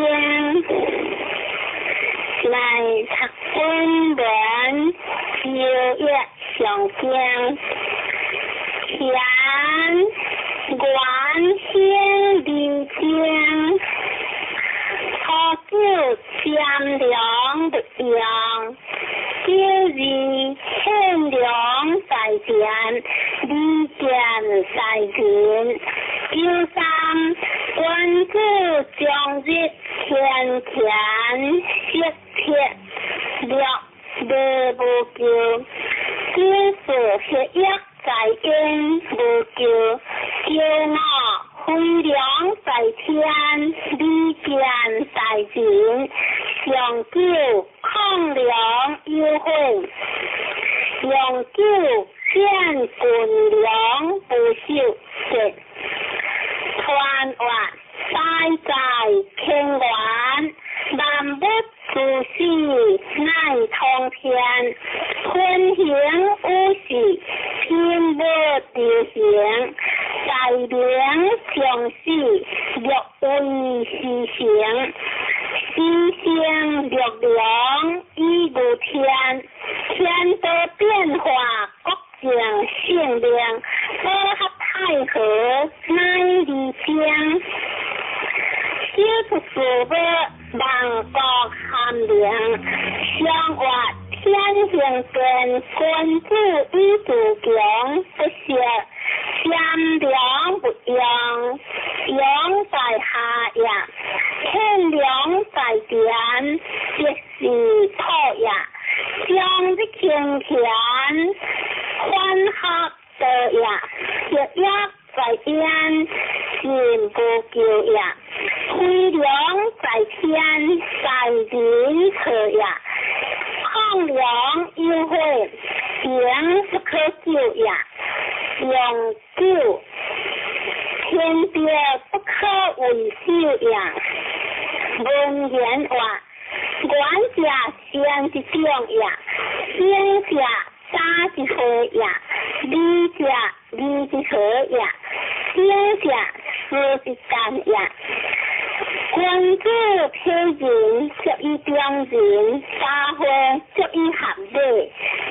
經，來讀本文舊約聖經，天願興而精，初九占量不用，九二獻糧在田，利劍在人，九三君子終日天乾色鐵六禮無咎，九四血液在陰無咎，九五飛龍在天，利劍在人，上九抗糧有悔，用九見軍糧不受節，傳話大在天元，萬物諸事乃通天，天行有事，天無流行，大明將死，略為時成，時成六量以無天，天道變化，國政性命，保合太和乃離精。小出事物，萬國含靈，相活天行健，君子以自強不息，占量不用，用在下也，天良在田，即是土也。將日清田，歡合道也，血液在焉，心無咎也。飛龍在天，在人錯也。抗糧有悔，行不可救也。用久，天地不可為首也。文言話，願者善之長也，行者早之會也，理者義之和也，行者事之干也。君子體仁，足以中人；大會足以合禮，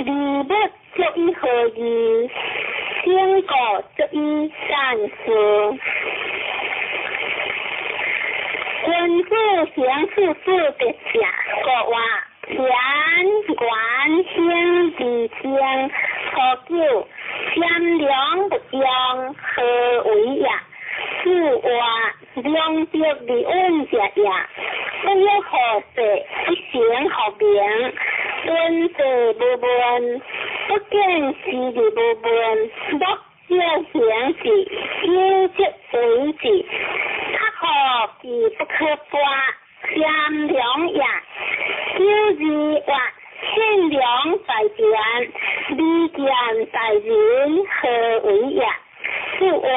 禮物足以合義，整個足以善事。君子行處事德者，國話天願興而精，初九占量不用，何為也？子話兩德而穩者也，不欲好勢，不成學名，敦濟無問，不見時而無問，莫少行事，有則為之。較好其不可拔，占量也。九二話獻糧在田，利劍在人，何為也？子話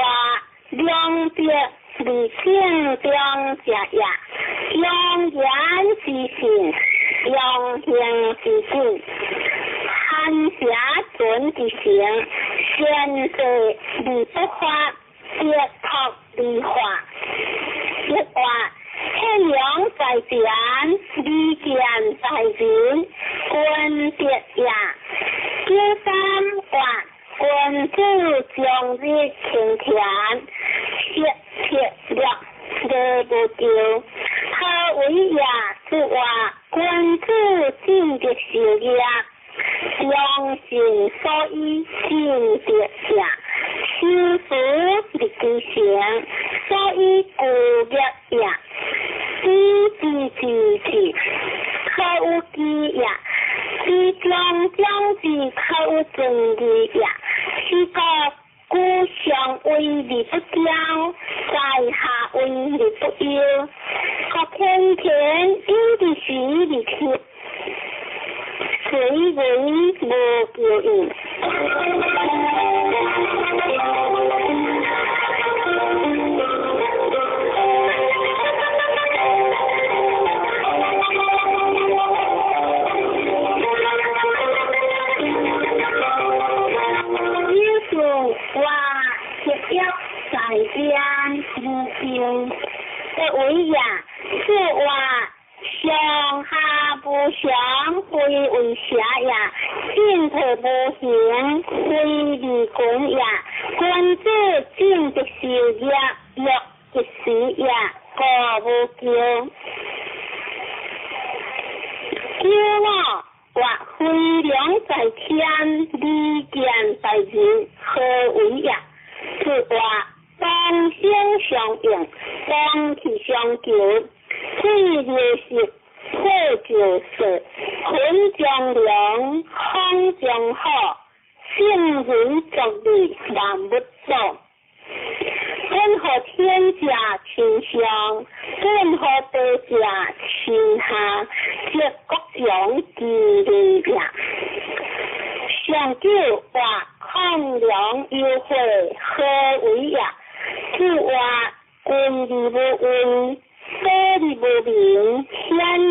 兩德而正中者也，用言之信，用行之信，寒邪存之誠，善事而不發，德託而化。一話獻糧在田，利劍在人，君德也。九三話君子終日清田，色鐵六禮無咎。何為也？子話君子進德修業，良心所以進德也。修辭立其成，所以固業也。知之知之，可有知也；知將將之，可有尊義也。是故古上為而不驕，在下為而不憂。國天天有之時而天，隨為無咎應。九四話血液在邊無咎，得為也。子此話上下無常，非為邪也；進退無形，非離群也。君子進則修業，弱則死也，故無咎。九五或飛龍在天，利劍在人，何為也？此話同聲相應，同氣相求，水流石，火就色，雲中龍，風中虎，聖人作利，萬物祖。本予天者親上，本予地者親下，則國強其利也。上九話亢龍有悔，何為也？此話君而無威，道而無名，賢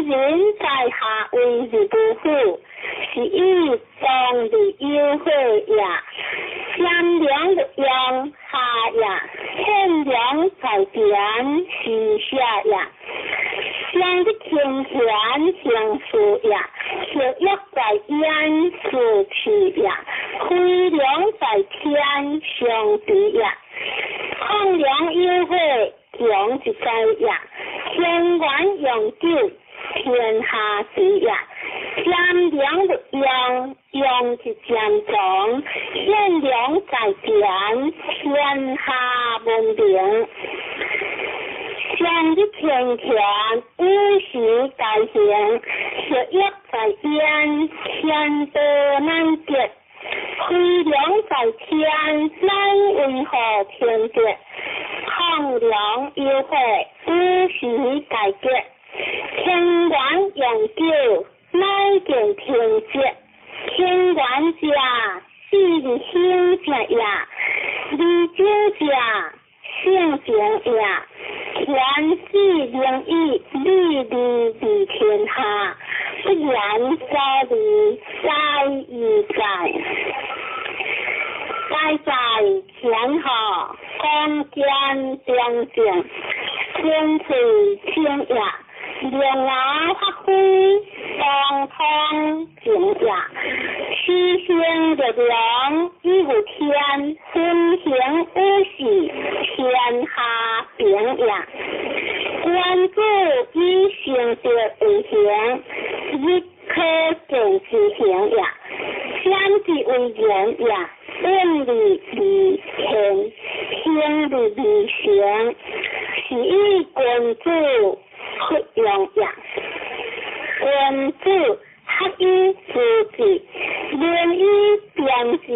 人在下位而無虎，是以當而有悔也。賢良勿用下也，賢良在田是下也。上日清賢行事也，學欲在焉是次也。飛龍在天上地也，亢龍有悔，強一在也。天元永久，天下治也。佔良勿用，用是佔長。賢良在田，天下文明。上日清賢，五時大行，學欲在焉，天道難得。飛龍在天，乃為何天德？亢龍有悔，五時大吉。天元永久，乃見天節。天元者，四日興者也；二九者，性情也。天子灵以利利利天下，不言所利，在亦在。在在天下，光见中正，天气清也。龙牙发挥，当通正也。七星力量以有天，分行五事，天下平也。君子以成德為行，日可見之行也。先之為言也，遠離離天，行離離成，是以君子弗用也。君子學以致志，明以辨志，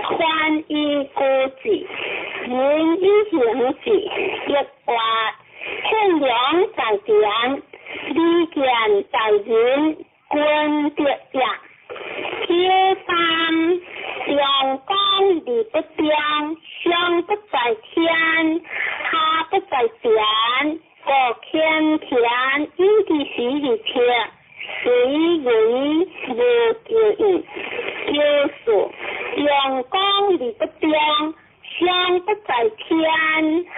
寬以固志，仁以行志。亦話憲良在田，利劍在人，君德也。九三陽光而不中，上不在天，下不在田，故天田以其時而天，隨為無求意。九四陽光而不中，上不在天，下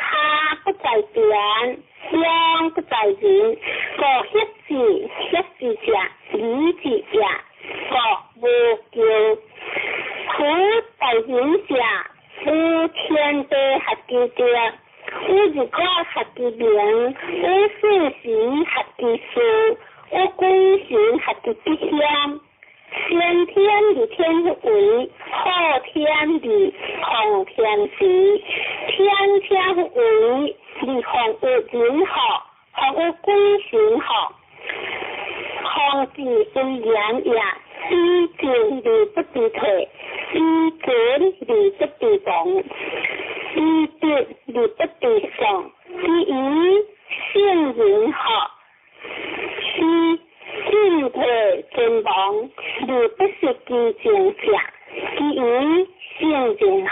不在田，中不在人，故協志協志者，理智也，故無求。夫在人者，有天地合其德，有日月合其明，有四時合其事，有鬼神合其吉祥。先天而天為，後天而奉天時。天天為而奉有人福，奉有鬼神福。奉之為言也，以進而不知退，以進而不知亡，以德而不知喪，是以聖人學，是進退存亡而不失其正者，是以聖人學。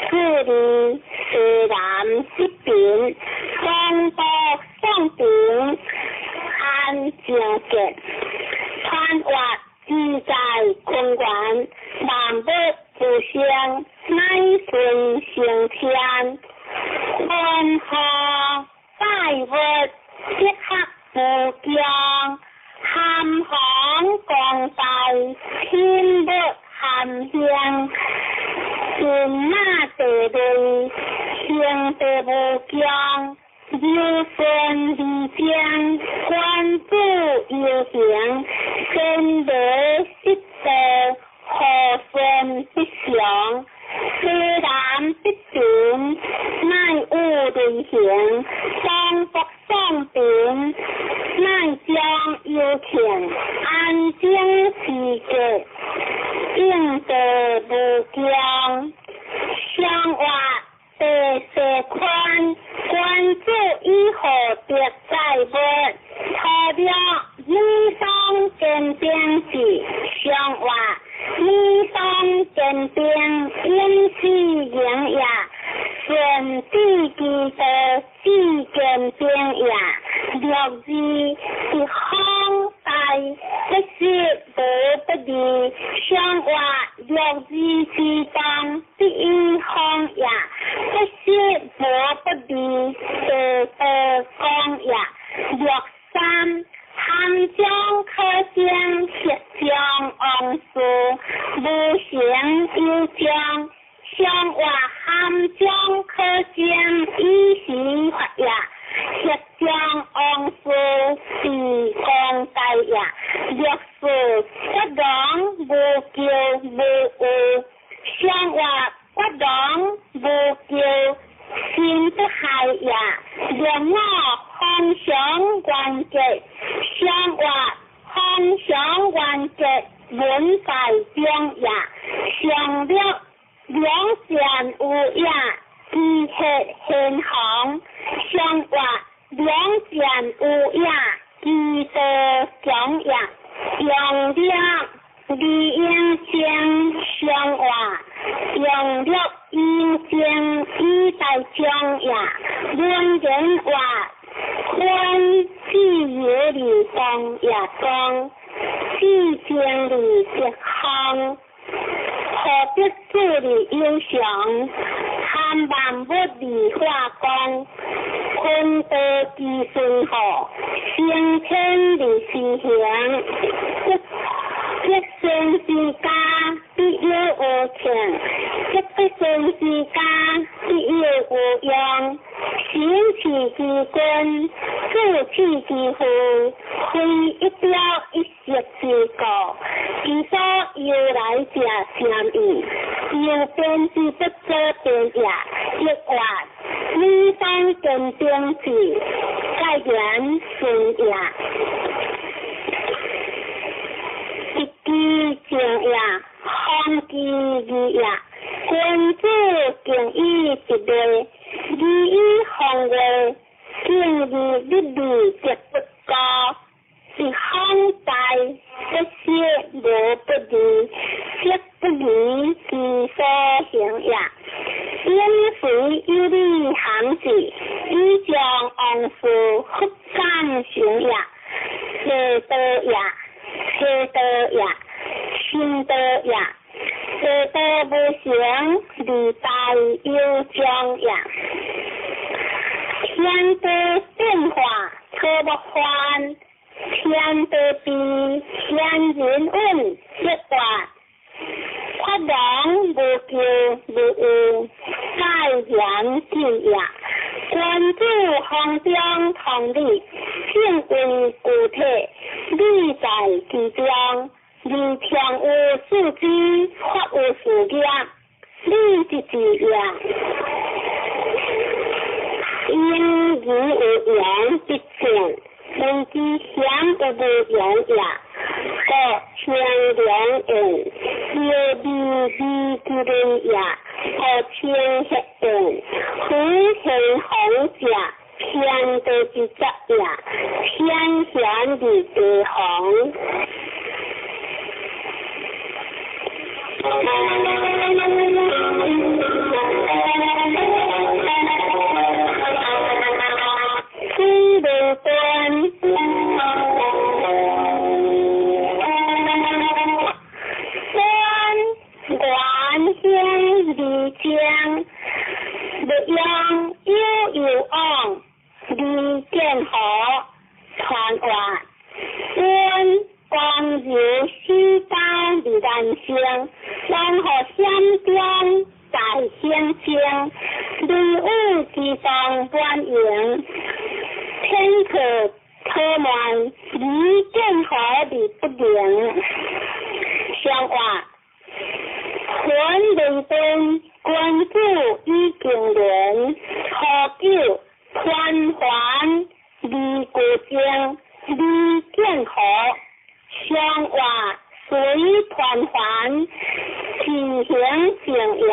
住佇西南北邊，東北宋平安正傑，傳活自在坤元，萬物無生，乃順成天，雲河拜物，德學無窮，含弘光大，天物含興，神馬地類，行地無窮，柔順而靜，君子遊行，先禮失道，和順必祥，西南北平，乃有雷行，東北宋平，乃將有慶，安靜時節，應地無窮，相活地勢寬，君子以厚德載物，土著女雙堅定志，相活女雙堅定永世營也，順治其道，志堅定也，六字一方大，不失無不利，相活六字之當，第一方也，不失無不利，地道講也，六三含將可將，黑將王事，無形有將，相活含將可將，以時發也，黑將王事，地公大也，六四骨龍無求無有，相活骨龍無求，心不害也，六五方常元結，相活方常元結，文在中也，上六兩善有也，機血現行，相活兩善有也，機道強也，用力李應生相活，用力應生以在中也，文言話寬自由而講也講，自正而德行，何得主而有常，含萬物而化光，坤道之順好，升天而施行，德善之家必有無慶，德不善之家必有無用。神賜之君，子賜之父，非一朝一夕之故。其所由來者甚矣，由邊之不做邊也，亦或女方堅定志，蓋言順也。一機正也，方其義也。君子敬以直禮，禮以方位，敬而立義則不高。一方大，不失無不利，則不利其所行也。應隨有理行事，以將王事復感成也。地道也，車道也，心道也。地道無成，利大有將也。天地變化，草木繁；天地變，天人穩，則活。發龍無求無有，蓋言之也。君子方中同理，正為具體，理在其中。而常有四肢，法有四業，理即是也。應而有言必正，人之險有無言也。故清涼言，六義義之類也。故清血言，夫天皇者，天地之則也。天顯而地方。水无断。端元兴二章，欲用悠悠往，李建和传话，阮光柔四刀二难生，王予险中在险中，雷雨之中满营，天可可慢，李建和而不灵。相话，魂灵灯，君子以经纶，何久团环李国正，李建和，相话随团环，自行正也，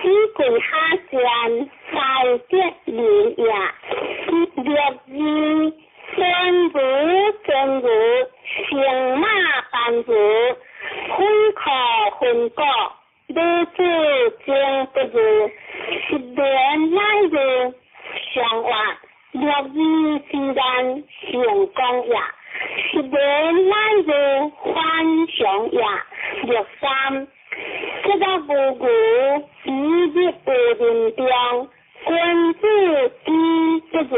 以跪下善在德人也，六字真如真如，乘马班如，分可分果，女子情不如，失眠乃如，相话六字之难成功也，失眠乃如反常也。六三，这个无无一日无人中，君子之不如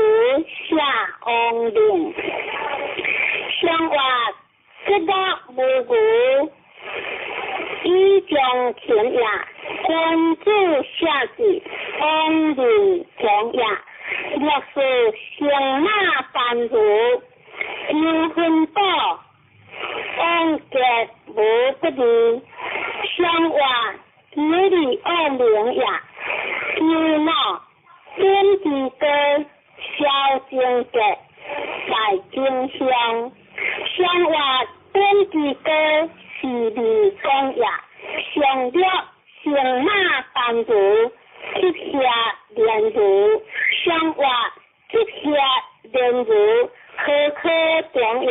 下王令。相话这个无无以将情也，君子下智王令强也。六四乘马班如，有分果，王结无不利。相话吉利恶名也，有脑点之高，萧正杰在金乡。相话点之高是利讲也，上略乘马班如，吉下连如，相话吉下连如，科科中也。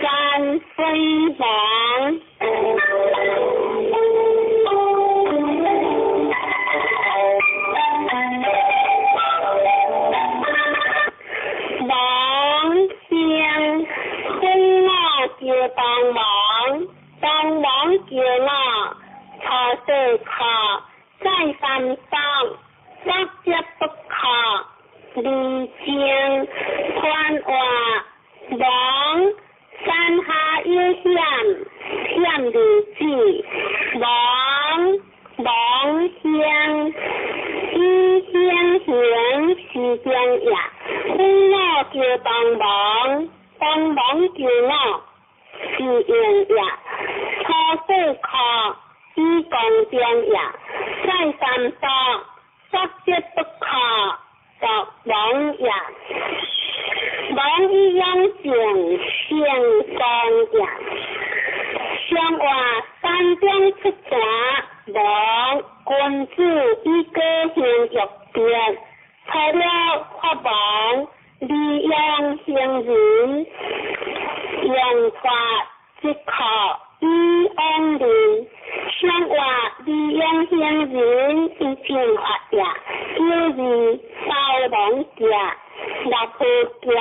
三分王。王先分我叫帮忙，帮忙叫我，初四课再三当，不接不可，离情宽话王山下有险，险如子，王王乡以乡行是中也，分我叫帮忙，帮忙叫我是用也，初四课以公中也，再三当，不接不可，作王也。王以养正成功也，相话山中出泉，王君子以高行欲别，除了法王，利用行人，用法即可以往人。相话利用行人以正法也，有字包王家，六铺家，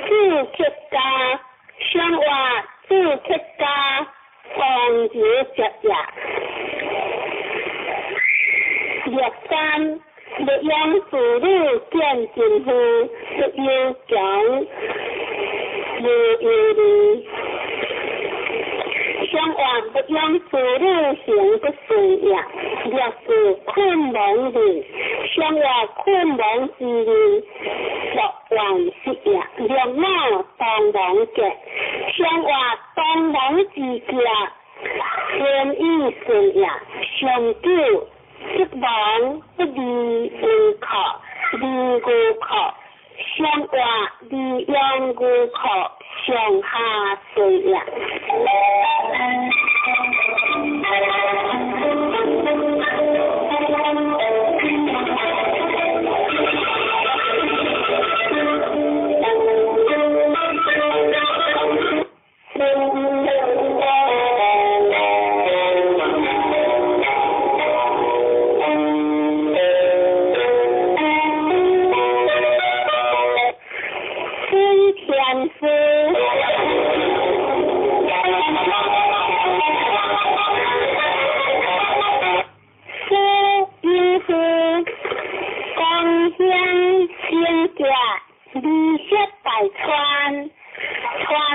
四铁家，相话四铁家，王子节也。六三，欲用子女见真夫，不忧强，无忧虑。相话不用子女行不顺也，六四困亡人，相话困亡之人，六万失也，六五当亡结，相话当亡之家，天意顺也，上九即亡不离无可，离无可，相话利用无可，上下顺也。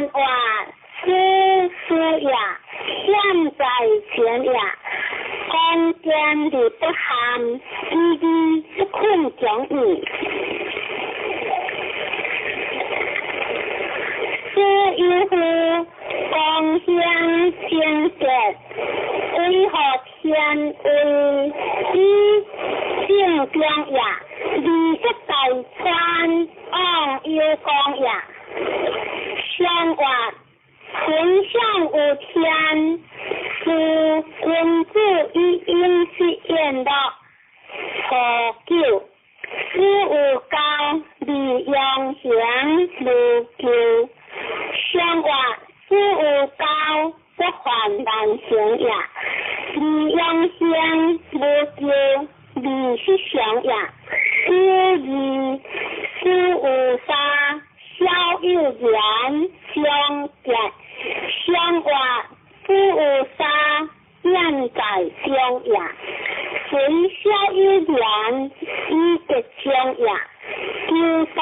傳話師師也，險在前也。剛健而不陷，知義不困強矣。師有夫，光顯貞潔，為何天位以正中也？二色大川往有光也。相話分享有天，是君子以應是宴樂。初九，師有教，利用行無咎。相話師有教，不患難行也。利用行無咎，利是常也。九二，師有三，小有言，相結。相話師有三，險在中也。雖小有言，以吉中也。九三，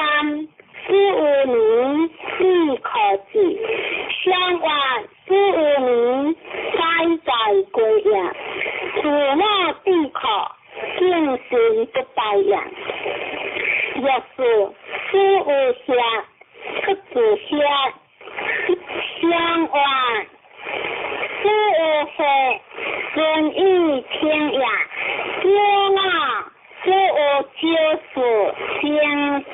師有年，必可至。相話師有年，哉在歸也。自我必可，敬信不敗也。若是師有下，出自下。相話師有歲，順意聽也。九五，師有九事，貞潔。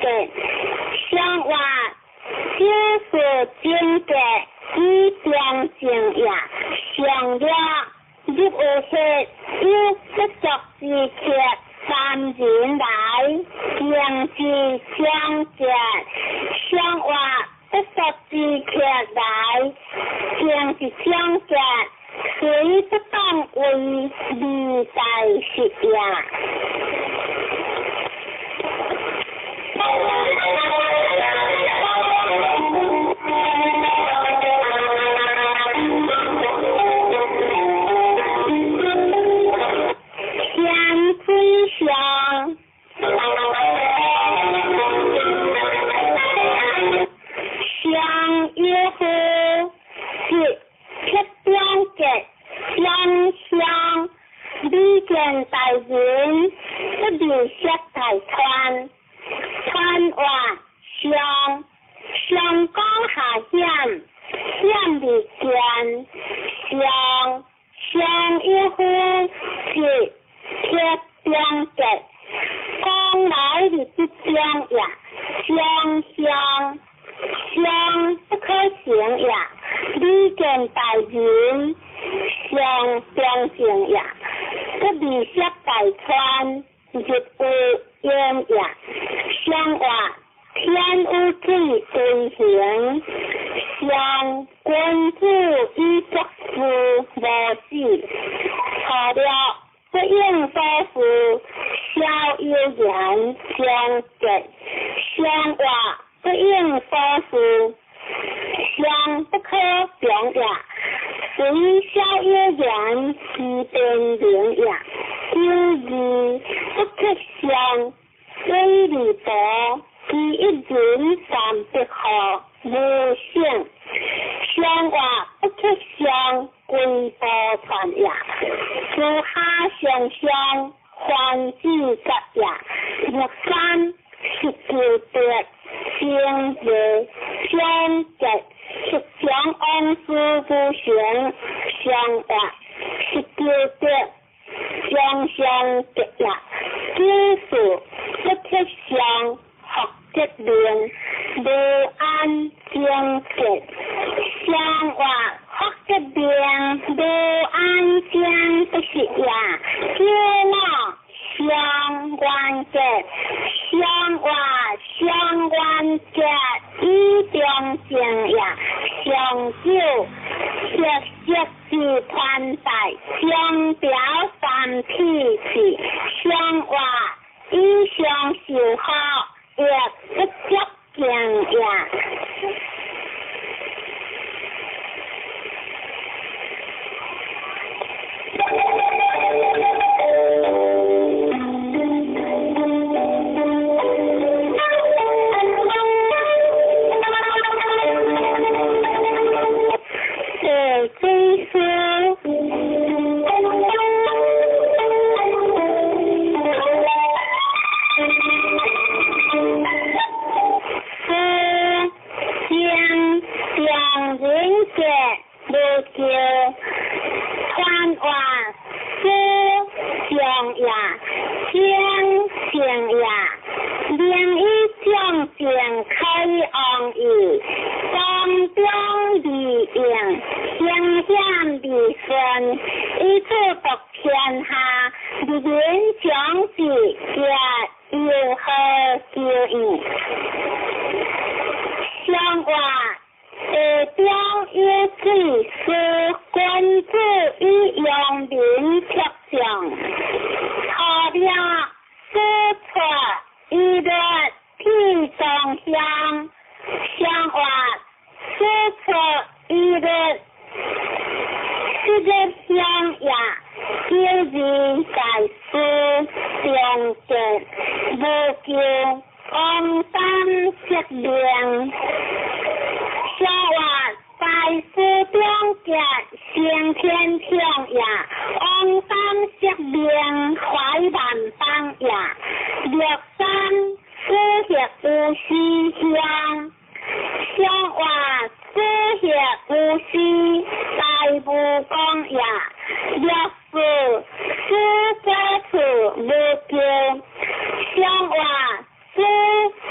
相話九事貞潔，以中正也。上了入有歲，有不足之客，三人來，敬之相結。相話不足之客來，敬之相結，雖不當為利在實也。天水上，上有夫，是铁中結，相相，李見大人，不離色大川，川話上，上江下險，險未見，上上有夫，是鐵中結，江來日之中也，相相，相不可行也。李見大人，上中正也。不離色大川，日有焉也。相話天有水歸行，上君子以作事無死。錯了不應所事，小有言相結。相話不應所事，相不可強也。雖小有言，其變明也。九二，不克相，水利薄，其一人三百號無性。相話不克相，歸波傳也。自下上相，還子吉也。六三，十九德，正月相結，十將王事不成，相話十九德，相相結也。九四，不克相，福德明，無安正結。相話福德明，無安正不是也。九五，相願結，相話相願結，以中正也。上九，色色之團帶，相表三體氣。相話以相受好，亦不足敬也。上人杰無求，傳話師上也，正成也，名以將正開王義，當中利用，興險利順，以此獨天下，人民長治，也有何求意？上話地中有水，是君子以陽民卓上，初了始出以律天中鄉，上話始出以律失日鄉也，九字在書中節無求，王三釋命。上話在書中節先天聽也，王三釋命懷萬邦也，六三死協有時鄉，上話死協有時大無講也，六四死者處無求，上話死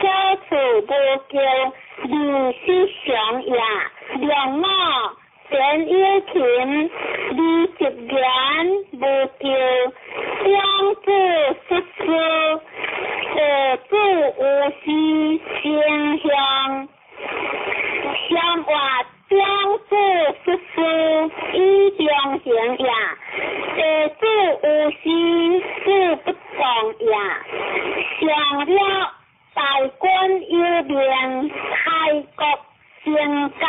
者處無求，二十常也，兩五田有琴，二十言無求，兩子失師，二子有時正向，上話長子失師以中行也，弟子有時事不動也，上了大君有命，開國成家，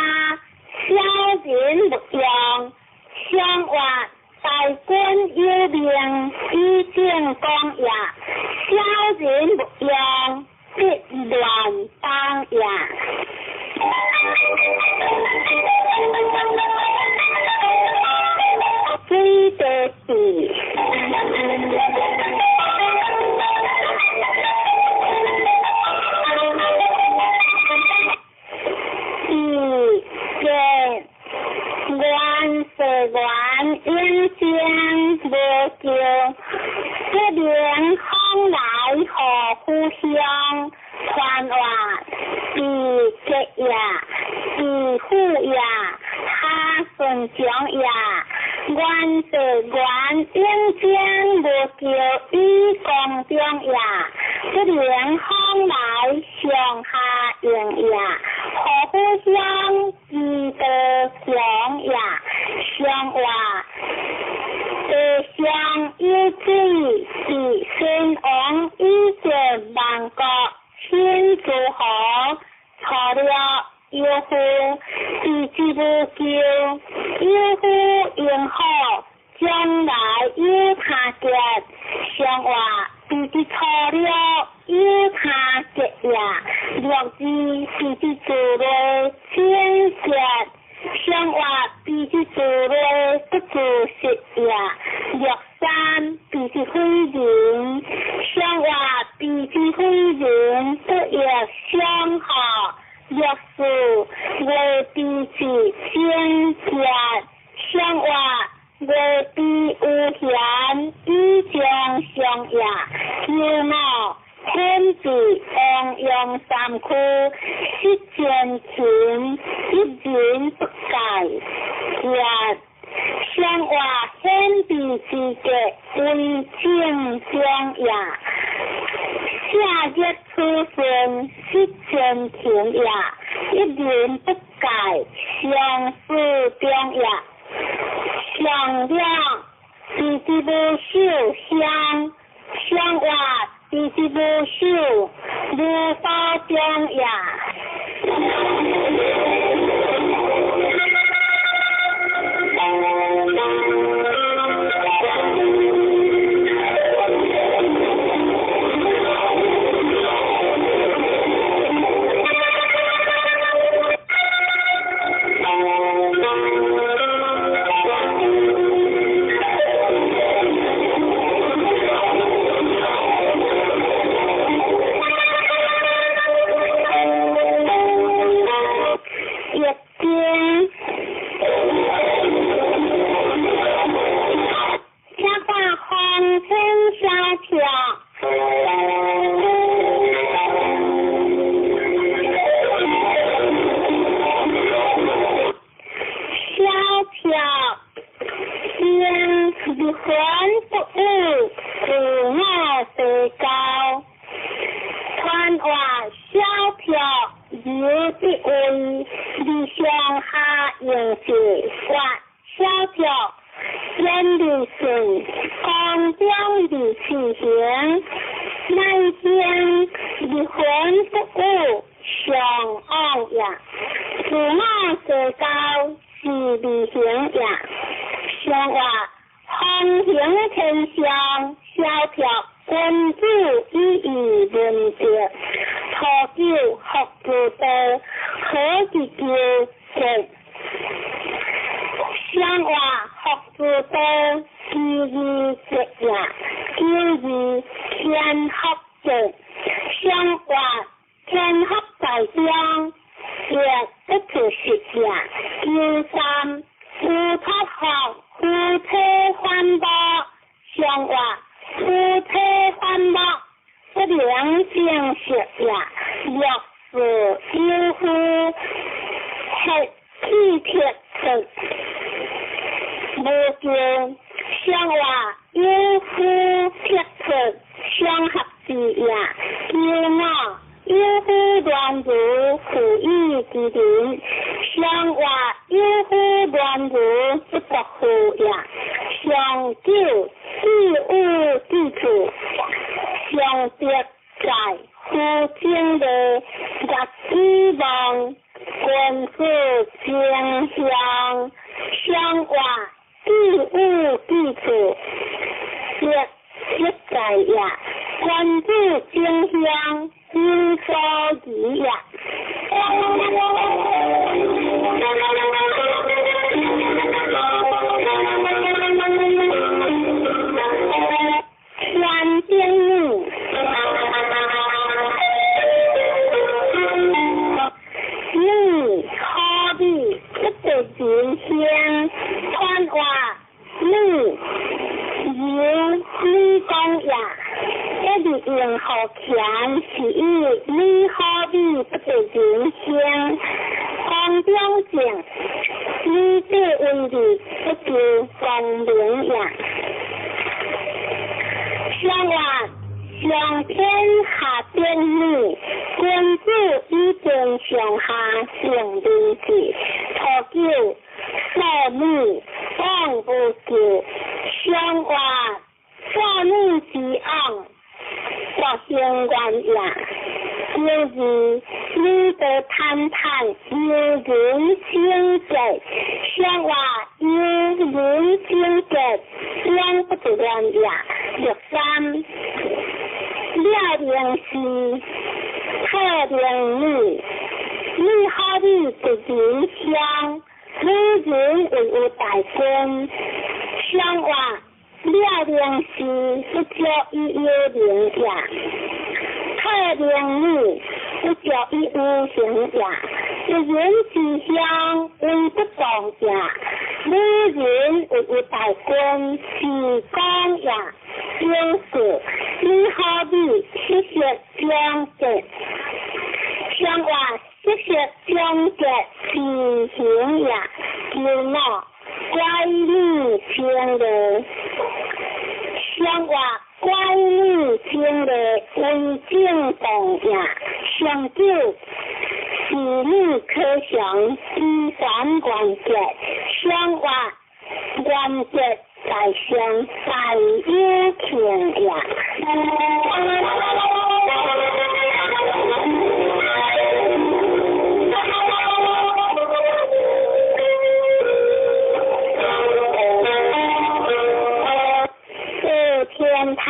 小人勿用。上話大君有命，以正講也，小人勿用，必亂邦也。水地地。二节元世元永生無求，不明風來何故鄉？傳話地吉也，地富也，哈順長也。元世元永生無求，以光中也，不明風來上下應也，何故鄉？之道強也，上話地上有水，是先王以前萬國親諸侯，錯了有夫，地之無求，有夫應好，將來有他結，上話地之錯了有他結也，六字地之做了清結，上話地之做了不做實也，六三地之非人，上話地之非人不亦相合，六四月地之清結，上話月地有閒以將上也，九五天地王陽三區，失前勤，一人不改，一上話天地之格為正中也，下日出順失前勤也，一人不改相思中也，上兩地之無守鄉，上話地之無守無道中也。一票，先離魂不悟，自我地高，傳話小票有的位，理上下用是發小票，遠離順，光中離此行，乃先離魂不悟，上往也，自我地高是離行也。上話風行天上，小票君子以義文德，初九福之道，何其求結。上話福之道，其義結也，九二天福結。上話天福在中，亦不可失也。九三烏托福。夫妻反目，上話夫妻反目，不良正色也。若是有夫，黑氣鐵出，無叫上話有夫鐵出，相合之也。九五有夫亂如負義之人，上話有夫亂如不作父也。上九自有之處，上德在夫正的月之望，君子正向，上話自有之處，德德在也。君子正向，有所疑也。天顶女，女可比不得人香，传话女由女讲也。一日用好强，是以女可比不得人香。光中正，女子为义不求光明也。上话上天下天女，君子以天上下成明志。初九少女往无救，上话少女之往，国兴愿也。九二女德坦坦，有人清洁，上话有人清洁，两不得乱也。六三了明是特明女，女好比一人香，女人为有大君。上话了明是不足以有名也。特明女不足以无形也。一人之乡为不当也。女人为有大君是讲也。九四女好比七色相结，上话七色相结是形也。九五乖女清丽，上话乖女清丽为正当也。上九是女可祥依山原结，上话原结在上大有庆也。四天台。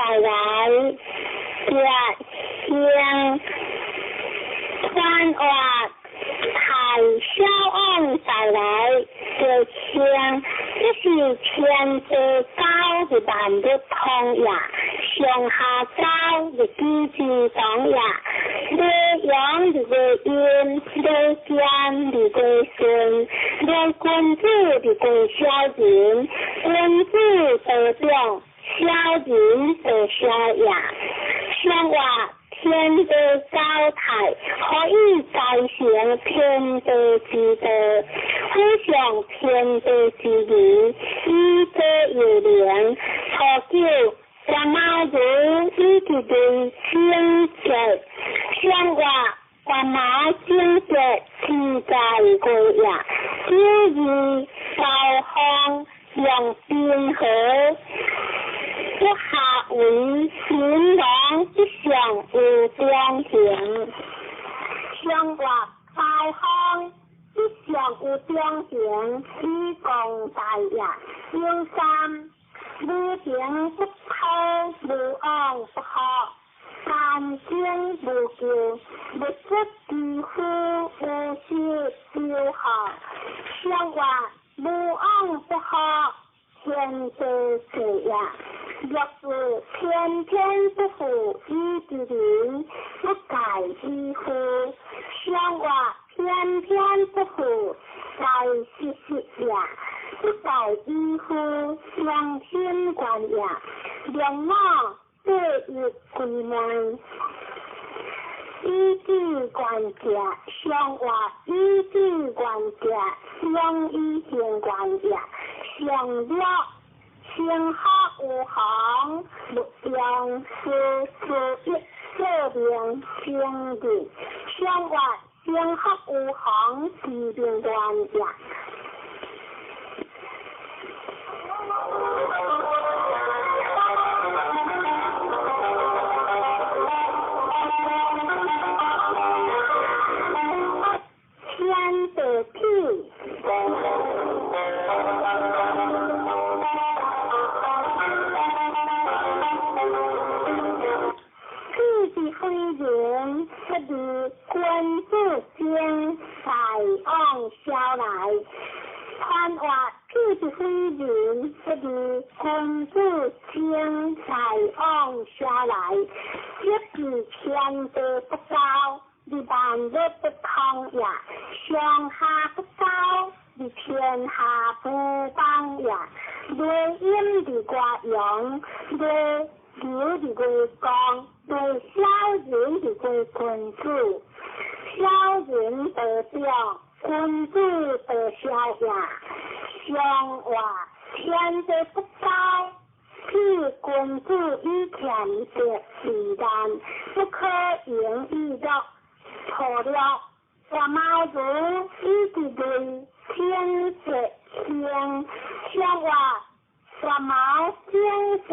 来月星传话太小王带来月星，这是天地高的万物通也，上下高的机之当也，日阳的月阴，日间的月顺，類君子而貴小人，君子道長，小人道小也。上話天地交泰，可以繼承天地之道，俯上天地之義，以德有靈。初九，關貓如以其類貞節，上話關貓貞節之在過也。九二，包方用冰河，不下為新郎之上有中行。上話包方之上有中行，以共大也。九三，無情不討，無往不福，三生無咎，勿出之夫，無失丟好。上話無往不福，天地歲也。若是偏偏不負以之人，不改以夫。上話偏偏不負，在實實也。不改以夫，良心觀也。兩母對日歸門，以子觀者，上話以子觀者，兩以行觀也。上了生學有行，勿用事事一說明生日。上話生學有行，知明願也。天地痞，痞之非人，不如君子精，大往小來。傳話痞之非人，不如君子精，大往小來。若是天地不交，而萬物不通也；上下不交，而天下不邦也。內陰而外陽，內柔而外剛，內小人而外君子。小人得長，君子得小也。上話天地不交，譬君子以儉德為難，不可盈以樂。錯了，關貓如以其類天節興，上話關貓貞節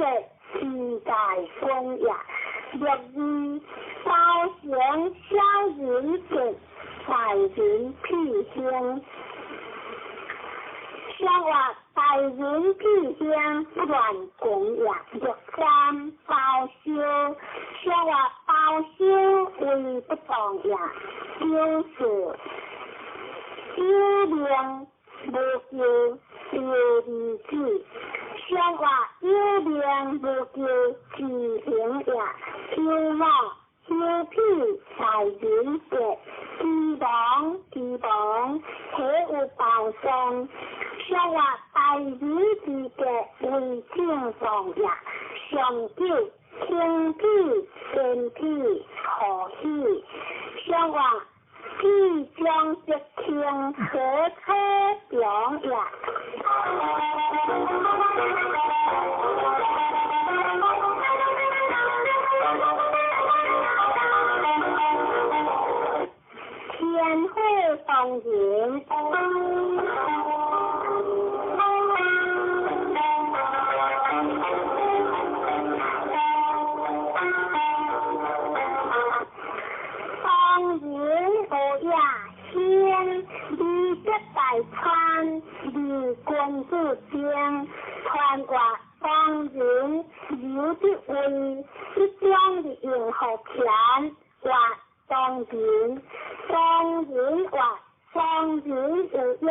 之大君也。六二，包成小人節，大人痞興。上話大人痞興不亂君也。六三，包修，上話包修為不當也。九四，有命無咎，丟兒子。上話有命無咎，知行也。九五，休痞大人節，知亡知亡，體有報喪。上話大人之節為正當也。上九，輕痞堅痞何喜。上話痞將則輕，何可長也。天火當人。當人有也先，而則大川，而君子精。傳話當人有之位，一將而用乎權，話當人，當人話當人有也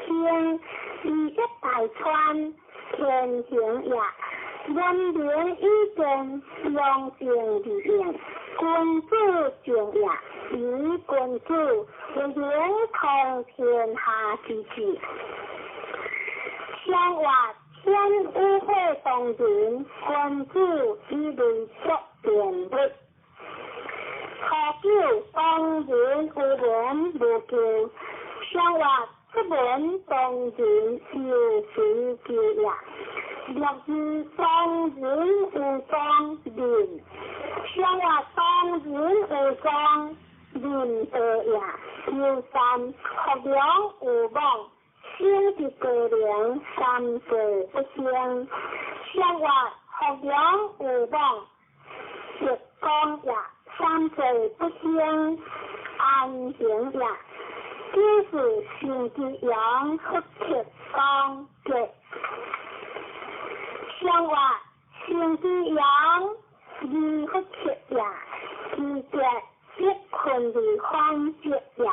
先，而則大川，天行也。文明以見，良正而應，君子正也。以君子一言通天下之志。上活天武会当人，君子以类作辩论。初九当人有文无求，上活出门当人有随求也。六二当人有庄人，上活当人有庄人道也。九三福良有望。生伫高龄，三岁不生。上活福良有望，德光也，三岁不生，安行也。九四生之阳，福克光吉。上活生之阳，二福克也，二吉必困而反吉也。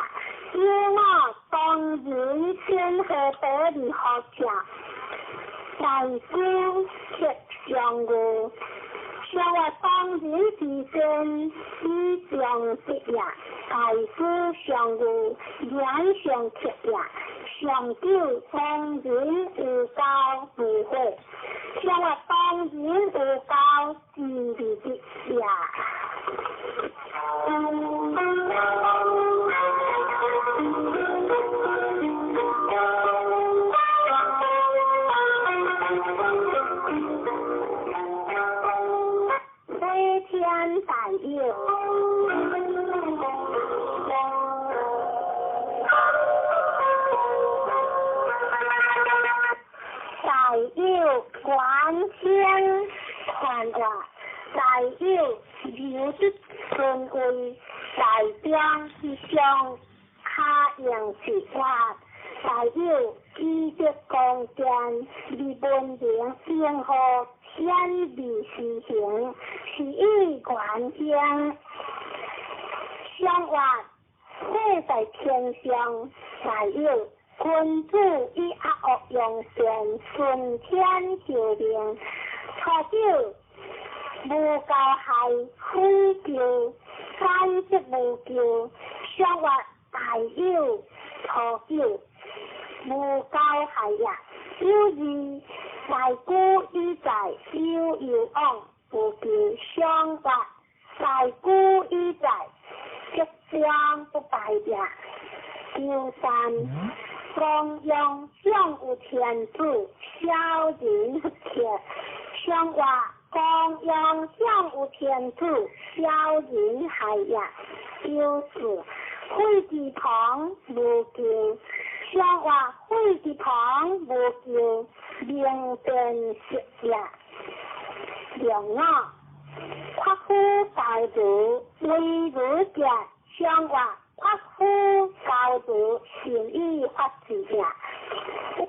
九五当人先何得而好者，大夫克上月。上活当人之先，以上德也。大夫上月，言上克也。上九当人有交无悔，上活当人有交之而得也。飞天大有，大有观天宽活，大有留得尊位，大中之上卡用之活，大有积德光电，而文明应和显而实行，是以原兴。上活火在天上，大有君子以恶恶用善，顺天受命。初九无交害，非求三则无求。上活大有初九无交害也。九二大古以在有有往无求。上活大古以在吉祥不败也。九三光阳上有天子，小人不克。上活光阳上有天子，小人害也。九四废之旁无求，上活废之旁无求，明辨识也。两五夸夫高如为如者，上活夸夫高如善以发之也。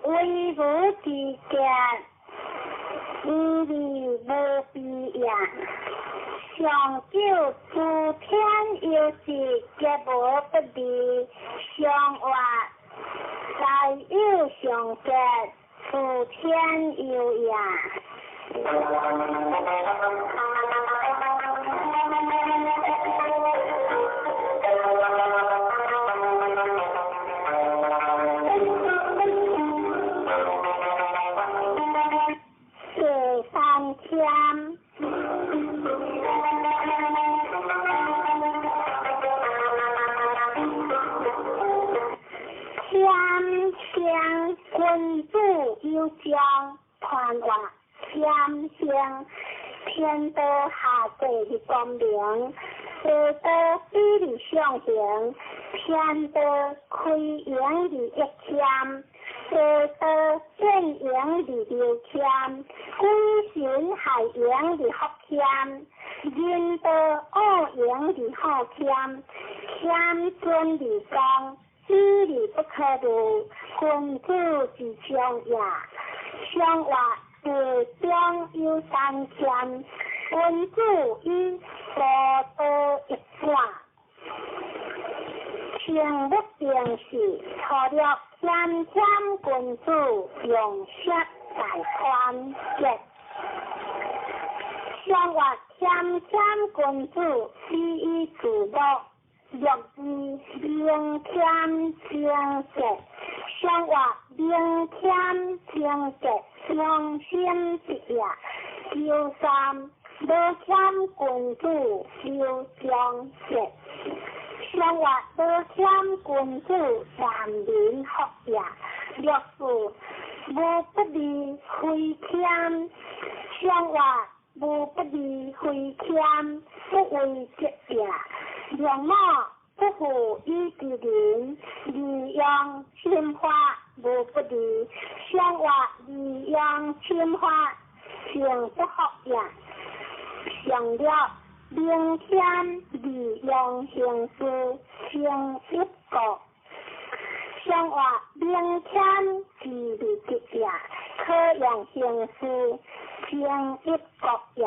为如之者，无利无弊也。上九诸天有时，皆无不利。上活大有上吉，诸天有也。第三天，天生君子有将，团活天生天道下界的光明，地道比例上行，天道开源而益谦，地道变形而流谦，鬼神害形而福谦，人道恶形而好谦，谦尊而恭，比例不可入，君子之将也。上活地中有三谦，君子以高道一转。清不定时，初六谦谦君子用色大宽吉。上活谦谦君子，礼以自乐，六二明謙貞節，上活明謙貞節傷心得也。求三無謙君子求長節，上活無謙君子難民福也。六四無不利非謙，上活無不利非謙，不為德也。六五不負以之仁，利用侵法無不利，上活利用侵法，成不福也。上六明謙利用行事，成一國。上活明謙自利得也，可用行事，成一國也。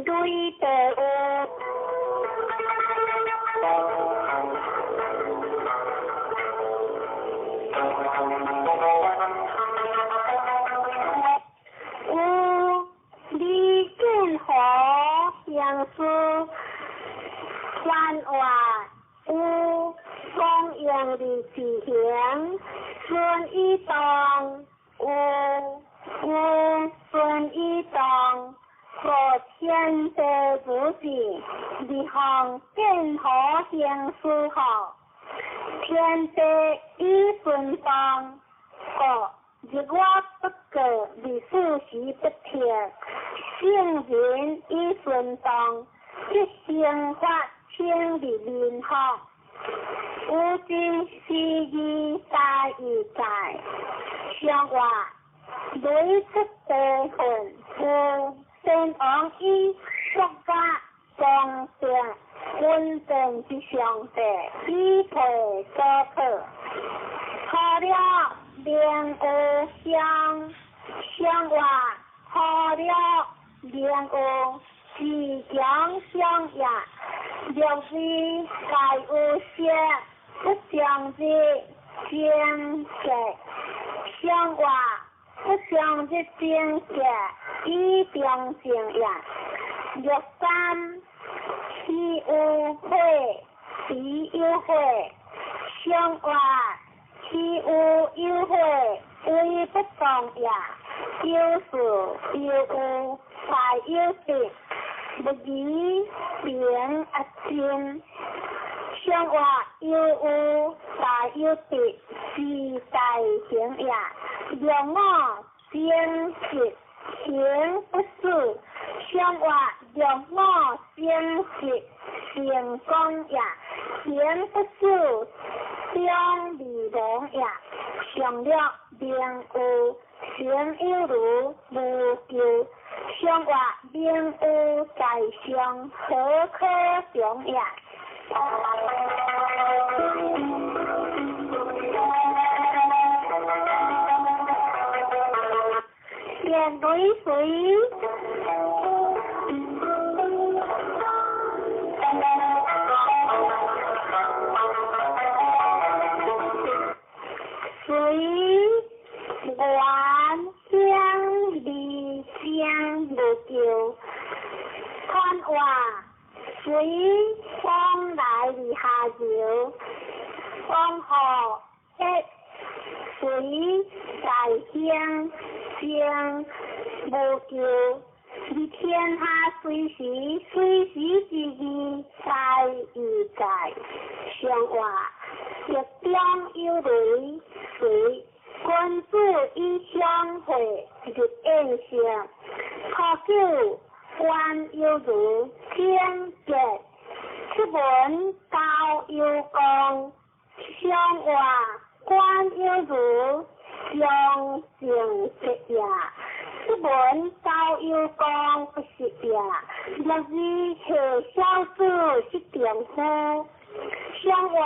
雷地有。有李建和行事，番话有光荣的自行，孙以当有有孙以当，和天地如是，日方建和行事好，天地以顺当，国日月不过，日四时不停，圣人以顺当，即生发清日民福。有真是义大义在，上话雷出地分，有先王以国家公正稳定之上帝，以配所可。好了，明有相，上话好了，明有自强相也。六二大有色，不将日精节，上话不将日精节，以中正也。六三岂有悔，必有悔。上话岂有有悔，为不当也。有事有有，大有得，不义平阿真。上话有有，大有得，是大行也。六五正直行不死，上话六五正直成功也，行不死中利亡也。上六明有行有如无咎，上话明有在上，何可常也？电雷水。水源乡离江无咎，看话水往来而下流，往后一水在乡江无咎，而天下随时随时之义在与在，上话日中有雷水，君子以相会日宴席，初九官有如天节，出门高有功，上话官有如将正节也。出门高有功不是也，六二下小子是丈夫，上话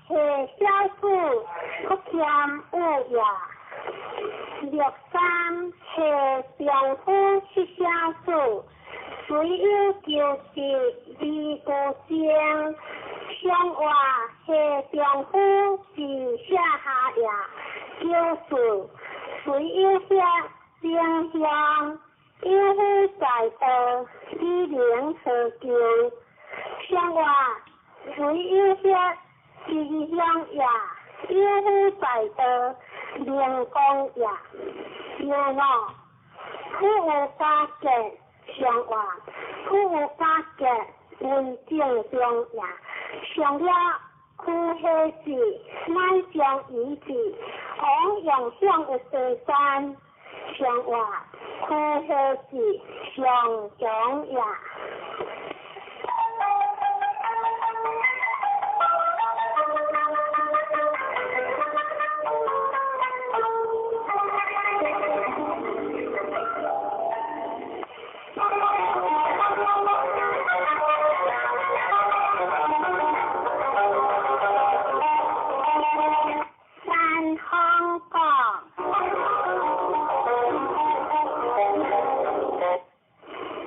下小子不谦有也。六三下丈夫是小子，虽有求得而无争，上活下丈夫是舍下也。九四随有遐正向，有夫在道，以能何求？上活随有遐吉祥也，有夫在道，明光也。六五夫有家结，上活夫有家结为正中也。上了屈下子，乃将遗子，王用向有地山，上活屈下子上强也。三方讲，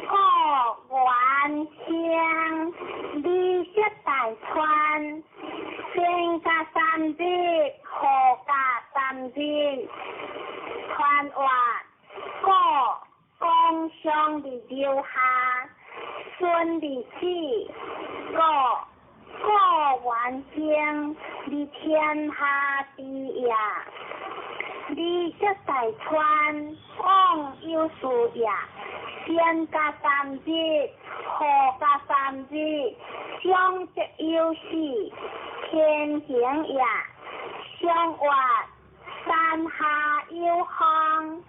故原乡美食大川，先加三日，后加三日，传话故公上伫留下，孙伫子，故故原乡伫天下之也。美食大川，往有事也。先加三日，后加三日，上则有事，天行也。上活山下有风，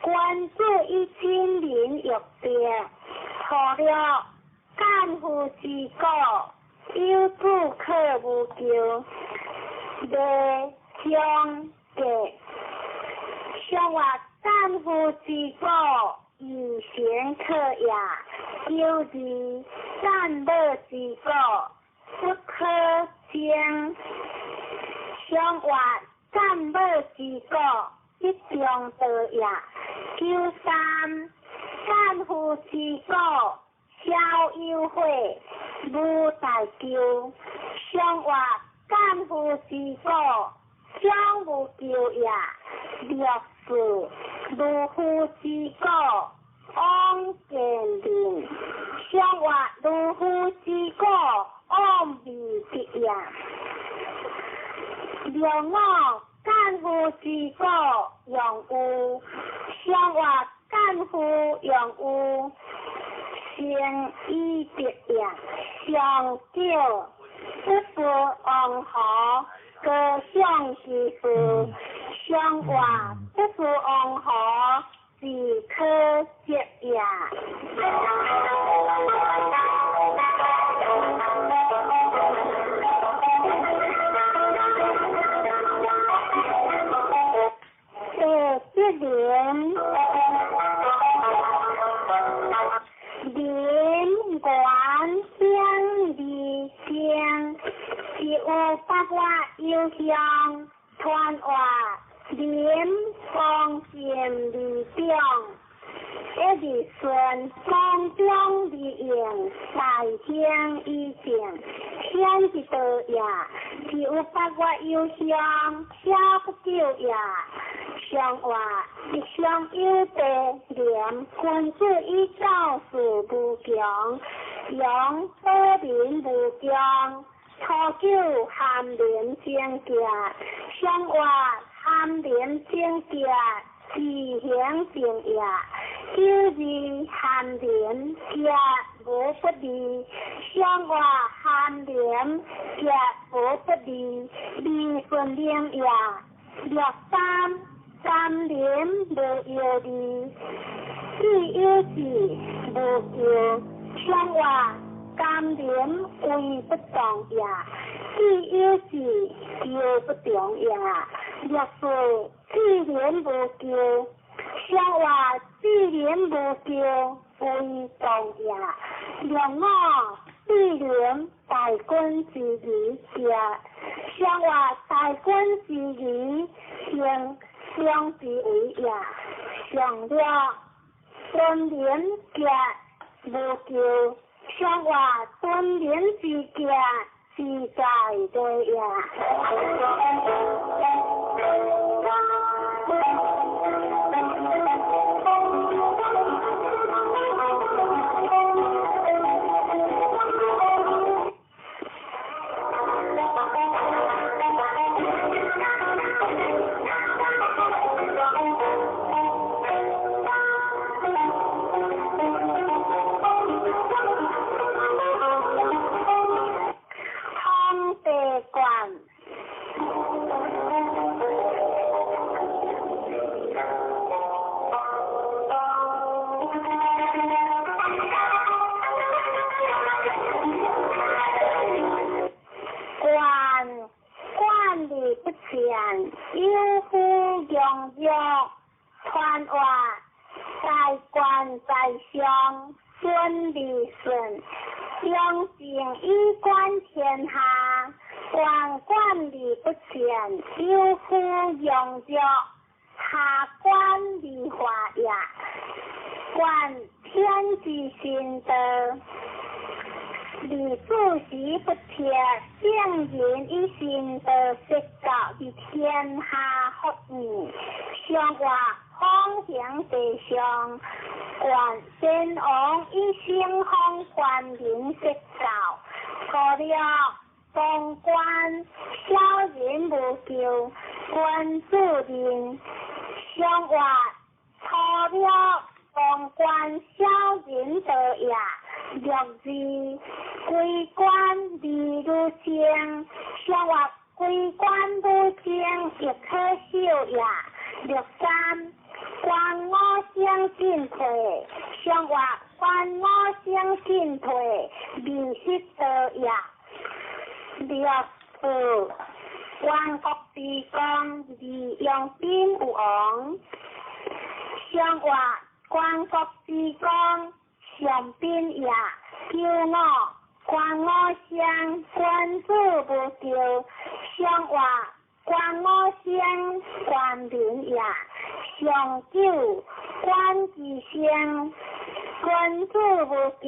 故君子以亲民欲别，初六干夫之果，有子可无求，未将格。上活干夫之果，以贤可也。九二干乐之果，不可争。上活干乐之果，一中道也。九三干夫之果，小有悔，无大咎。上活干夫之果，将无咎也。六四如夫之果，往见人。上活如夫之果，往未得也。六五干夫之果，用有。上活干夫用有，成以德也。上九不是王侯，高尚之事。上活不是王侯，是可接也。第一年，林原乡二乡，是有八月有乡，传话林光剑二中，一日顺光中二用，大兴以正，天之道也。是有八月有乡，小不久也。上活一上有地廉，君子以教事无穷，扬保民无穷。初九含廉贞洁，上活含廉贞洁，自行正也。九二含廉洁无不利，上活含廉洁无不利，利顺明也。六三甘廉无忧虑，既有志无求，上活甘廉为不动也，既有志求不动也。六四志廉无求，上活志廉无求为动也。六五志廉大君之义也，上活大君之义行相之为也。上了孙廉洁无求，上話敦廉之家，自在對呀。空地罐。官管理不善，有负荣辱，传话在官在上，孙立顺，用情以观天下，官管理不善，有负荣辱，下官理化也。观天之心道。李主席不贴，圣人以心道说教伫天下福义，上话方行地上，观先王以圣方观民说教，除了当官小人无救，君子人上话除了当官小人道也。六字归官而如精，上话归官如精亦可修也。六三官我相进退，上话官我相进退，未失道也。六四万国之功，而用兵有王。上话万国之功。上宾也，九五官我相，君子无咎。上话官我相，官民也。上九官之相，君子无咎。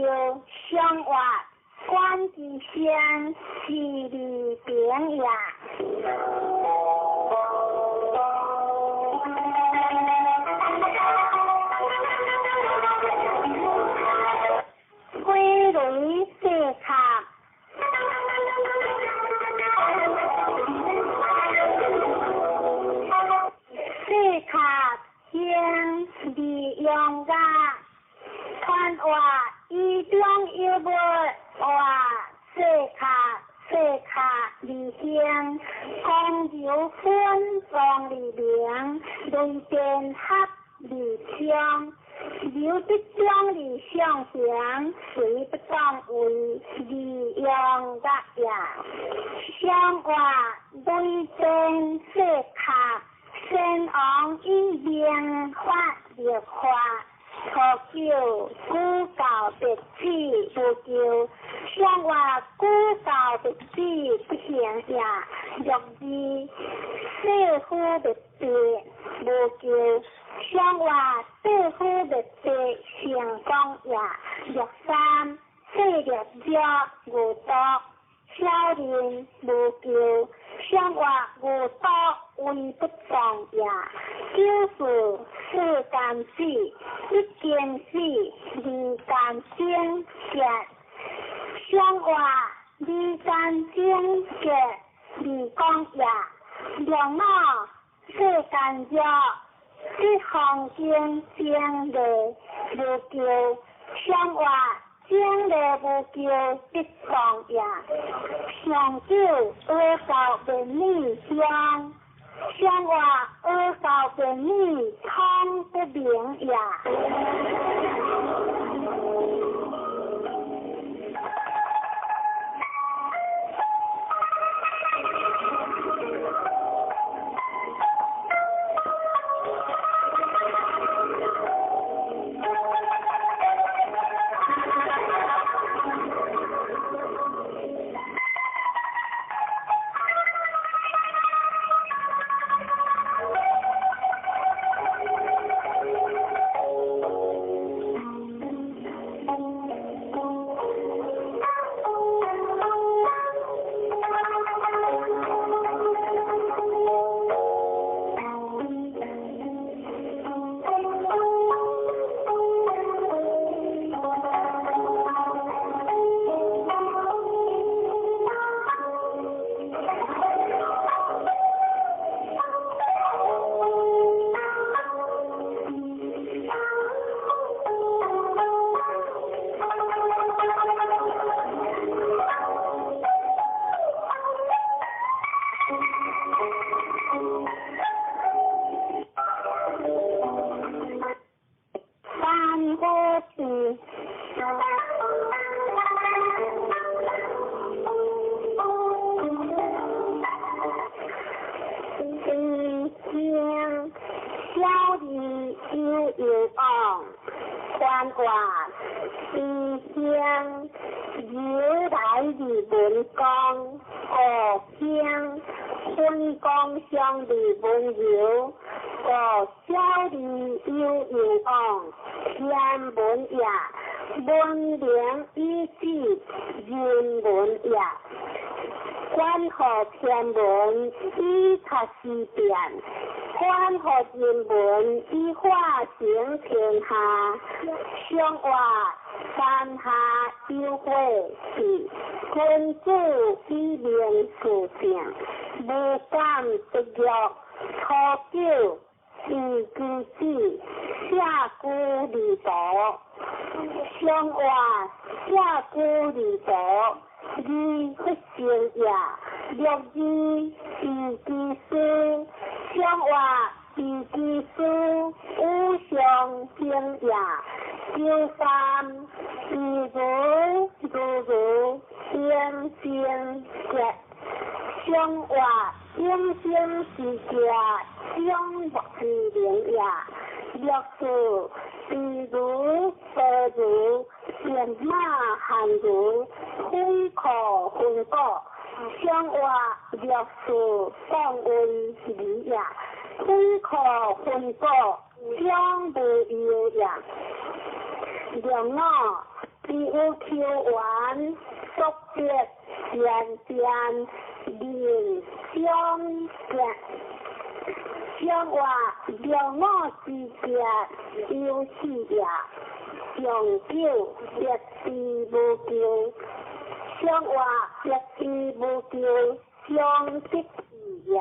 上话官之相，是利平也。飞雷四卡，四卡经利用噶，传话以中有无话四卡四卡利兴，公牛分庄利明，雷电合利昌。刘德忠而上行，随不当为利用个也。上话雷电四卡，先王以明法立法，初九古教别子无救，上话古教别子不行也。六二四夫别子无救。上话四夫别子成功也。六三四六弱无毒，小人无救。上话无毒为不当也。九四世间死，一经死，二间生结。上话二间生结，二讲也。两五世间弱。这方经经理无救，上话经理无救得当也。上九阿教便女乡，上话阿教便女通不明也。小字悠悠往，宽活慈兴，由来字文公，五兴，分光相字文柔，五小字悠悠往，天文也，文明以止，人文也。关乎天文以察时变，关乎人文以化成天下。上活山下有火地，君子以明事正，无感得玉，初九以居子，下居二途。上活下居二途。二不成也，六字以其事，上活以其事，五常行也。九三以如如如应正结，上活应生之家，上莫之灵也。六四比如白如变马汉如非可分果，上活六四当为理也，非可分果，将无忧也。六五只有求缘，速捷善变，人相见。上活六五之节有四也，上九别之无咎，上活别之无咎，上得志也。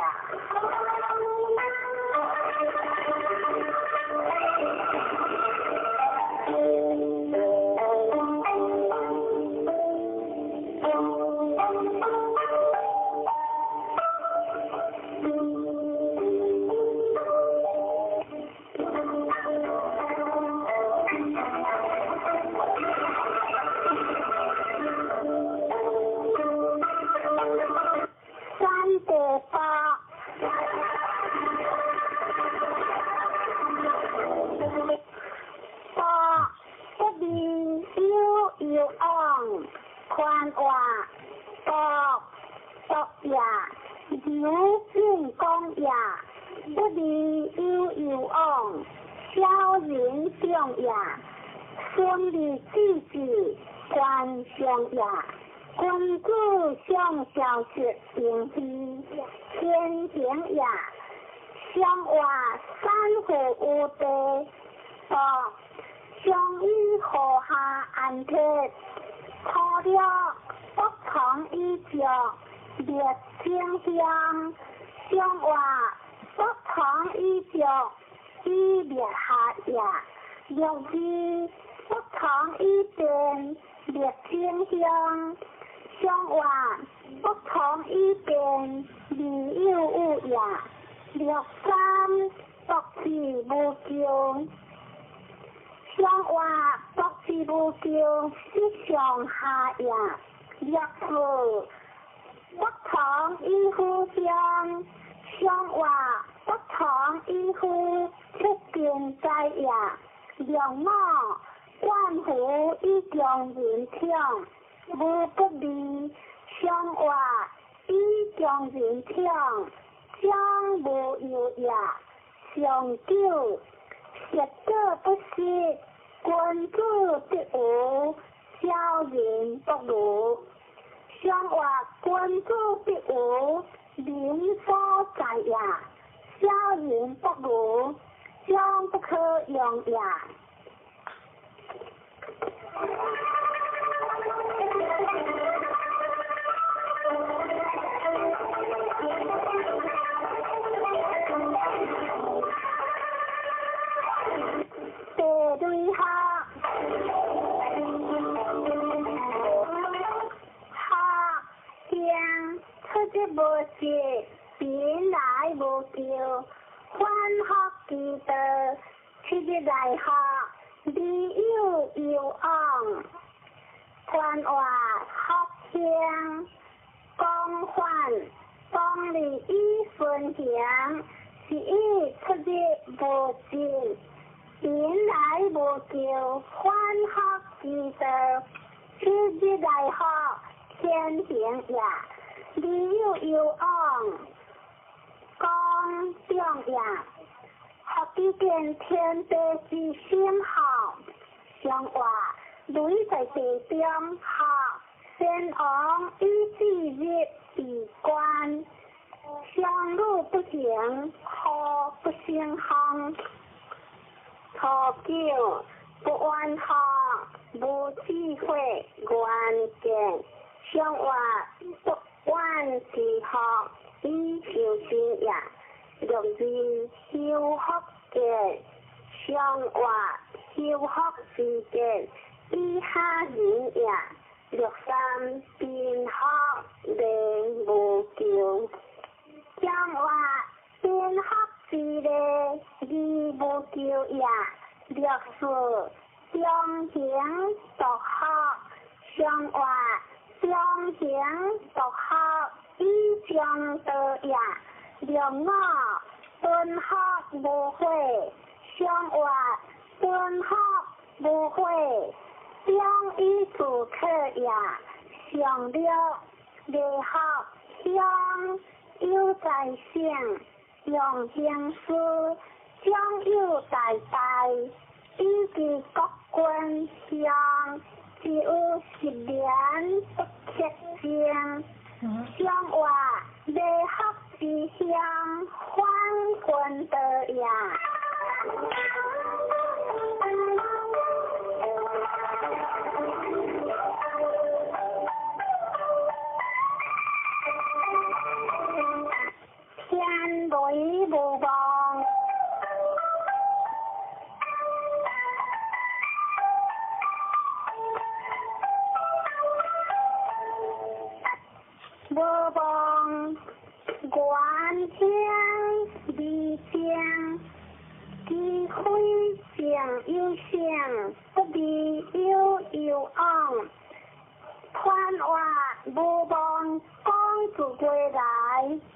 宽活独独也，由进公也，不离悠悠往，小人长也，孙立子子官上也，君子上小学平非，天行也，上活三户无地，独上以河下安铁。初六不从以脚，灭清香；上活不从以脚，以灭下也。六字不从以变，灭清香；上活不从以变，未有有也。六三不是无咎。上活不是无咎，是上下也。六四不从以夫相，上活不从以夫出见在也。六五万福以强人强，无不利；上活以强人强，将无忧也。上九实果不失，君子必无，小人不如。上活君子必无，民所在也；小人不如，将不可用也。第类学，学行出则无失，贫来无咎，反复其道，七日来学，理有攸往，宽活福兴，广泛广利以顺行， 11出入無盡，貧來無求，反復之道，七日來復天行也。未有攸往，廣眾也。復知見天地之心吼，上話雷在地中吼，先王以至日閉關，商女不行，雨不勝風。初九不怨吼，無智慧，遠見。上話不怨之福，以修身也。六二修福見，上話修福之見，以下仁也。六三貧福禮無求，上話貧福之禮，義無求也。六四中行獨福，上話中行獨福，以上道也。六五敦福無悔，上話敦福無悔，中以自克也。上六禮福鄉有在省，用行事長有大大，以及國君鄉，只有10年不克正。上話禮福之鄉，反君道也。天雷無望，無望，願興未正，機非正有性，不離有攸往。寬話無望，講自歸來，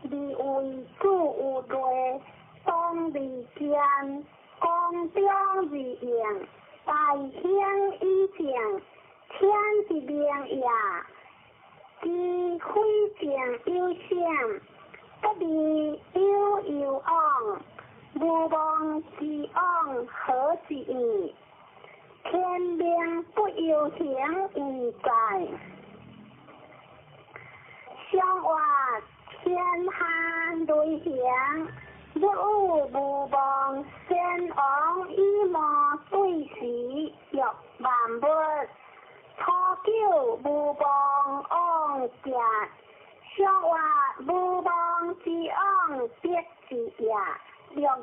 離為主有類，當離間，公中而應，大興以正，天之命也。機非正有性，不離有攸往。無望之往何之意？天命不由行為在。上話天下雷行，若有無望，先王以魔對時，欲萬物。初九無望往行，上話無望之往必之也。六二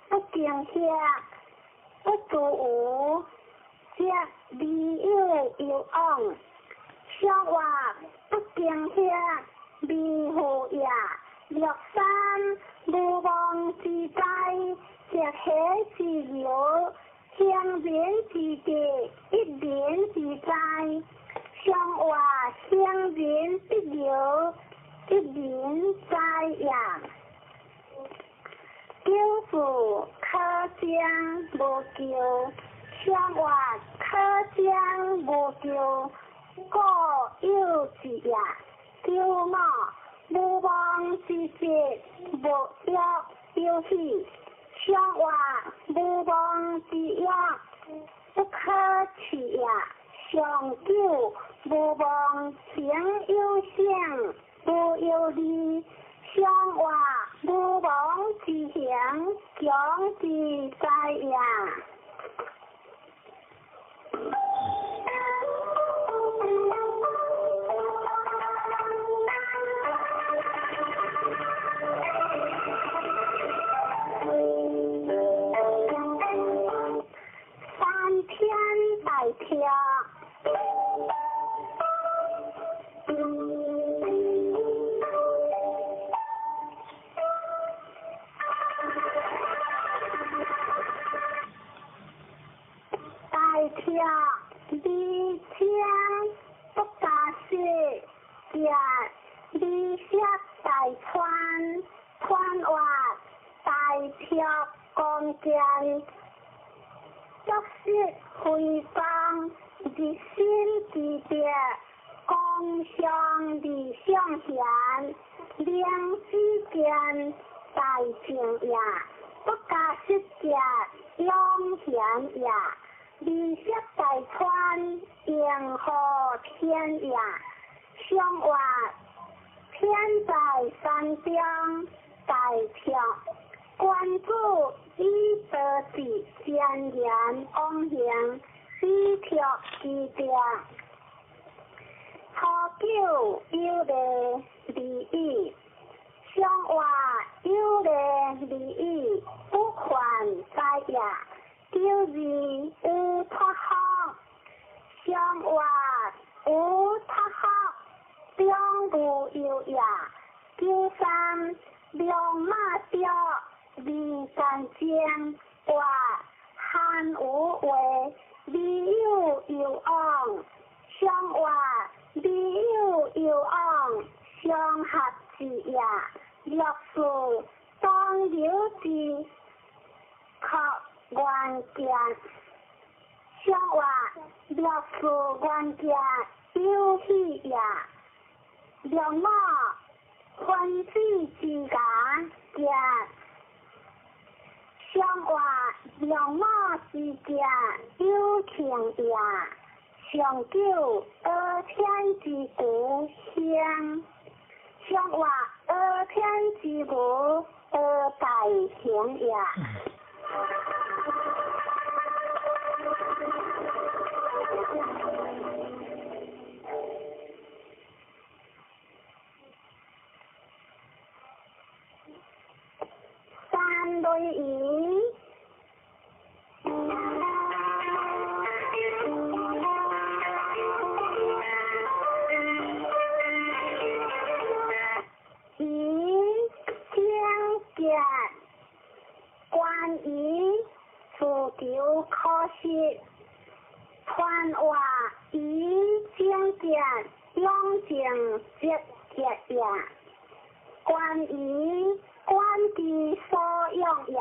不驚嚇，不足無，則未有攸往。上話不驚嚇，未負也。六三無望之災，則喜之由，行人之德，一人之災。上話行人必由，一人災也。九四可將無求，上話可將無求，故有之也。九五無望之節，無欲有喜。上話無望之欲，不可取也。上九無望行有性，無有利。上話無望之行，強之災也。三天大跳。大跳二千不加雪，食二色大川，川活大託光見，足失非方，日新之德，光相理相贤，明之見大正也，不加失者永賢也，利息大川迎何天也，相話天在山中大跳，關注以德智善言往行，以託之德。初九有禮利益，相話有禮利益，不犯災也。九二有脫福，相話有脫福，中無憂也。九三龍馬雕，二干正，話韓無話，利有攸往，相話利有攸往，相合之也。六四當有之，可願見，相話六四願見有喜也。六五分子之家見，相話六五之見有情也。上九阿天之古香，相話阿天之古阿大行也。三類魚。魚精結，關於自求可惜，傳話魚精結，養成積極也。關於關之所養也，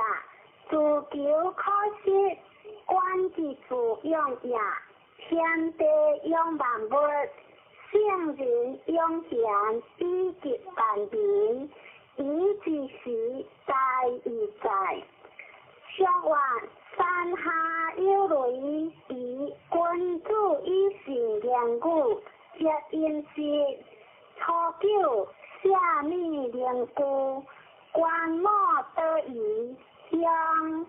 自求可惜，關之自養也。天地養萬物，聖人養賢以及萬民，以之時在以在。相話山下有雷，以君子以信言語，接音節。初九下米靈具，觀摩得宜香。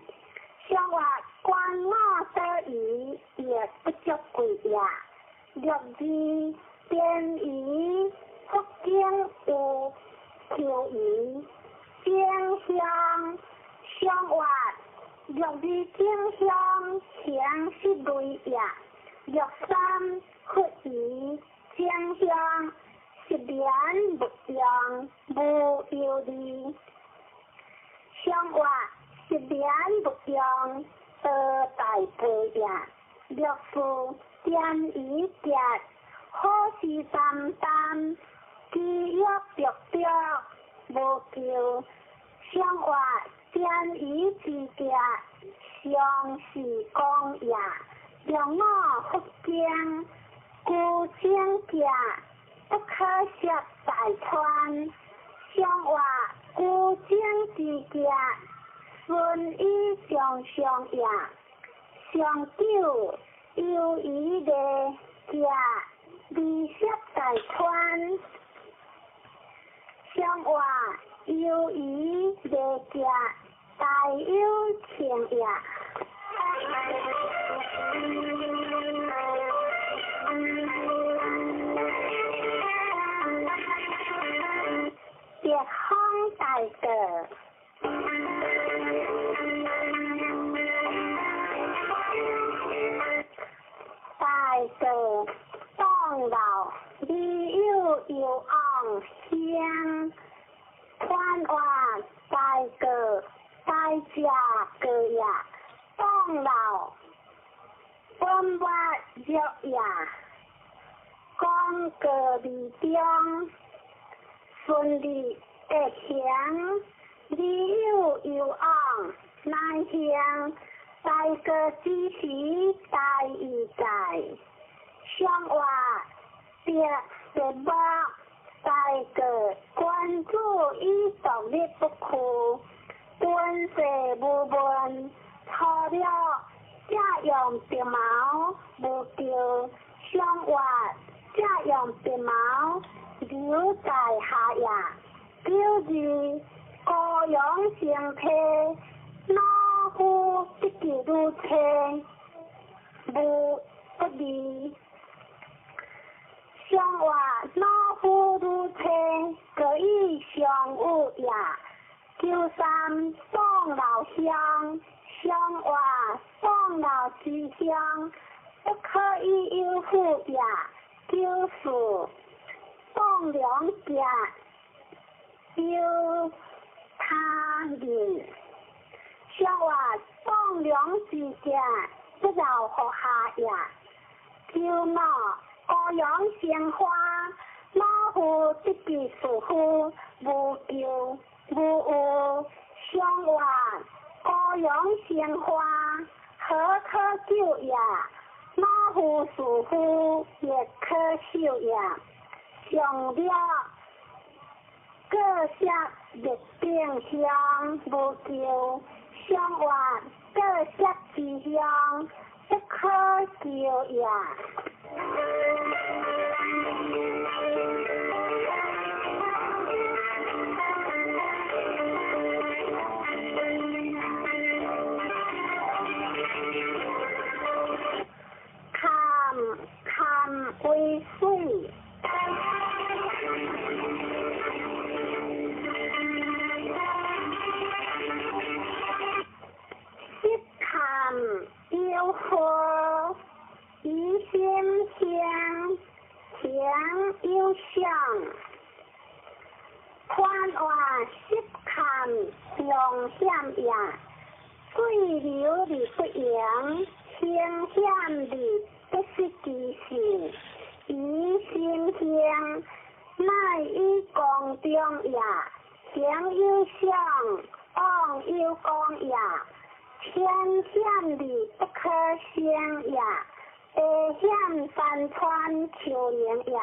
相話觀摩得宜，亦不足貴也。六二邊魚，福建有秋魚，正香。相話六二正香，形是雷也。六三佛魚，正香。十年勿用，無憂慮。相話十年勿用，得大悲也。六四點魚結，好事擔擔，記憶著著，無求。相話點魚之結，相是講也。六五福經，孤精結，不可涉大川。相話孤精之結，順以上上也。上九由於的結，利涉大川。相話由於的結，大有情也。別方大道，大道當老，利有攸往香。傳話大道大家個也，當老本末弱也。講過理中，順利的行，理有攸往，乃行大过之时，大义在。上话得得目，大过君子以独立不屈，敦势无问，粗略借用笔毛无求，上话借用笔毛留在下也。九二高阳生体，老夫得其如车，无不利。上话老夫如车，各以相有也。九三宋老乡，上话宋老之乡，不可以有负也。九四宋良家，有他人。上话栋梁之家，不饶乎下也。九五高阳生花，老夫得其士夫，无求无有。上话高阳生花，何可救也？老夫士夫，亦可修也。上了各色热定香，无求。上话各色之香，不可求也。坎坎为水。有何疑心相，情有相，宽话湿坎常险也，水流而不盈，形险而不失其性。疑心相，乃以公中也，形有相，往有光也。天险而不可胜也，地险山川丘陵也。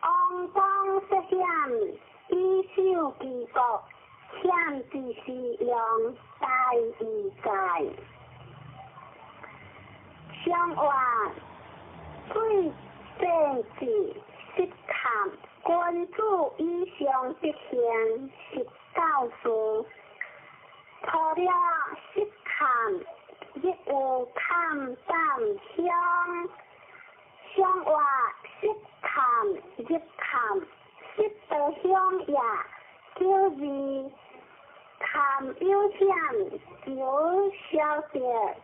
王公涉险，以守其国，险之时用，大义在。上话水政治失坎，君子以上德行，是教示。除了失坎，亦有坎胆香。上话失坎入坎，失得香也。九二坎有险，求消得。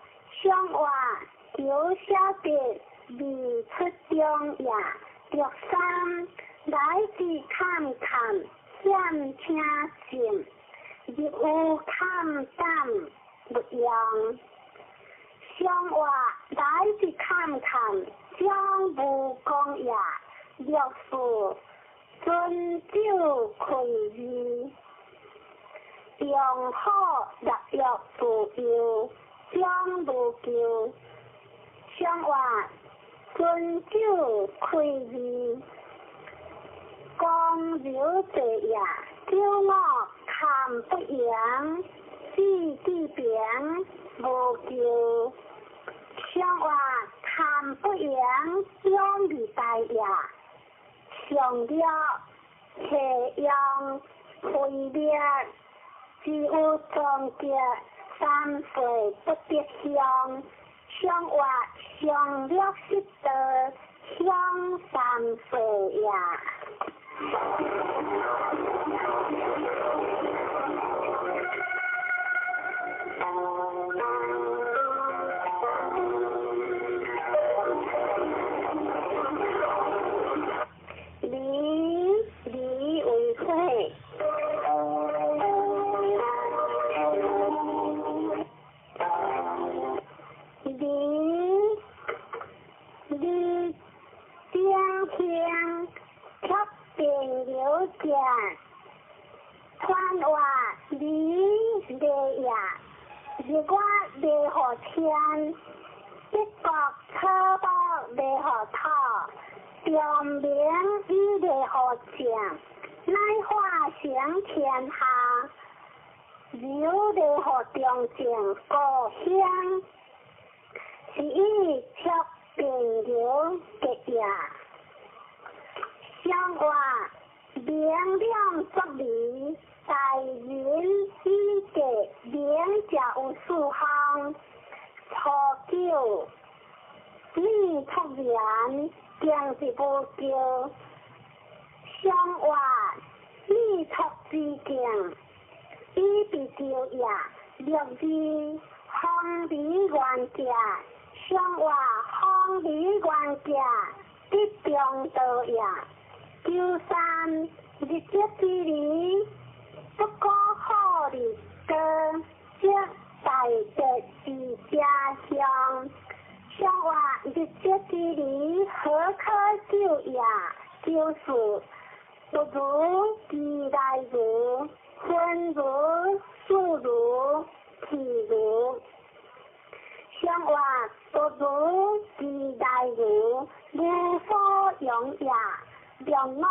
上话求消得，未出中也。六三来自坎坎，险请进。入有坎胆不用，上话来自坎坎，将无功也。六四尊酒开义，用好立约自由，将无求。上话尊酒开义，公流济也。九五坎不扬，志地平，无求。上话坎不扬，两二大也。上了斜阳毁灭，只有终结三岁不得相。上话上了失道，相三岁也。离离为火，离离顶香，贴电流者，日月袂予天，北國草木袂予土，長明以袂予正，乃化成天下，柔袂予中正故鄉，是以卓變柔結也。上話明亮作理，大人以格明者有四方。初九，你出言，定是無叫。上話你出之境，以被招也。六字方離原價，上話方離原價，得中道也。九三日節之理，不可好日多，則大德之家鄉。上話日節之理，何可救也？九四不如其來如，分如事如譬如。上話不如其來如，無所用也。六五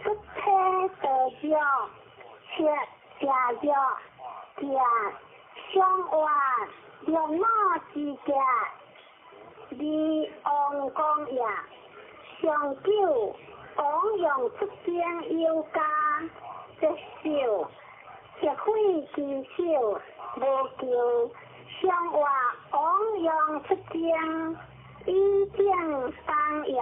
出體得著，七食藥食。上話六五之價，二王公也。上九王用出兵有加，節少協會之少無求。上話王用出征，以正當也。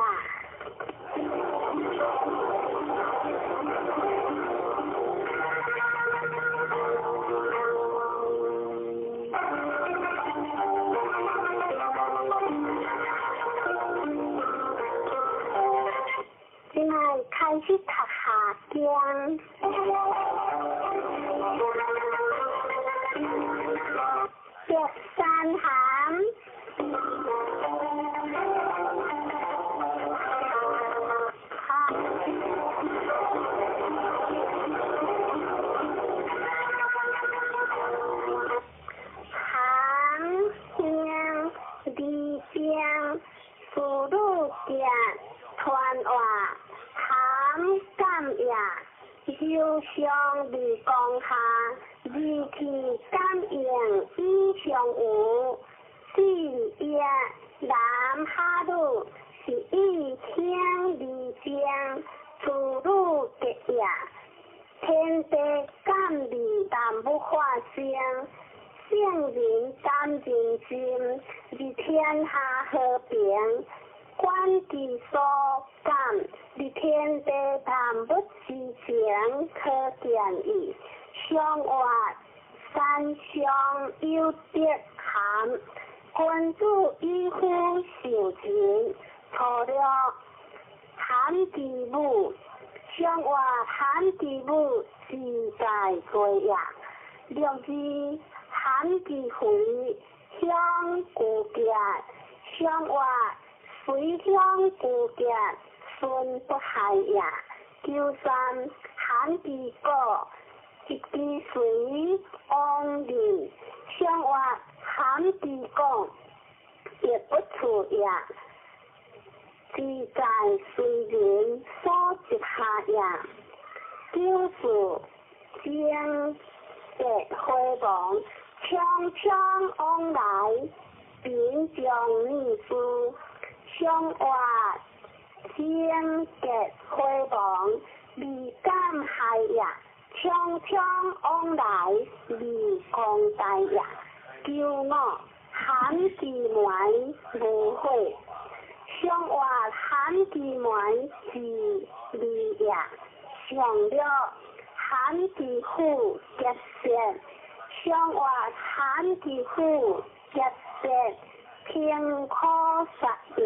這擺開始讀下經。白山函。柔上二光下，二氣感應以上有，四也男哈魯是以興二正，處女結也。天地感二但不化生，聖人感人心，而天下和平。觀其所感，而天地萬物之情可見矣。上話三上有德含，君子以夫受人，初六含其母。上話含其母自在過也。六字含其肥，鄉故結。上話隨鄉故結，孫不害也。九三含其果，一支隨往人。上話含其果，亦不處也。自在隨人所執下也。九四精結回亡，匆匆往來，貧將逆事。上話精結回亡，未敢害也。匆匆往來，未公大也。九五含其門無悔。上話含其門是利也。上六含其父結舌。上話含其父結舌，平可殺也。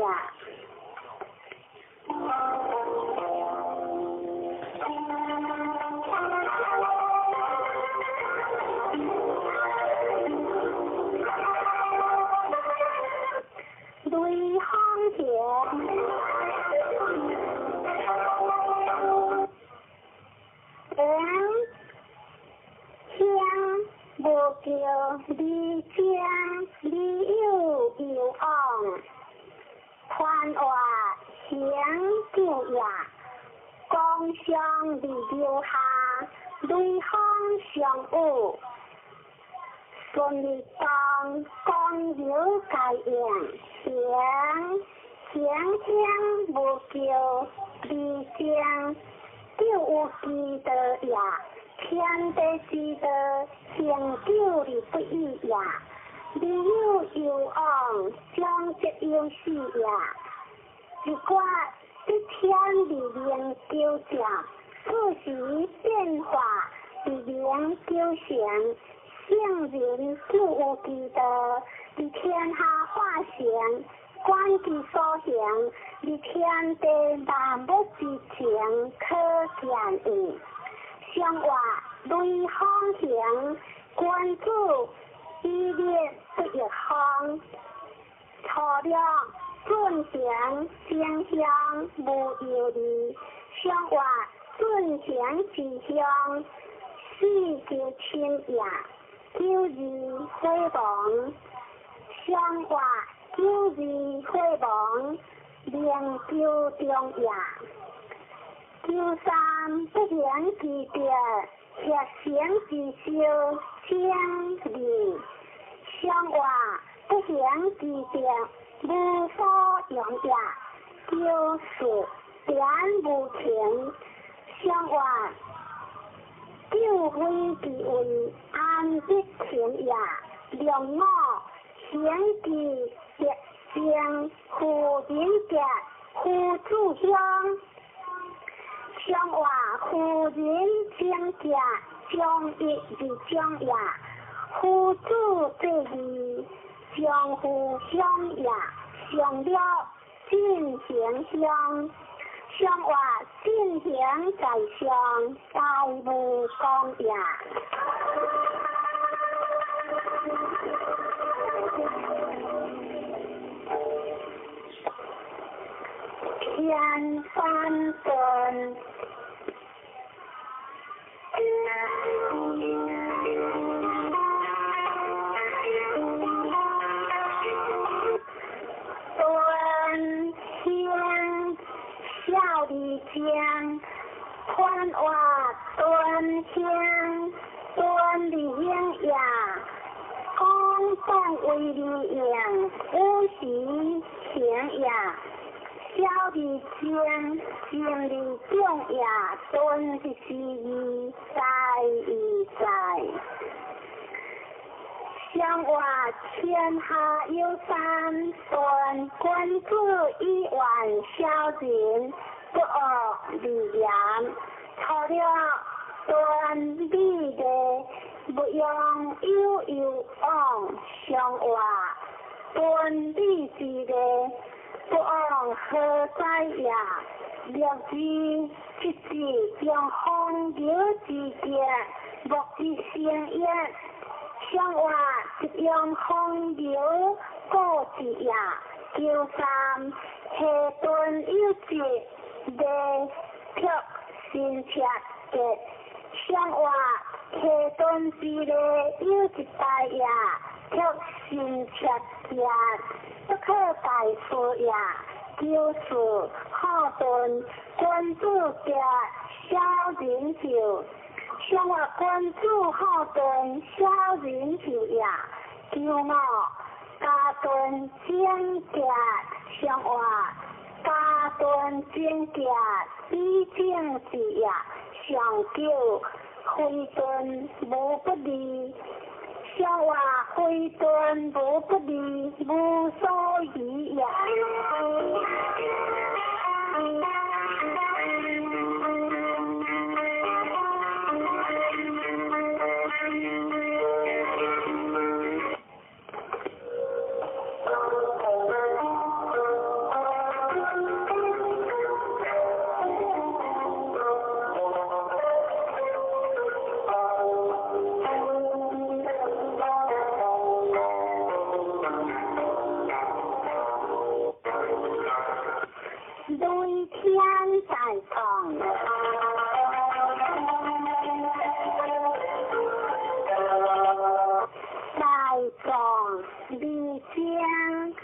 雷鋒田，人香無叫。離正離有有往，寬活行救也，光相離留下，雷鋒相遇，順利當光流該應，行行天無救，離正救有之道也，天地之道，行久而不已也。離有有往，將則有死也。一卦一天而明糾正，四時變化而明糾成，聖人就有之道，佇天下化成，觀其所行，佇天地萬物之情可見矣。上話雷鋒行，君子以立不逆風。初六進行正向無憂慮，上話進行之向，四就親也，九二火亡。上話九二火亡，明求中也。九三不行之德，協成之修，正義。上話不行之德，無所用也。九四點無情，上話救非之位，安得情也。兩五行之德正，夫人德，夫子鄉。上話夫人正德，將一而將也。夫子這義，將夫相也。上了進行相，上話進行在上，大無功也。天翻頓。端香小里江，寬活端香端里英也，公當為里應，五時行也。小里江，正里中也，端是是義，在義在。上話天下有三端，君子以遠小人，不惡而言。除了端美的，不用有有往。上話端美之的，不往何在也？六之七子將風流之德，莫之成也。上話一用風流過之也。九三下頓有節，未卻新赤節。上話下頓之禮有一大也，卻新赤節，不可大事也。九四好頓君子德，小人就。上話君子好頓，小人就也。九五家頓正德，上話家頓正德，比正之也。上九非頓無不利，上話非頓無不利，無所疑也。雷天在上。三藏二精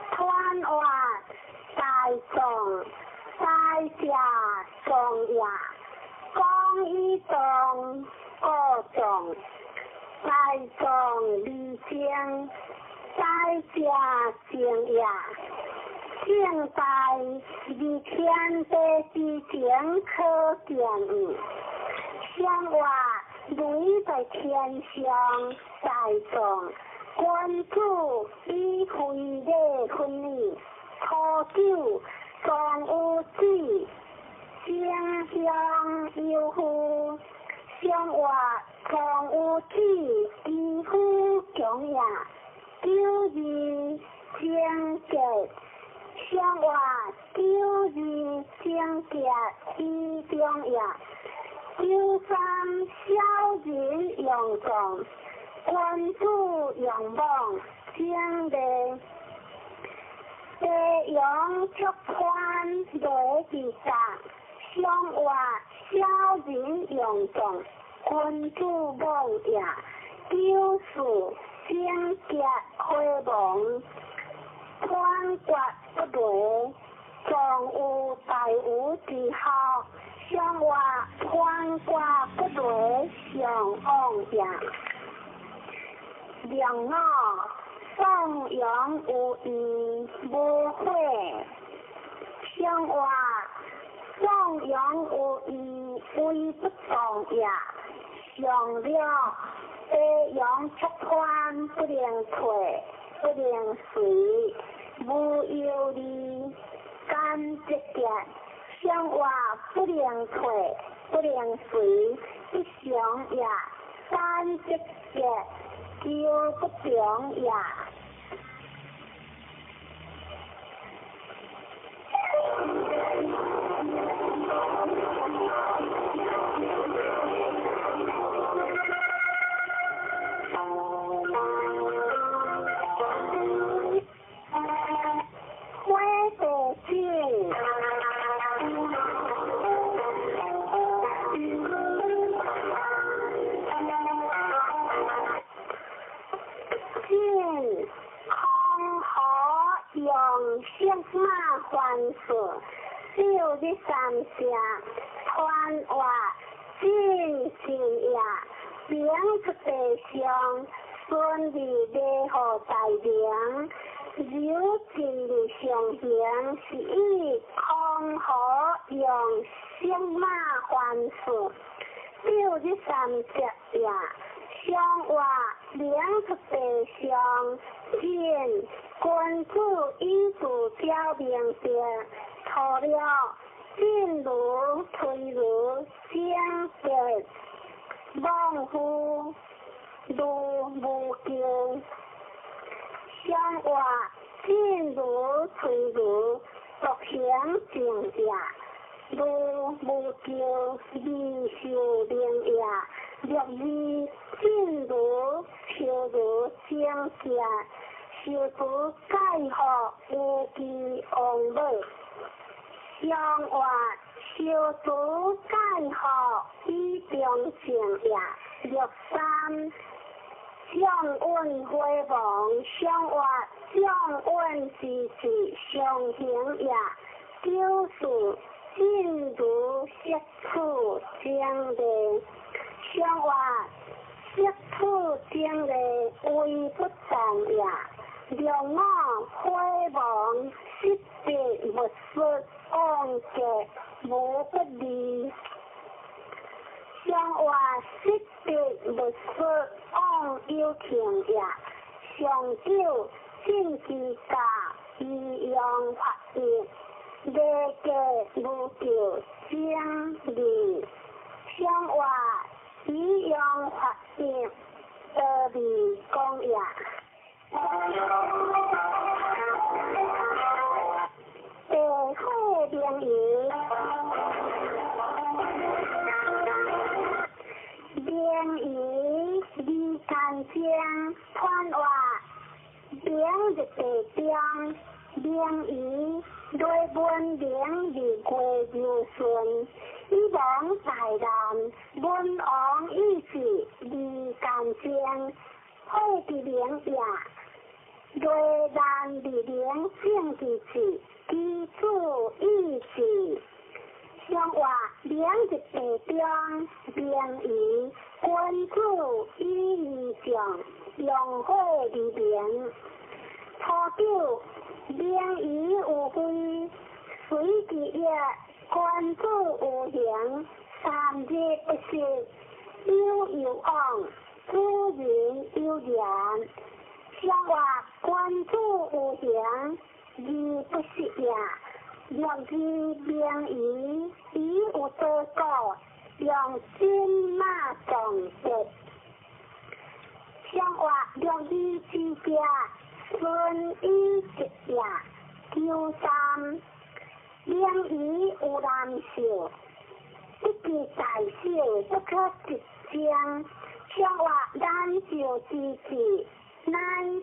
团活大藏大者藏也，讲以藏故藏大藏二精大者正也，正大二天地之情可见矣。相活雷在天上大藏，君子以非礼分矣。初九藏有子，正向有父。相活藏有子，其夫强也。九二贞节，相活九二贞节以中也。九三小人用藏，君子用妄正礼。地阳出宽雷之甲，相活小人用藏，君子妄也。九四贞节火亡，判决不雷，藏有大无之学，相活判决不雷上往也。两五宋阳有义无悔，相活宋阳有义为不动也。上了地阳出宽不能退，不能随，无忧虑，干节节，相活不能退，不能随，不祥也。干节节，求不中也。火地井。晋空河用色马还数，九日三声，团活进进也，明出地上，顺利礼号大明，柔进日上行，是以空河用色马还数，九日三节也。相活明出地上，晋君子以自表明德，除了进如推如正德，妄夫如无咎。相活进如推如独行正也，如无咎未受灵也。六二进如秋如正节，受主盖福有其王母。相活受主盖福以中正也。六三将运火亡，相活将运之志上行也。九四进如色处正礼，相活色处正礼为不动也。六五火亡，失德勿失，往结无不利。相活失德勿失，往有情也。上九进之家，以阳发育，礼节无咎正义。相活以阳发育，得利公也。地火明夷，明夷二干精，团活明日地中，明夷雷文明日月柔顺，以王大难，文王意志二干精，火佇明也，雷難佇靈，正佇智，其子意志。上話明入地中，明儀君子以義重，用火而明。初九，明儀有非，隨其業，君子有形，三日不食，有攸往，主人有言。上話君子有形，而不失也。六字明儀，以有多故，用金馬撞德。上話六字之家，順以直也。九三，明儀有難受，不計大小，不可直將。上話難受之至，乃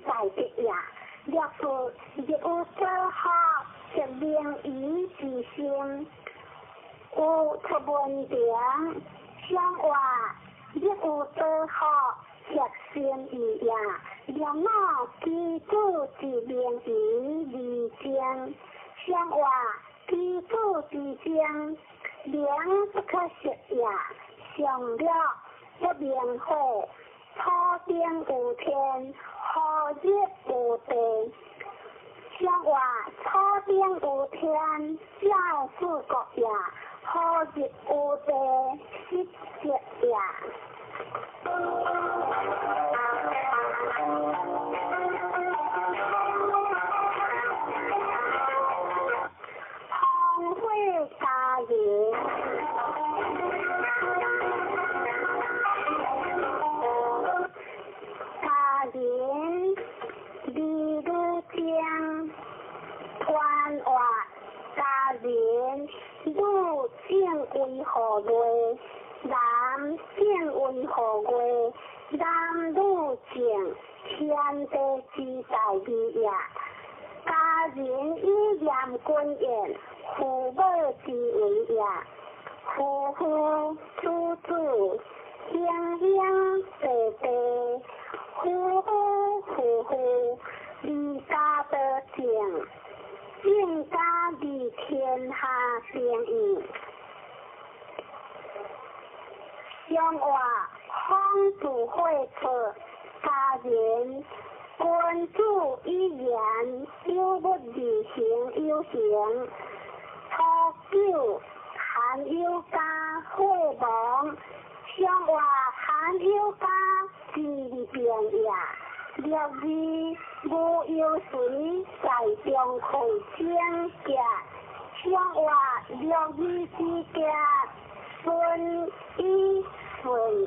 大德也。六四，日有所學，則明儀之心，有出文憑。上話日有所學，則心意也。六五，其子之明儀而精。上話其子之精，明不可失也。上六，不明火，土頂有天，何日有地？上話土頂有天，照四國也；何日有地，失德也。烽火家人，家人李女精，传话家人女正为何月？男正为何月？男女正，天地之大义也。家人以严君言，父母之为也。夫妇子子，兄兄弟弟，夫夫妇妇，离家得正，正家利天下定义。上话方自会出，家人君子以言，有物而行有形。初九，含有家火亡，上话含有家之变也。六二，无忧随在中会整洁，上话六二之家，顺以顺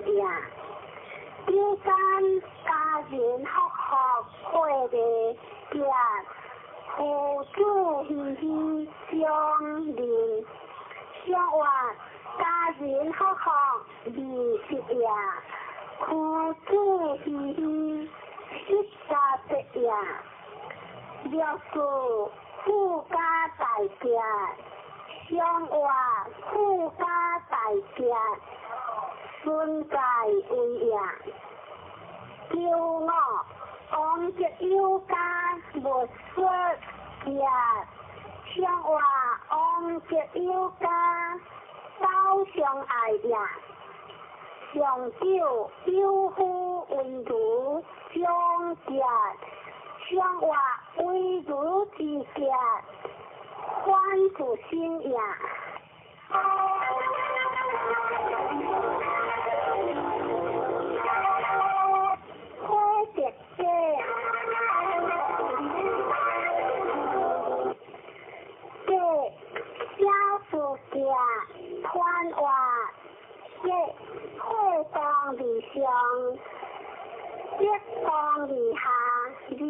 也。九三，家人福福会的家，父子熙熙相邻。上话家人福福二十也，父子熙熙失家德也。六四，富家大家，上话富家大家，孙在为也。九五，王德有家无说也，上话王德有家走相爱也。上九，有夫为儒长节，上话为儒之节，反自身也。火德者，者小事者，传话者火当而上，德当而下，儿女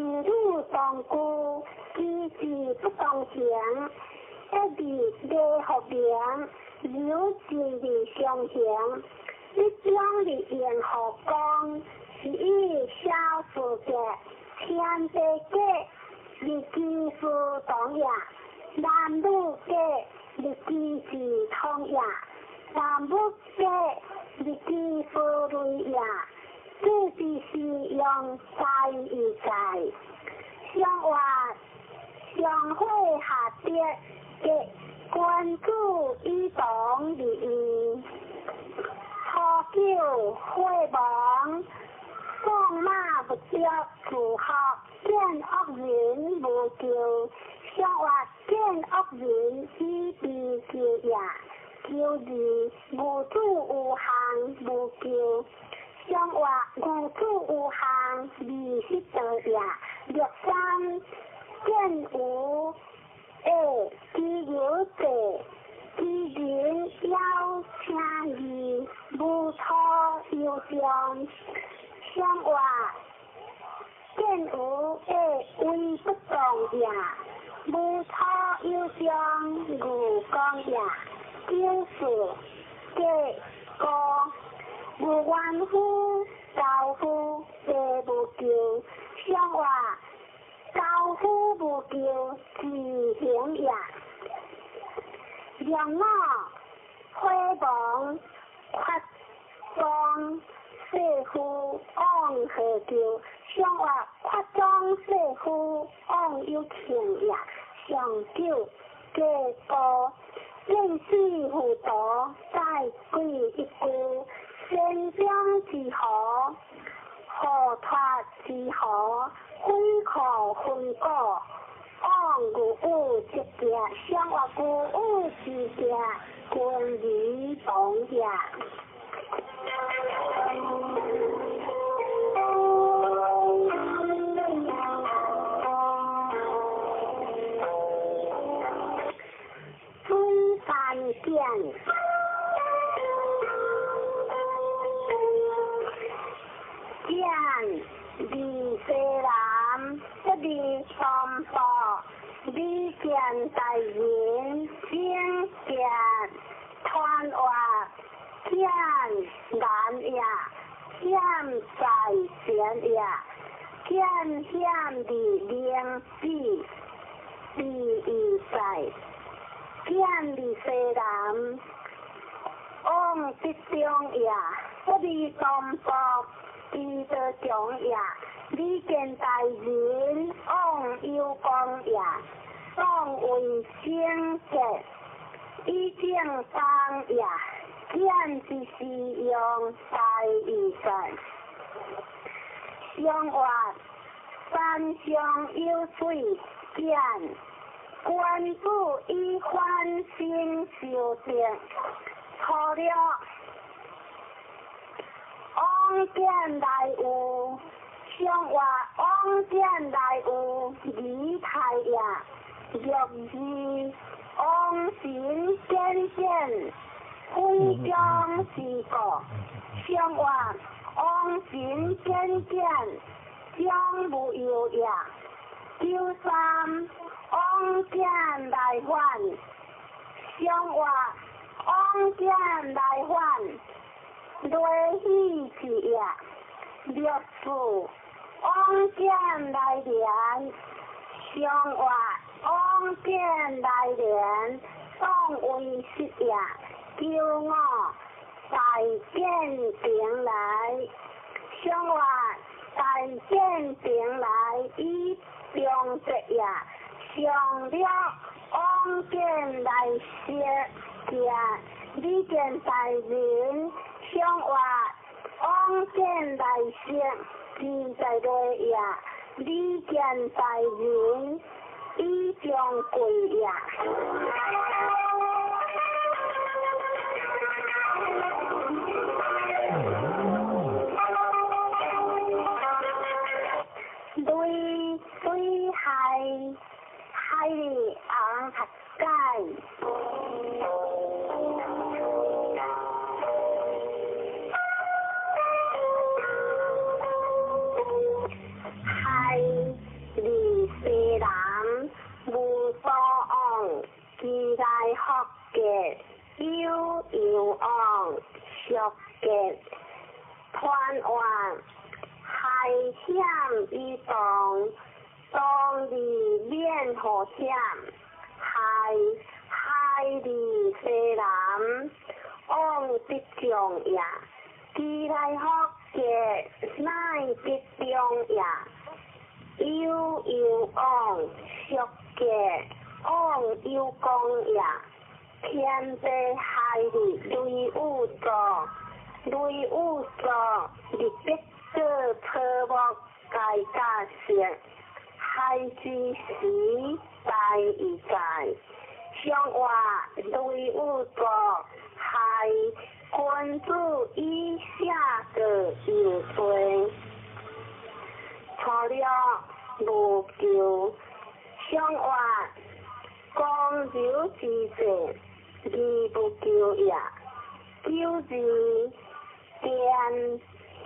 当顾，机智不当行，一字礼福明，柔情而相行，一将而言何光，是以小事者，天地者，日机事同也；男女者，日机事同也；男母者，日机事类也。這之時用大義在。上活上火下跌，結君子以同利義。初九火亡，放馬不著自學，見惡人無咎。上活見惡人以悲救也。九二無子有項無咎。上活無子有項20道也。六三見無下其有者，其人枵請義，無錯有上。上活見有下威不動也，無錯有上如講也。九四結果無冤夫，樵夫地無咎。上活樵夫無咎，自行也。兩五火亡，發裝世夫往何咎？上活發裝世夫往有慶也。上九結果見死糊塗，再鬼一句，先將之何，何脫之何，非可分果，往有有之行，上活有有之行，君而同也。水番見，見離西南，不離東部，離見大人，正見團活，見難也，險在前也，見險離靈子，離義在。見離西南，往吉中也，不離東部，離道中也。離見大人，往有光也，當為聖潔，以正當也。見之時用大義在。上活山上有水，見君子以反省修正，初六往見來有，上活往見來有儀態也。六二往神見見，非將之過。上活往神見見，將無憂也。九三往見來還，上活往見來還，雷喜之也。六四往見來連，上活往見來連，當為實也。九五大見平來，上活大見平來以中節也。上六往見來說見，離見大人，上活往見來說，自在內也。離見大人，以將貴也。雷水海海里昂塔蓋。海離西南無所往，其來福結有有往，俗結團圓。海險以動，當離免禍險。海海離西南，往得將也。其來福杰乃得中也，悠悠往，俗杰往有功也。天地海日雷雨作，雷雨作，日必过草木皆甲色，海之时大亦在。上话雷雨作，害君子以下个有罪。初六无求，上话公柔之势，义不求也。九字颠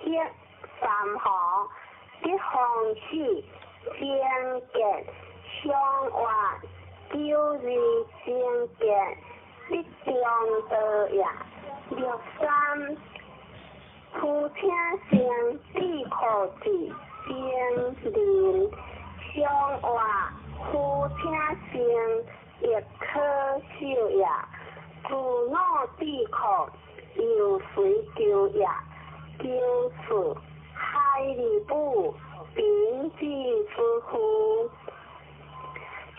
歇三河，得方始，贞洁上话九字贞洁，得中道也。六三夫请生智库子贞人，上话夫请生亦可受也。自我智库又随求也。九四海日母平之之夫，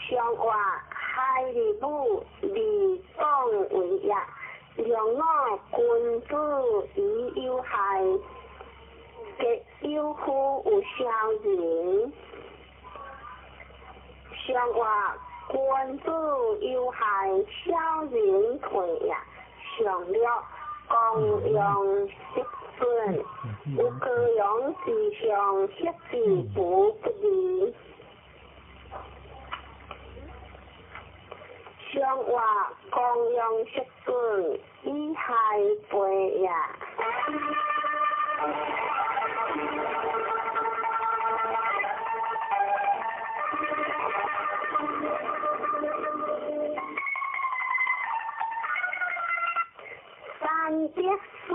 上话海日母利党为也。两我君子以有害，结有夫有小人。上话君子有害，小人退也。上六公羊失损，有高阳之上，失之不不义。上话公羊失损，以害背也。三德损。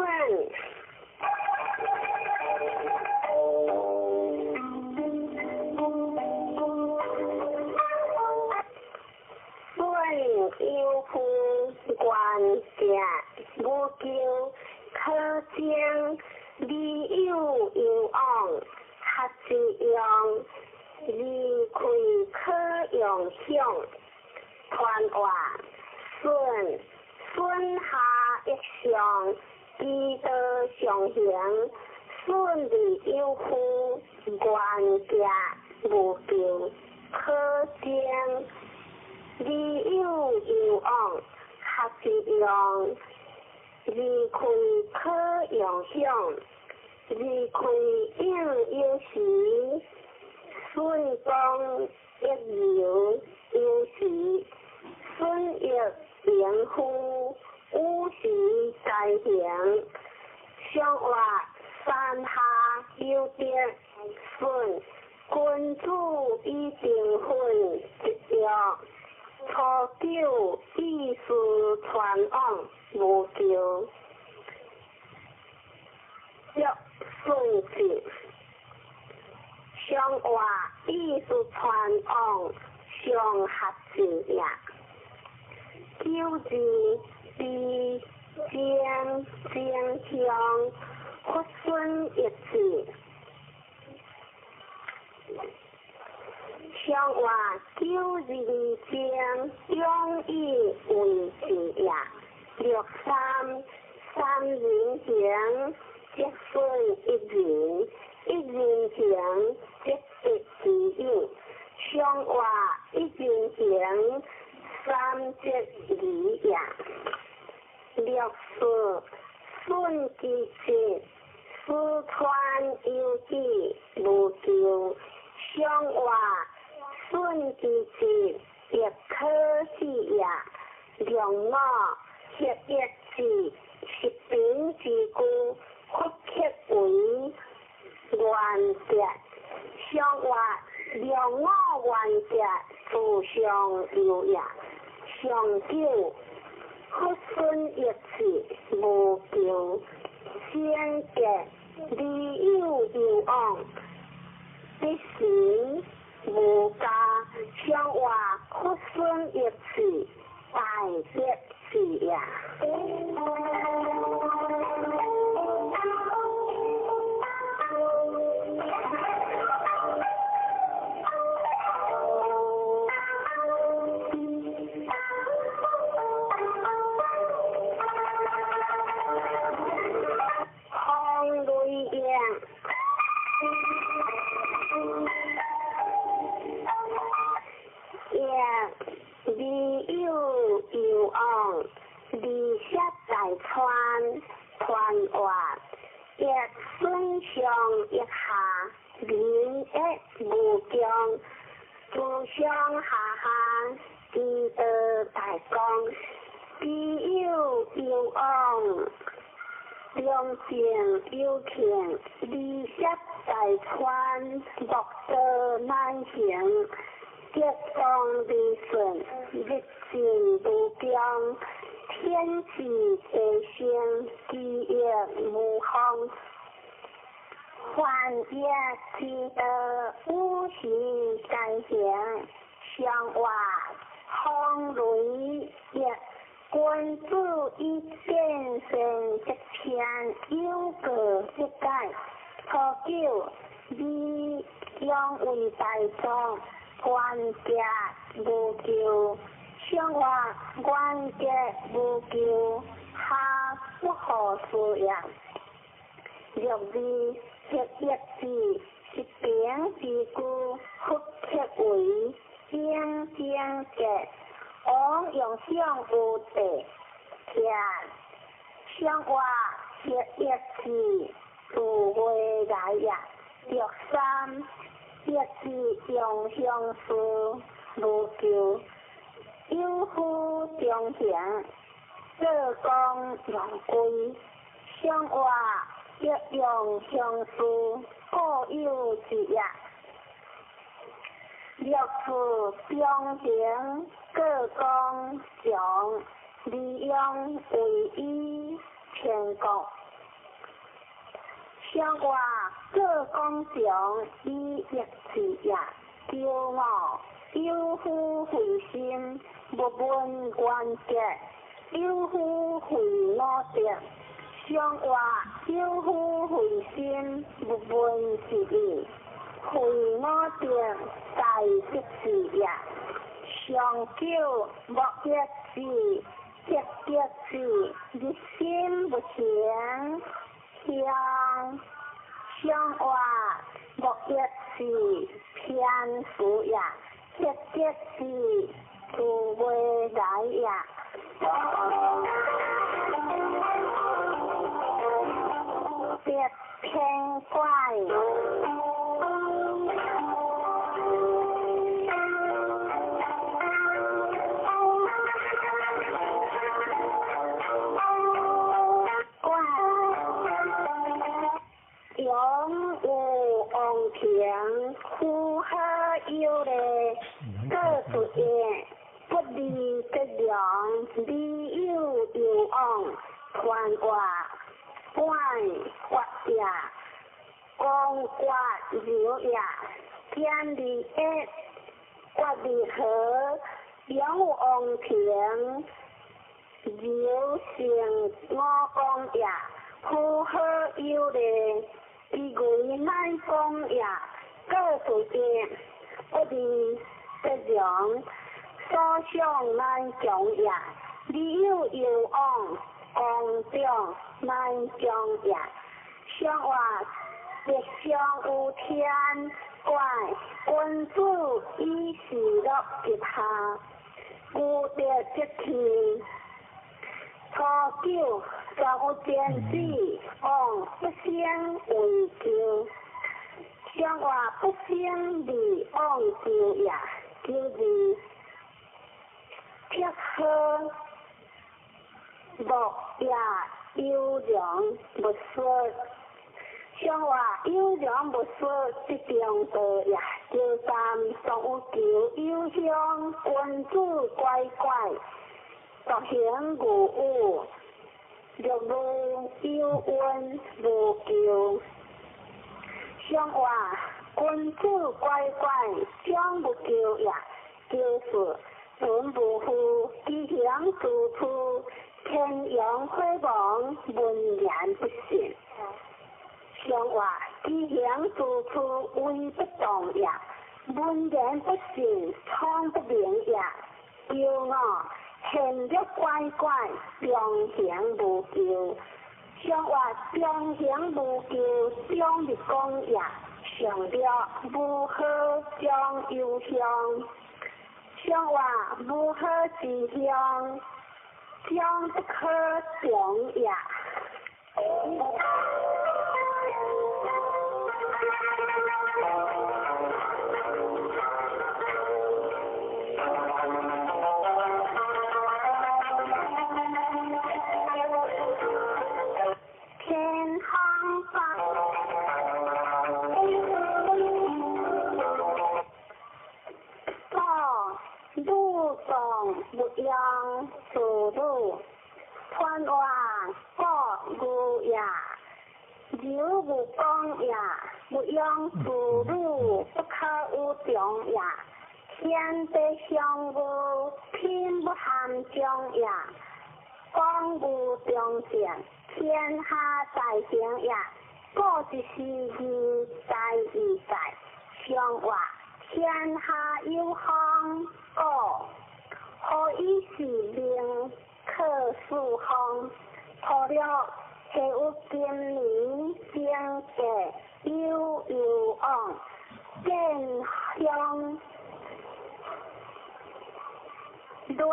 损有夫愿者无求，可将利有有往，合之用，离开可用享。传话损损下一上，其道上行，损利有夫，愿者无求，可将利有有往，合之用，离开可用享。离开应有时，损公益柔有时，损益盈夫，有时该行。上话山下有德损，君子以定分执着。初九意思传往无求，六顺子。上话意思传往上合字也。九字比正正向佛孙一字。上话九字正中以为字也。六三三人行，则损一人；一人行，则得其友。上话一人行，三则二也。六四损其节，四川有志无求。上话损其节，亦可喜也。两我合一字，十平之句，复刻为原则。上话两我原则，自上有也。上九佛孙一字无求，先结利有有往，得神无加。上话佛孙一字，大德字也。利息大川团活，欲损伤欲下，民益无穷，自上下下，之道大公，知有攸往，良政有庆，利息大川，莫道难行，德公利顺，日进无穷，天志地成，其益无方。凡业之道，五行皆行，上活风雷业，君子以见善则迁，有过则改。初九，你养为大众，冤结无救。上活冤结无救，下不可思也。六二黑一字，一平之句，复刻为应正结。王用上有地，徛上活黑一字，自未来也。六三一字用相思无救，有夫中行，做工用归。上活欲用相思，固有一也。六四中行，各公将，利用为以天国。上活各公将，以一字也。九五有夫慧心，勿问冤结；有夫慧五德。上活有夫慧心，勿问一义。慧五德，大德智也。上九莫一字，得得智，日心不行。向上活莫一字，偏福也。得得智，自未来也。得偏怪。永有王庭，呼好有礼，各不厌，不离得良，理有攸往，团活管发也，公决流也，天理一，决离和，永有王庭，流成五公也，呼好有礼。伊为乃公也，各不厌，不离得良，所想难强也。理有攸往，公长难强也。上活日上有天怪，君子以事乐及下，无德则弃。初九，全有天子，王不生为咎。上活不生利往咎也。九二，铁好木也优良勿说。上活优良勿说，则中道也。九三，常有求有乡，君子乖乖，独行无有，六路有恩无咎。上活君子乖乖，将无咎也。九四，存无负，其行自处，天阳火亡，文言不信。上活其行自处，威不动也。文言不信，聪不明也。九五，现略乖乖，中行无咎。上活中行无咎，中立公也。上略无好将忧乡。上活无好之乡，將不可長也。天空法。汝藏勿用自汝，传话国语也，柔无讲也，勿用自汝，不可有长也。天地相无，品不含中也。讲无中正，天下大成也。故一时义在义在，上话天下有风，故何以是命可四方？除了下有今年经济有有往，见乡雷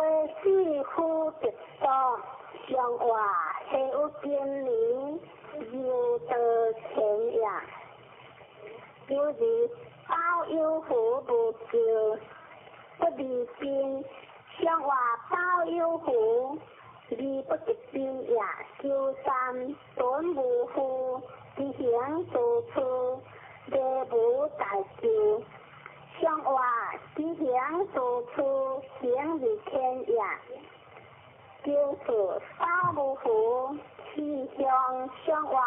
死夫得多，上话下有今年又得钱也。有日包有福无救，不离宾，上话包有福，而不得宾也。求三顿无负，执行诸处，礼无大救。上话执行诸处，行如天也。就是包无福，气象上话。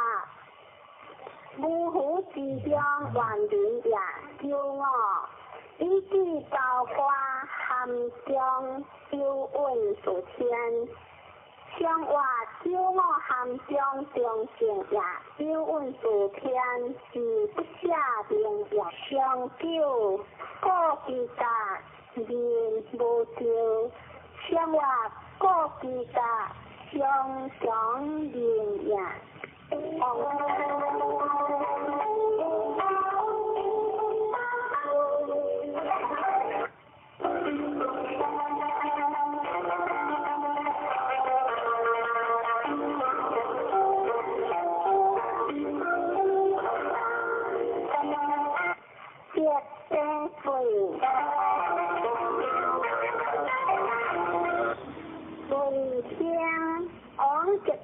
无福之乡万民也，求我以至包括含中有运数天，上话九五含中中正也，有运数天是不下明也。上九故其达人无救，上话故其达上强人也。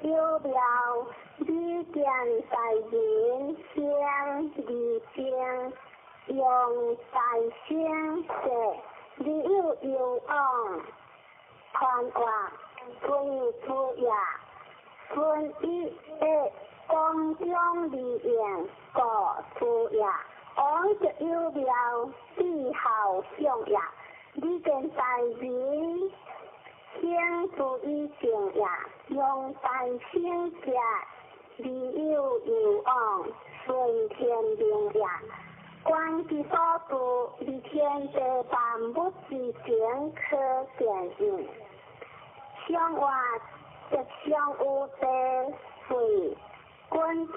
有庙，李见大人先二正，用大声说，你有有往，传话归主也，孙一的光中利用国主也，王就有庙，帝后相也，李见大人。先注意正也，用大声者，利有有往，顺天命也。观其所住，而天地万物之情可见应。上话则上有地水，君子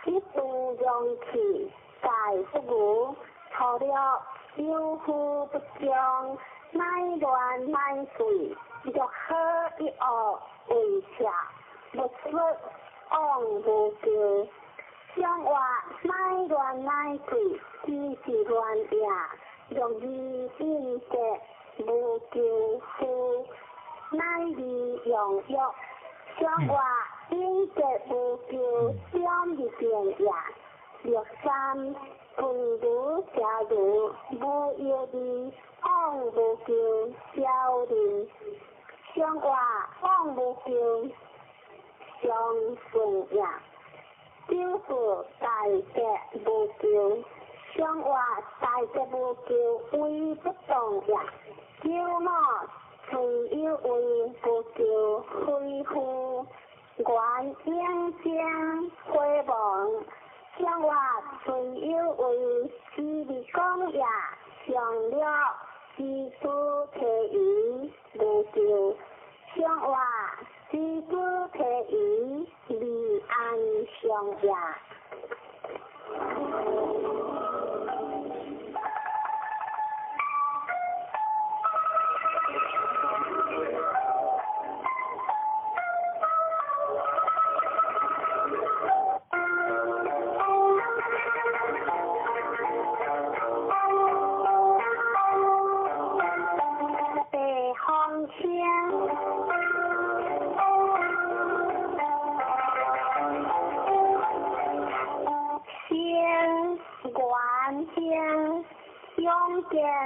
一度容器，盖不无，除了有福不将。乃乱乃水，若好一恶为邪，勿说往无救。上话乃乱乃水，只是乱也。若义变节，无救夫，乃利用欲。上话变节无救，将入变也。六三分如假如无药味。往无救，小人上话往无救，上顺也。就是大德无救，上话大德无救，为不动也。九五虽有为无救，非夫愿应将回望。上话虽有为，只是讲也。上了知主提疑无救，上话知主提疑离安上也。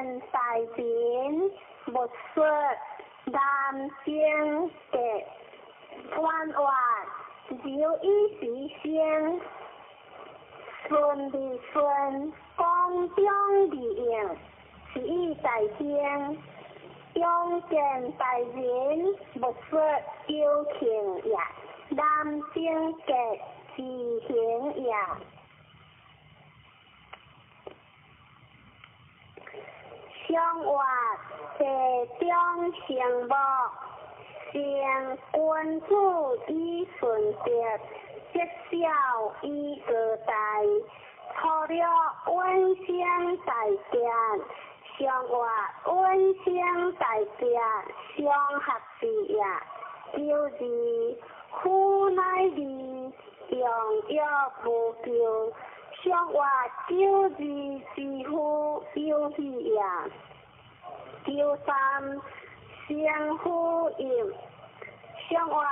見大人勿說南征格，還活柔以時生，順利順，光中利用，是以大興。勇見大人勿說有慶也，南征格之行也。相活地中成木，成君子以順德，積小以高大。初六穩生大吉，上活穩生大吉，相合之也。九二夫乃二，用約無咎。上活九二之夫有喜也。九三生夫役，上活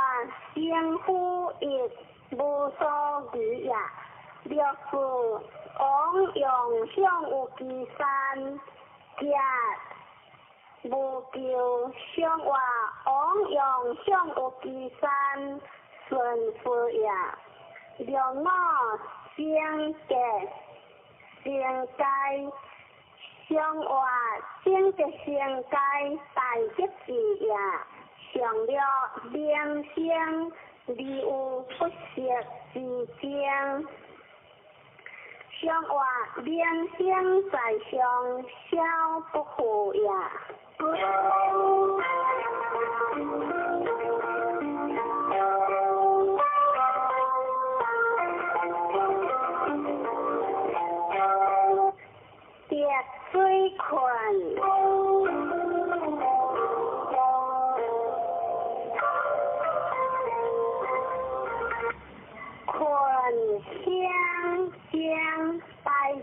生夫役無所疑也。六四王用向有其山，吉無咎。上活王用向有其山，順福也。六五生吉生佳，上活生吉生佳大吉字也。上六明星，而有不息之争。上活明星在上，小不負也。滴水困，困相争，大人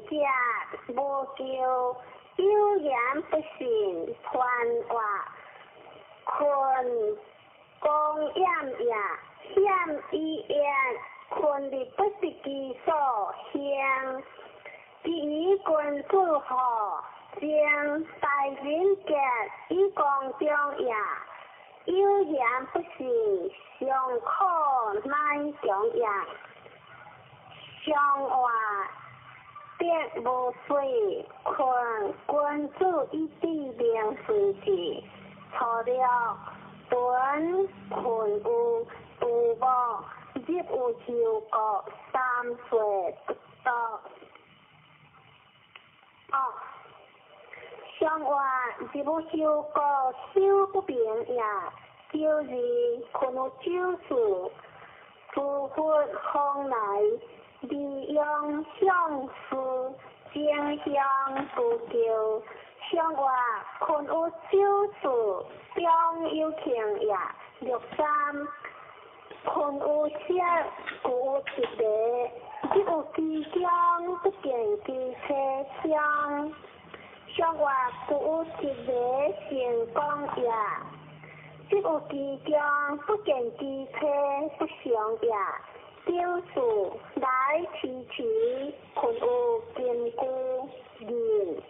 者無咎，有言不信，還活困公厭也，險以言，困伫不是其所行。其以君子好，將大人格以公中也。有言不信，尚可乃強也。上活得無水，困君子以知明隨之。初六屯困有杜牧，入有休國，三歲不到。哦，上活入有休國，修不平也。九二困有酒肆，諸佛方來，利用相思，争相不求。上活困有酒肆，中有庆也。六三困有色，故有一个，入有其中，不见其车厢。上活故有一个成功也。入有其中，不见其车不祥也。九四来迟迟，困有根据，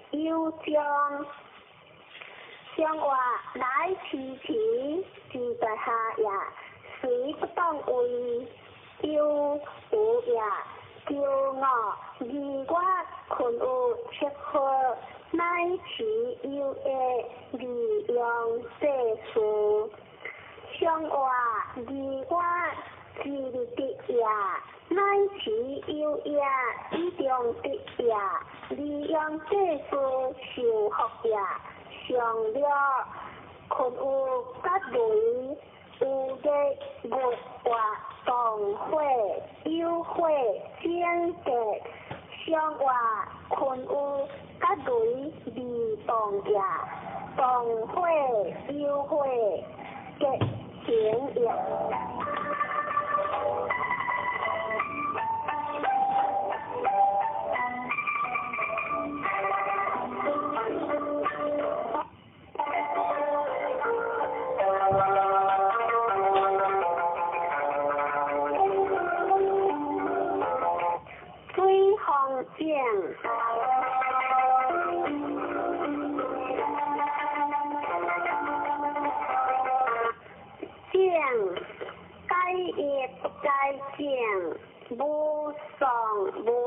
人有将。上活来迟迟，之在下也。虽不当为有无也。九五二月困有七号，乃持有益，利用世事。上活二月之日得也，乃持有益，以中得也，利用世事受福也。上六困有吉雷，有日月活动火，有火整格。上活困有吉雷未动也，动火有火吉行也。水风井。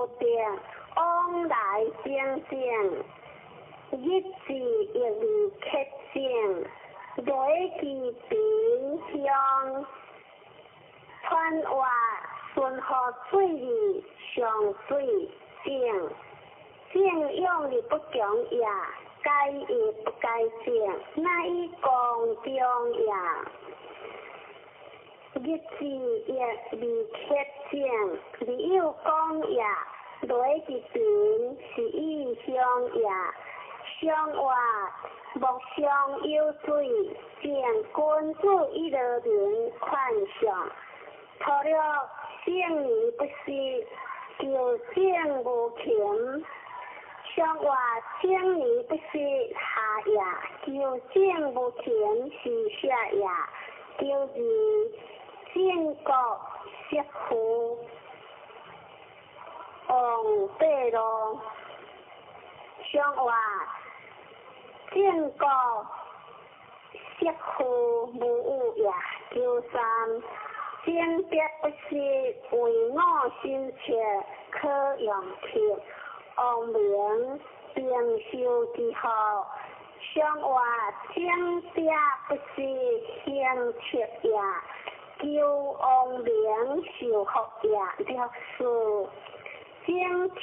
無得往來等等，日子亦未克正，雷其貧鄉，傳話順河水里上水正，正用而不強也，該亦不該正，乃以公中也。日子亦未克正，未有講也。雷其貧是以鄉也，上話莫相有水，正君子以樂民勸上，除了聖年不息，求正無勤。上話聖年不息下也，求正無勤是下也，求二正國媳婦王八路。上話正國媳婦無有也，求三正德不息，為我心切，可用鐵。王明並修之後，上話正德不息，行切也，求王明受福也，六四正求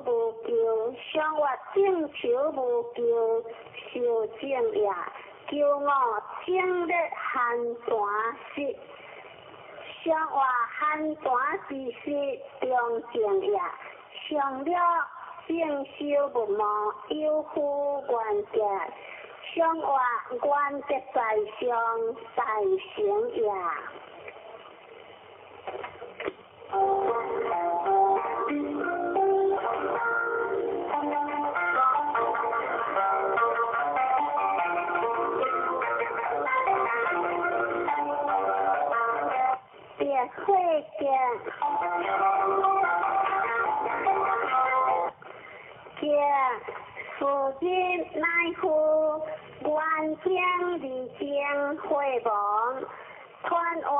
無求，上話正求無求，受正也，求我正日寒寒時，上話寒寒之時中正也，上了正修無妄，有夫原德，上話原德在上，大成也。别火结，结事日乃夫，原将二将会亡，传话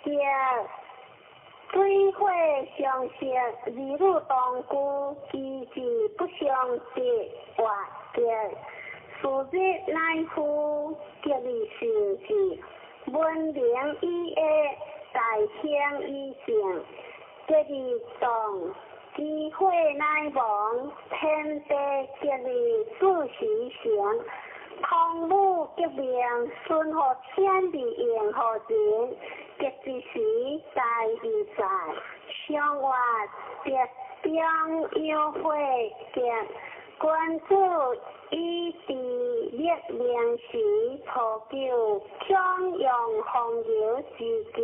结水火相食，二女同居，其志不相得，活结事日乃夫，结而成志，文明以下，大兴以正，结而动，机会乃亡，天地结而子时成，汤武革命，顺乎天地应乎人，结之时大义在，上话德中有火结，君子以治立命时，初求强扬风流之德。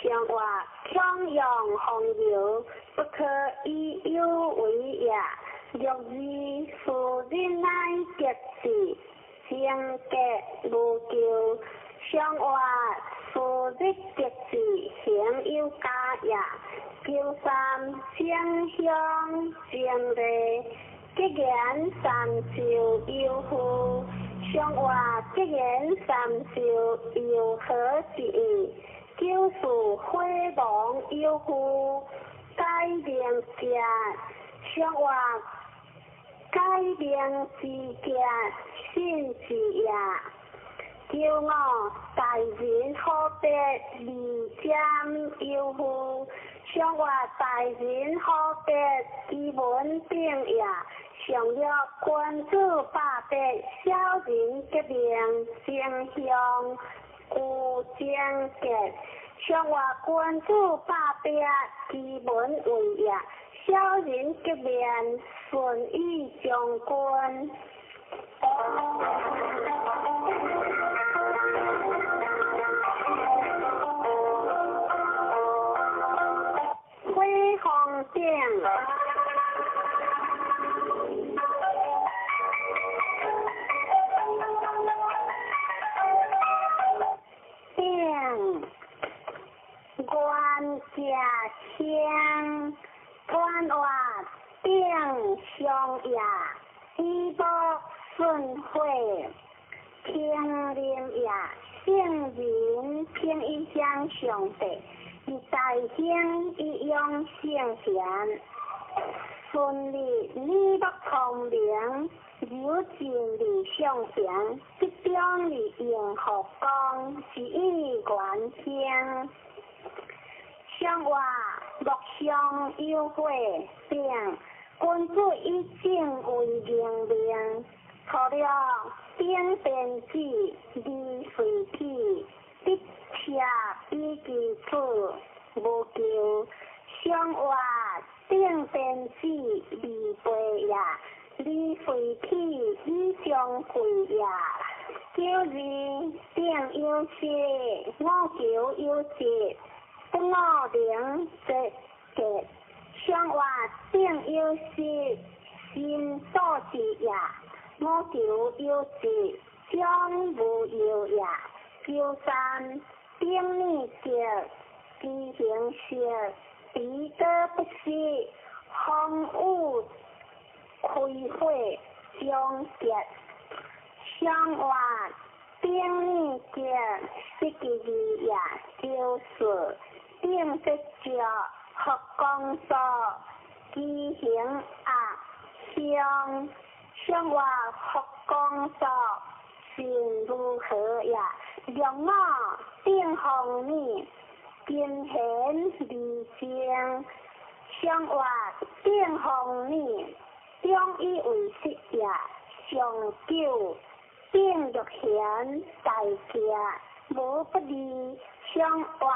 上话强扬风流，不可以有为也。六二事日乃结志，正格无咎。上话事日结志，行有加也。九三正乡正礼，吉言三就有夫。上话吉言三就有何之意？九四火亡有夫，改名结。上话改名之结，信之也。九五大人好别二占有夫，上话大人好别其文定也。上了君子百别，小人革命争相有争结。上话君子百别，其文为也。小人革命顺意将军。火风顶，顶原家乡，传话顶上也，以无顺火，平林也，圣人平一乡上帝，日大兴以养圣贤，顺利你目聪明，柔尽理上贤，集中你用佛光，是以愿兴。相话莫相有悔，并君子以正为明命。除了顶天子，离随体，得车以其处，无求。相话顶天子，离背也，离随体以相会也。九二顶有失，五求有节，不五能节节。相话顶有失，心所致也。五求有节，将无忧也。九三顶礼节，知行色，彼得不失，风雨开火终结。相话顶礼节，失其义也。九四顶节节，佛光所，知行恶相。相话佛光所，心如何也？六五顶风雨，金贤离正。相话顶风雨，中以为实也。上九顶玉贤在家，无不利。相话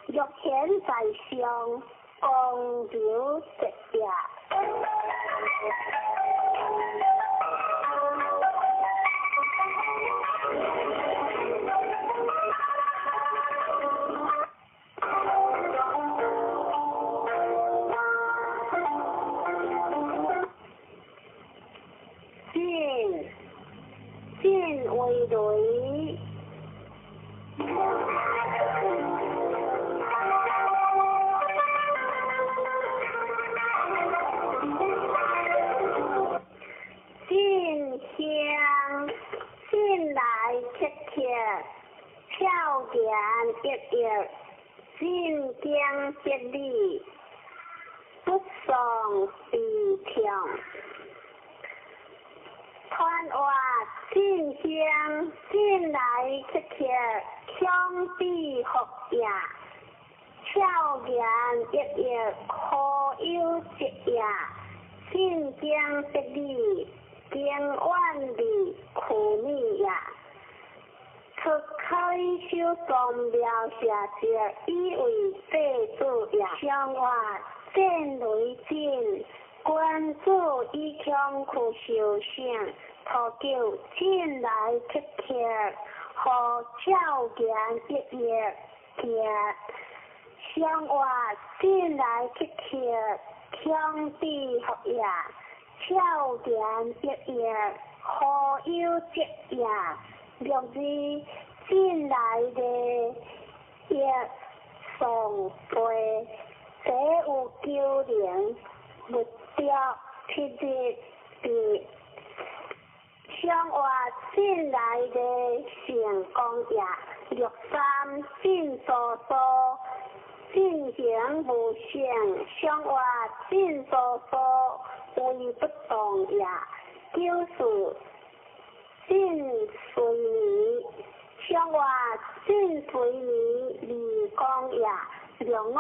玉贤在上，光流直也。进进为雷。进香进来切切，俏言溢溢，进经别理，不丧悲痛。传话进香进来切切，强比福也，俏言溢溢，可有节也。进经别理，经远离苦米也。出开修宗庙下节，以为祭祖也。相话战雷震，君子以强苦修行，土九进来切切，和俏言溢溢节。相话进来切切，强比福也，俏言溢溢，何有节也？六二进来的一送背，这有九灵，目标七日地。相话进来的成功也，六三进所所，进行无性，相话进所所为不动也。九四进随迷，相话进随迷离光也。六五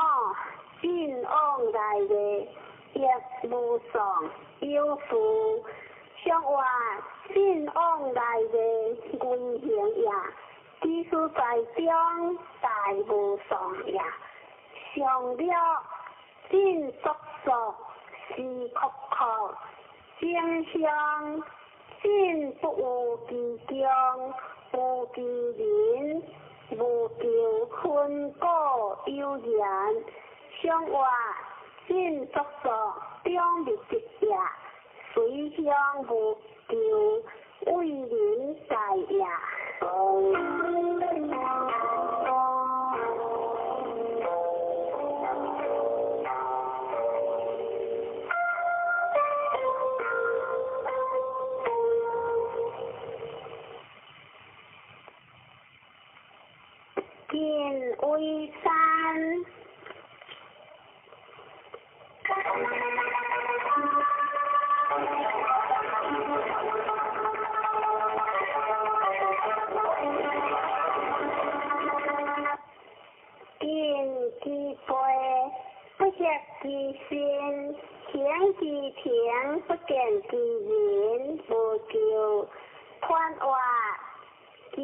进往来的亦无丧有福，相话进往来的危行也。技术在中大无丧也。上了进速速是阔阔，正向进不有其中，无其人，无求分果有缘。相话进速速中入直也，随向无求为人在也。晋为山。见其背，不协其身；行其庭，不见其人。无求。传话见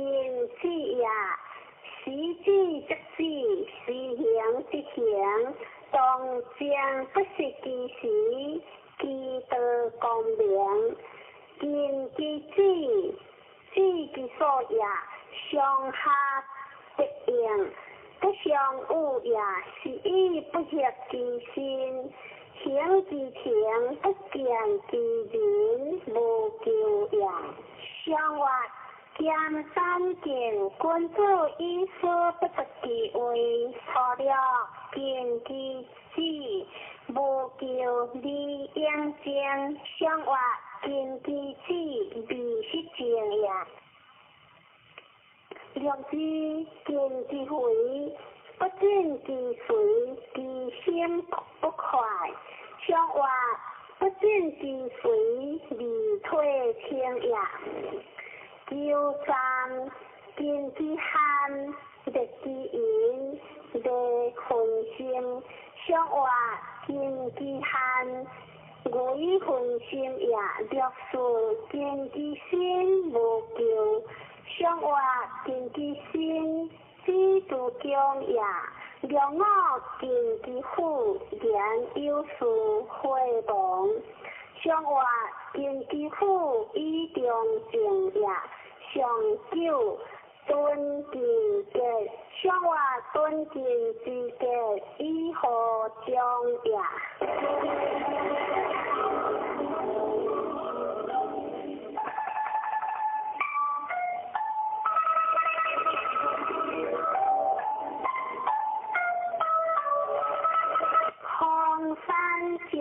子也，时止则止，时行则行。当将不失其时，其道光明。见其子，子其所也，上下得应，不相恶也。是以不协其身，行其庭，不见其人。无求也。上话兼三见，君子以思不得其位。初六见其子，无求而应正。上话见其子，未失正也。六字见其肥，不进其髓，其心不快。上话不进其髓，而退清也。九三见其寒，热其淫，热分心。上话见其寒，为分心也。六四见其心，无求。上话见其心，知足强也。六五见其腹，言有事会亡。上话见其腹，以中正也。上九敦其节，上话敦敬之节，以何忠也。红山剑。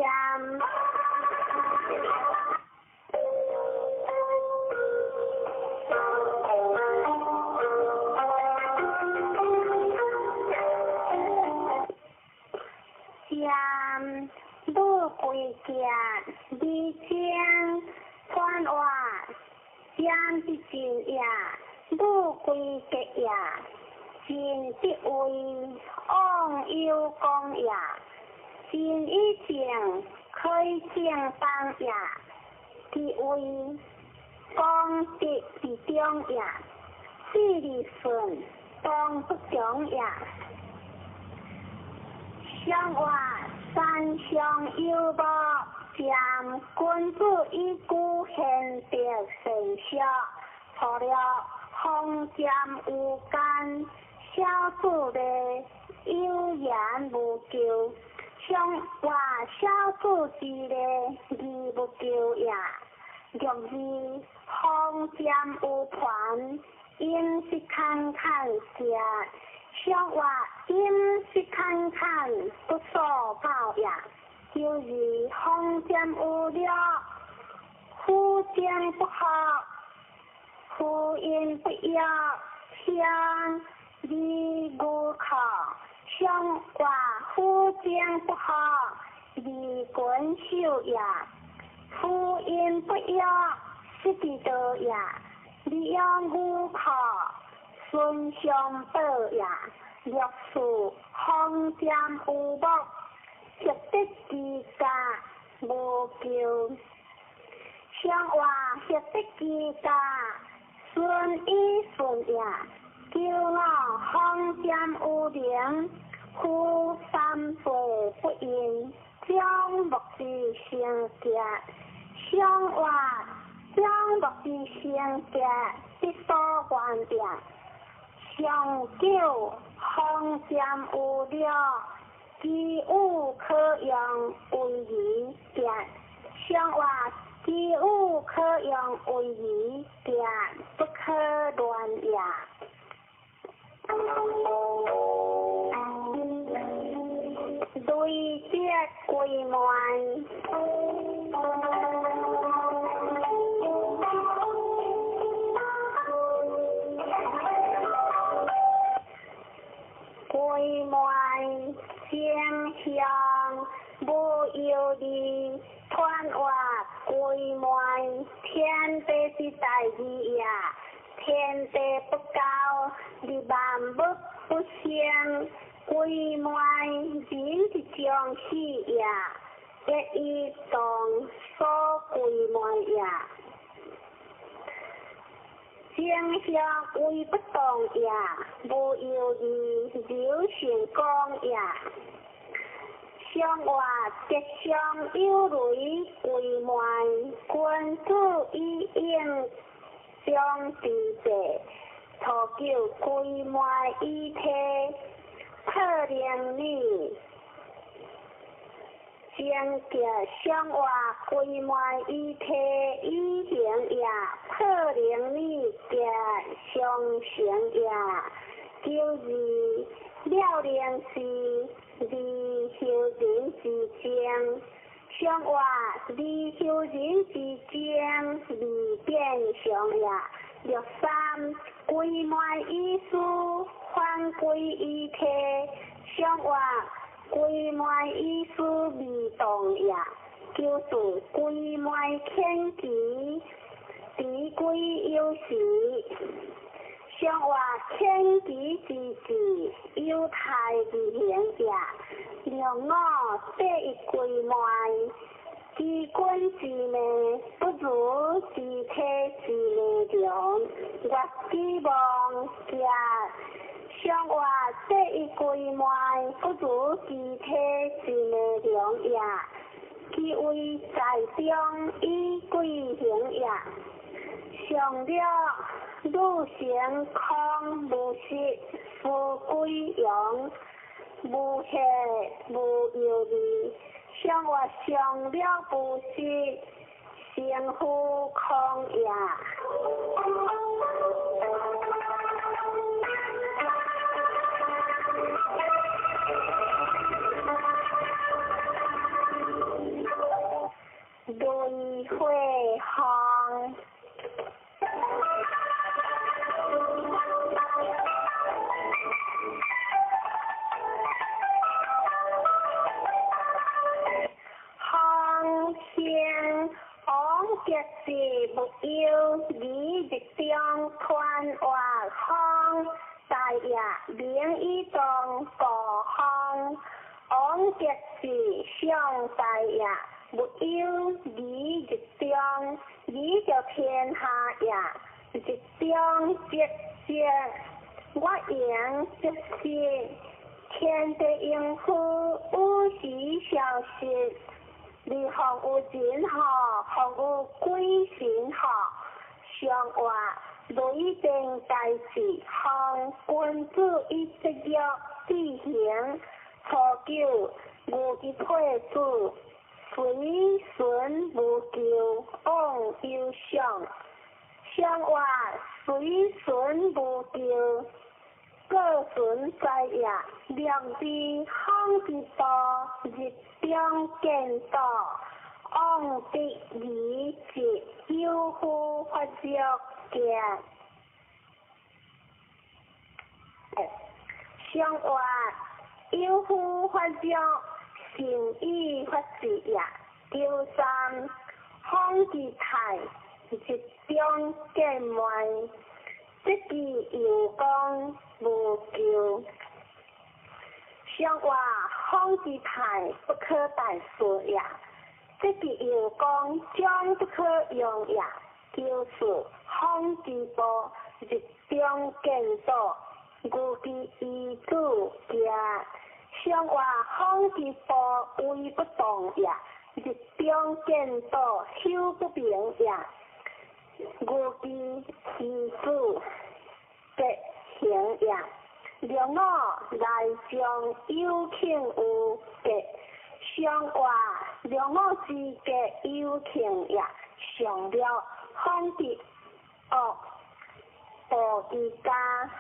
剑，无贵剑，二将传话，剑之进也，无贵格也，进得位，往有功也。进以正，开正当也，其位功德之中也，势利顺，当不强也。上话三相有无，剑君子以居贤德善小，除了风剑有间，小子的有言无求。上话小子之礼，义无求也。六字风剑有盘，应是坎坎者。上话应是坎坎，不所报也。九字风剑有略，夫将不合，夫因不要，相离无可。上话夫将不合，离君守也。夫因不要，失其道也。利用无可，孙相报也。六四风剑有目，协得其家无求。上话协得其家，顺以顺也。九五风剑有灵，夫三岁不应，将木之成结。上话将木之成结，必所愿也。上九风剑有略，其有可用为仪结。上话其有可用为仪结，不可乱也。累积归满。归满正向，无忧義，傳活歸昧，天地之大義也。天地不交，利萬物不生，歸昧人之將死也。一以當所歸昧也。正向為不動也，無猶豫流成功也。上活吉祥有雷歸昧，君子以應將之地，初九歸昧以體，破靈女。正吉上活歸昧以體以行也，破靈女吉上成也。九二了靈是二修人之精，上活二修人之精二變相也。六三歸昧以思，反歸以體，上活歸昧以思未動也。九四歸昧天機，持歸有時。上活天機之志，有太之行也。六五第一歸昧，知君之命，不如知體之命長。月之望吉，上活第一歸昧，不如知體之命長也。其位在中，以貴行也。上了汝成空無實，夫歸陽，無血無猶豫。上活上了無實，成乎空也。雷火风。风兴王吉是无忧，二日中传活风，大业明以当故风。王吉是上大业，无忧二日中，二就天下也。日中吉吉，我言吉是天地应付，有时消失。你防有人吼，防有鬼神吼，上活雷电大事，防君子以节约志行。初九，牛之配子，随顺无咎，往有上。上活随顺无咎，各顺在也。两边风之道，日中见道，往得而直，有夫发作见。上活有夫发作，善以发志也。九三，风之泰，日中见昧，这句有讲无咎。上活风之泰，不可代说也。这句有讲将不可用也。九四，风之波，日中见道，牛之遗子行。上活风之波，威不动也。日中见道，修不明也。牛之遗子吉行也。六五来将有庆有吉，上活六五之吉有庆也。上了风之恶，暴之家，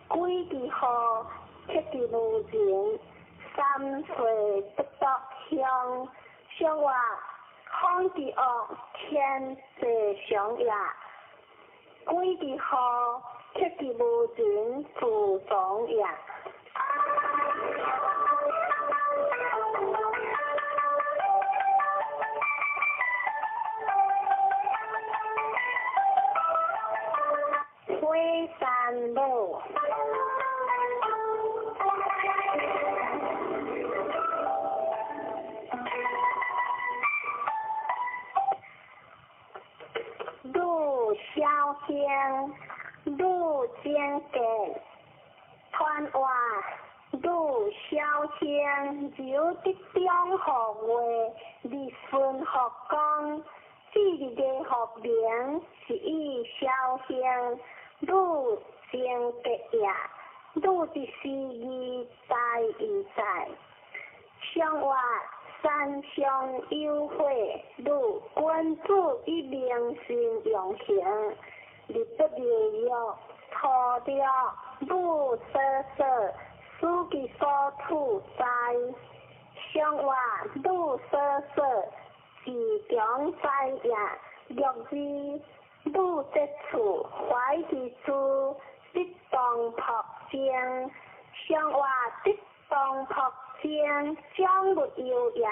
鬼之祸，克之无人，三岁不得乡。上活风之恶，天地常也。鬼之祸，克之无人，自从也。煩惱。女小兄，女精格，传话女小兄，由得中号月，日分福光，至日的福名是以小兄，女精格也，女的是义在义在，上话。山上有火，女君子以明心用行，日不日月，土着女所说，思其所处在。上话女所说，自强在也。六字女节处，怀之处，得当朴正。上话得当朴正，将勿忧也。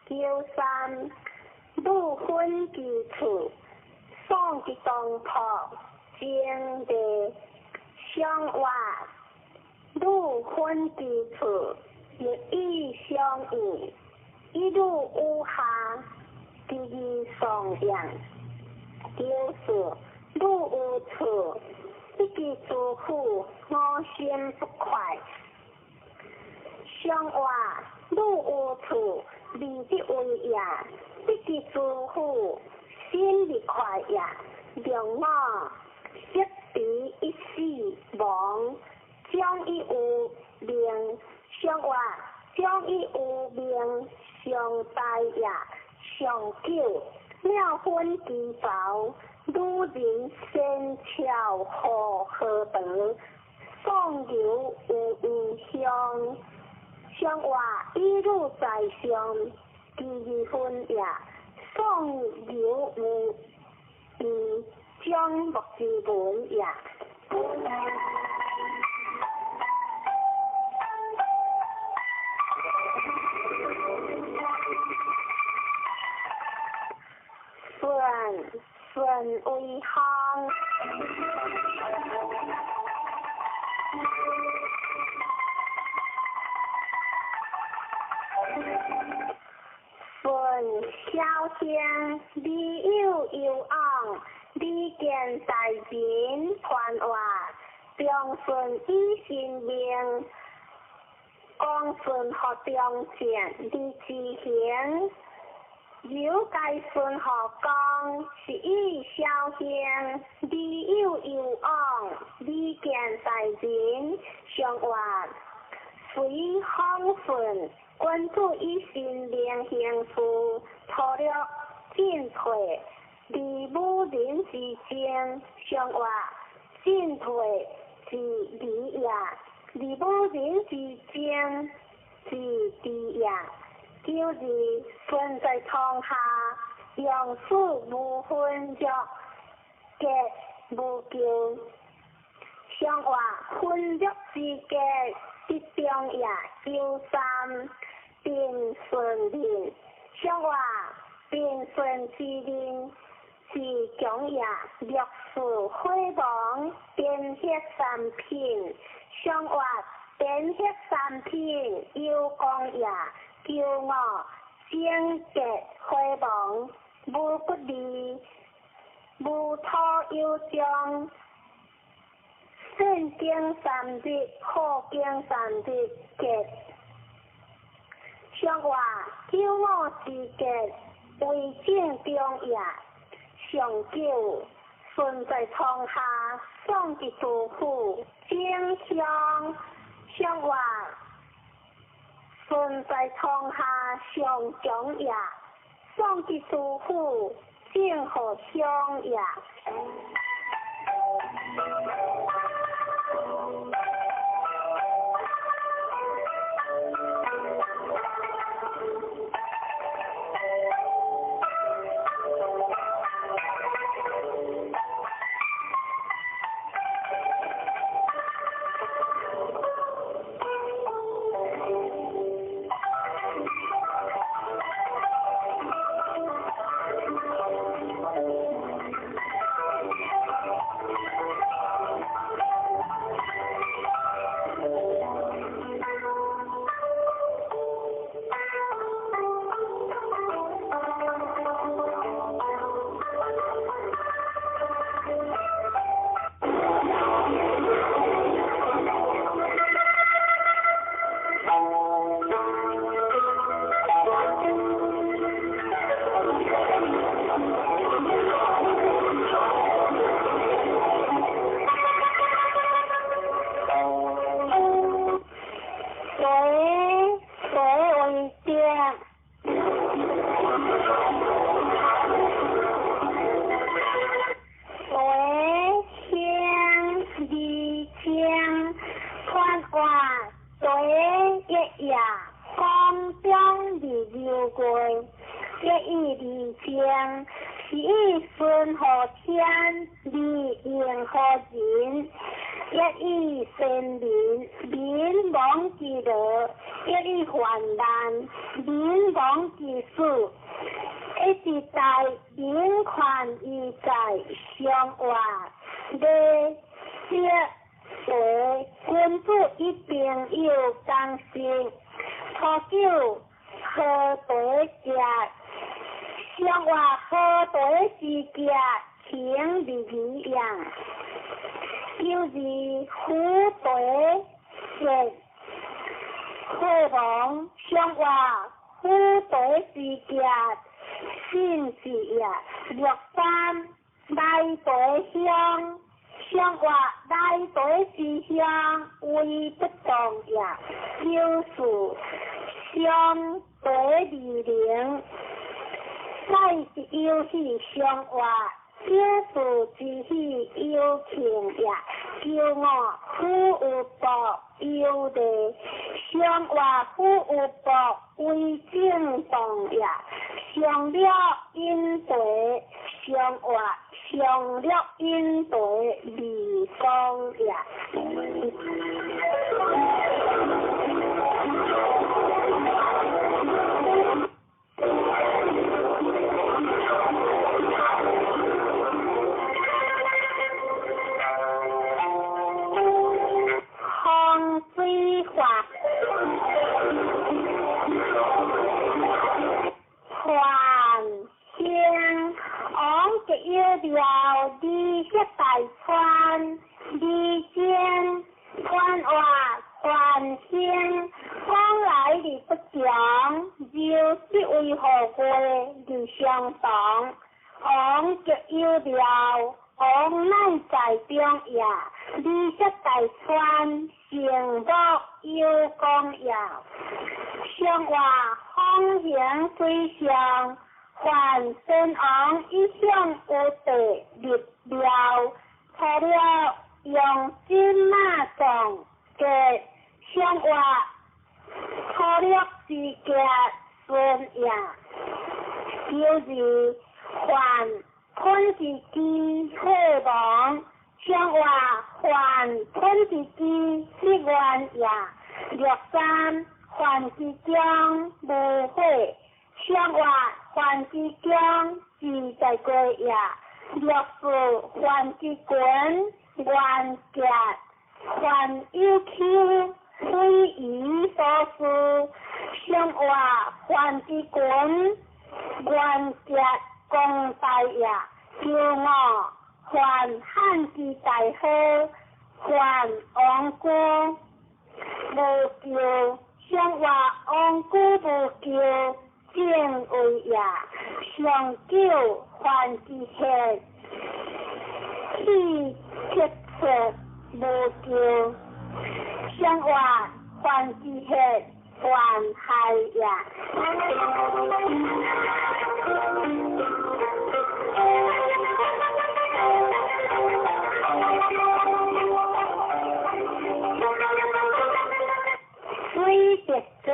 九三，女分其处，丧其当朴正地。上话女分其处，日以相应，一路有下，第二颂扬。九四，女有处，一其诸苦，我心不快。上话女有处，利得为也；得其诸苦，心不快也。两我识彼一死亡，将以有命。上话将以有命，上大也。上九，妙分其凿，女人仙巧何何德，送牛有异香。上话一路在上，第二分也。送牛有异，将木之文也。顺顺为行。顺小兄，你有有昂，你见大人传话，中顺以神明，光顺学中正，你之行。由该顺学讲，是以小兄，你有有昂，你见大人上话，随风顺。君子以身明行事，粗略进退，而武人之争，上话进退之理也；而武人之争之地也。九日，顺在堂下，用事无分弱，格无咎。上话分弱之格，得中也。九三，平顺人，上话平顺之人是强也。六四火亡，颠血三品，上话颠血三品有功也。九五，整洁火亡，无骨利，无土有将。圣经三日，好经三日结。上话九五之结，为正中也。上九，顺在堂下，送之杜甫，正香。上话顺在堂下，上强也。送之杜甫，正好香也。何人，欲以先民，民亡之乐；欲以患难，民亡之死。一直在民权义在上活，礼节为君子与朋友同食。初九好茶食，上活好茶之食，行礼仪也。九二虎茶食，火亡上活虎茶之食，信之也。六三来茶香，上活来茶之香，为不动也。九四上茶二零，乃是有喜上活，九四之喜有庆也。九五虎有薄有利，上活虎有薄为正动也。上了饮茶，上活上了饮茶未光也。风水法，范兴王吉有庙，李色大川，李坚川活范兴，往来而不强，就即为何过而相同。王吉有庙，王乃在中也。李色大川，成木有功也。上活风行水上，范宣王一向有地立庙，除了用金马藏结上活粗略之结孙也。九二范吞之机火亡，上活范吞之机失愿也。六三范之中无火，上活范之中自在过也。六四范之群元结，范有丘非夷所思，上活范之群元结公大也。九五范汉之大好，范王居无咎，上活王居无咎，正位也。上九范之血，气克出无咎，上活范之血，范害也。水别战，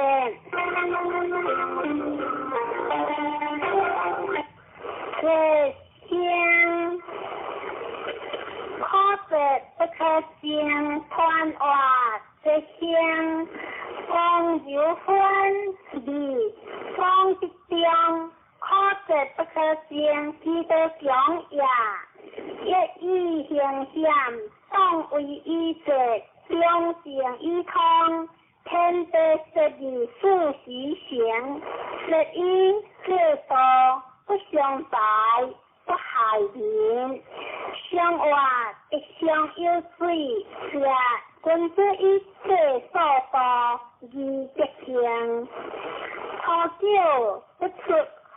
这声可说不可争，团活这声讲柔欢二讲之中，可说不可争，其道强也。一以形险，当为以节，两情以通。天地设立四时行，设以制度不相败，不害民。上活一上有水，是君子以制所度而德行。初九不出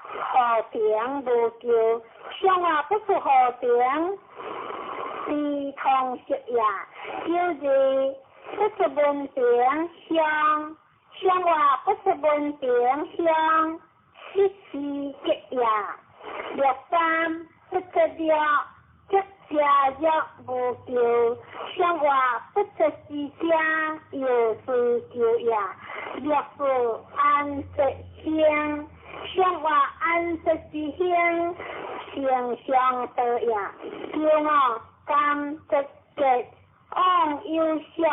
河平无咎，上活不出河平，非通识也。九二不出门庭乡，上活不出门庭乡，失时吉也。六三不出了，即食药无咎，上活不出之家，又随咎也。六四安吉兴，上活安吉之兴，成上道也。九五家三節結往有相，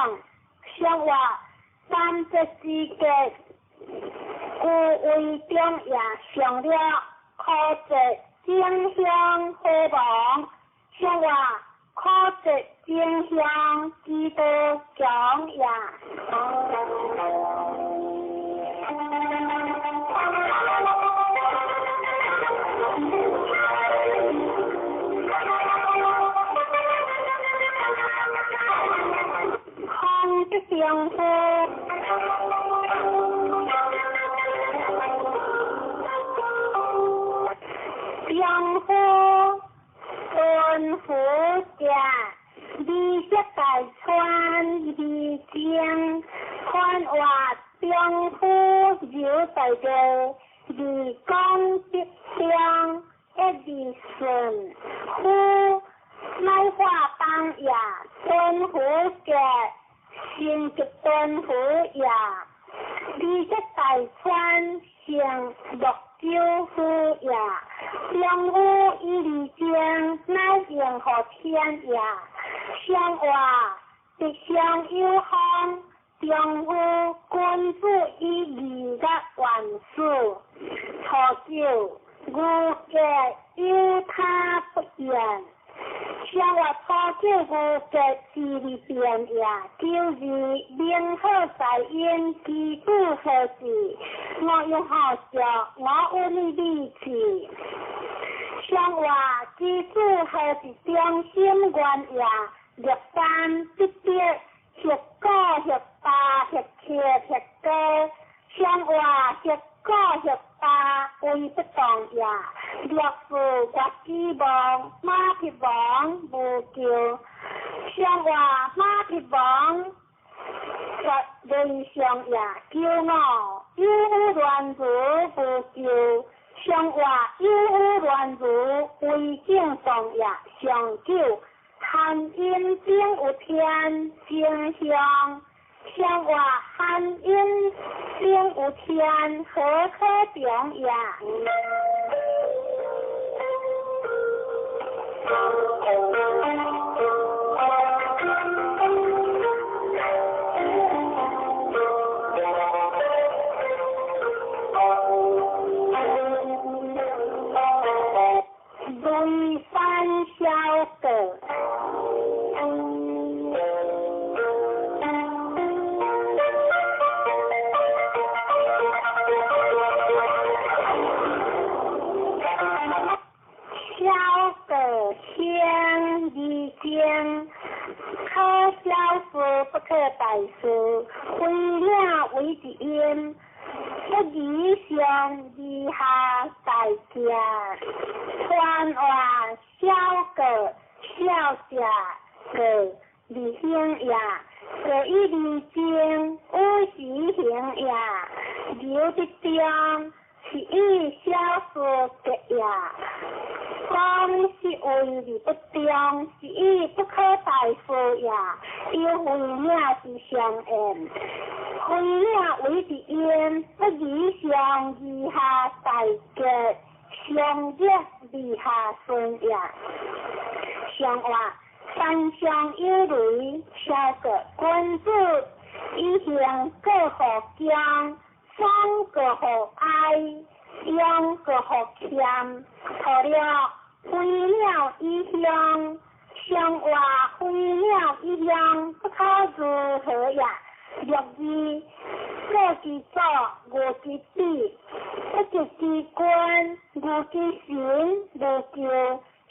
上話三節之結，故為中也。上了可節正向火亡，上話可節正向基道強也。空得中夫，中夫敦福者，美色大川二正，宽话中夫柔大地，二讲得中，一二顺夫乃化邦也，敦福者。成吉敦福也，美色大川成木九夫也，中夫以二正，乃应乎天也。上话吉祥有方，中夫君子以二月元始。初九，牛结有他不言。上话初九牛结之二变也，九二明好在因，基子何事？我用好笑，我有你理智。上话基子何是中心原也？六三得得，十九十八十七十九。上话十九十八为不动也。六四月之望，马匹王无救。上话马匹王十人上也，九五有乱如无救。上话有乱如为正动也。上九含阴顶有天正向。上话含阴顶有天，何可中也？雷山小阁。小阁先二正，可小事不可大事，非领为一因，不以上而下大家。传话小阁小者阁二行也，阁以二正有时行也，留得中是以小事结也。讲是为而不中，是以不可大事也。有非领是相应，非领为一因，不以上而下大结，上热而下顺也。上话山上有雷，小阁君子以行过乎江，爽过乎哀，勇过乎谦。除了飞鸟以向，上话飞鸟以向，不可如何也？六二过其祖，无其子，不及其君，无其神，无救。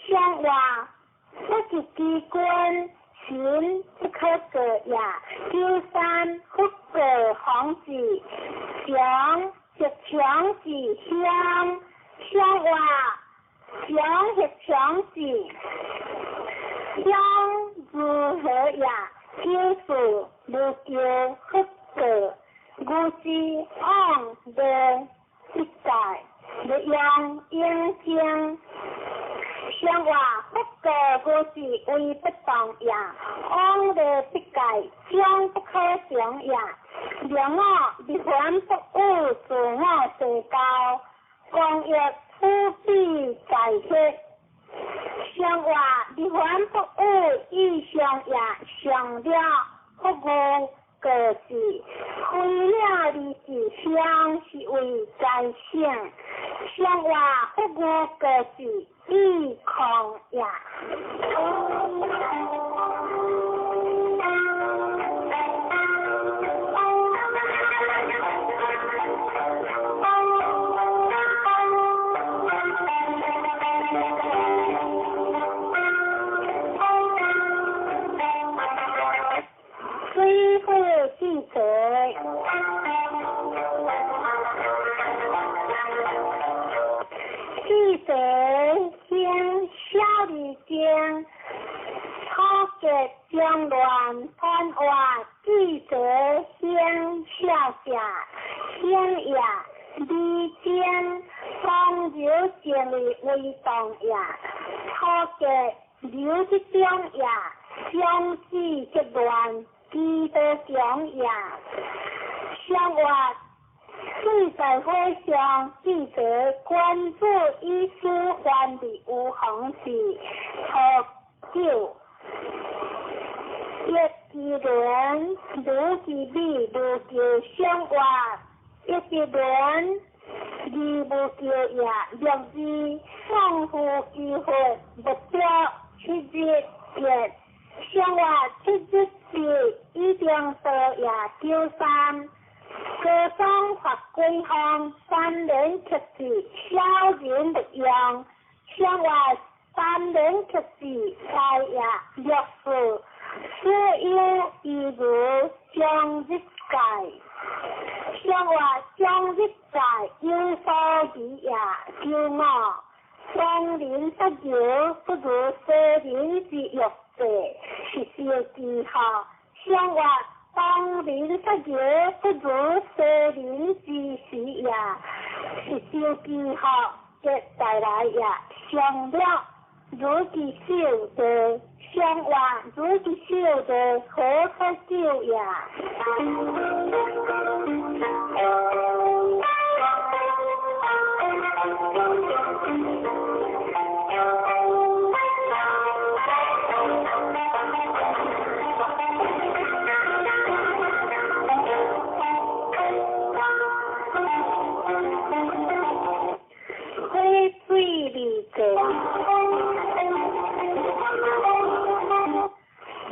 上话不及其君，神不可过也。九三不过方子，强是强是乡，上话强是强是乡如何也？九四无救不过，牛之往未必在，欲用应经。上话不过牛是为不动也，往未必界，将不可成也。六五日还不与自我社交，光欲普比在血。上上活日凡不语意上也上了福语过是，非了二字相是为财省，上活福语过是意空也。水火记者，记者先小二经，初结中乱贪话，记者先小者，先也二经，风流静为动也，初结流之中也，相子结乱。基督强也，上活水在火上，记者关注医师犯的有红是初九，一之轮，如其美，如叫上活，一之轮，二无叫也，六字送夫机会，目标七日月。上活七日是一定道也九三，高宗发归方，三年克制，小人勿用。上活三年克制，财也六四，此有一如将日界。上活将日界有所疑也九五，双人不由不如西人之欲。是小记号，上活当人不由不如西人之时也，是小记号的带来也。上了如其手的，上活如其手的何可救也？二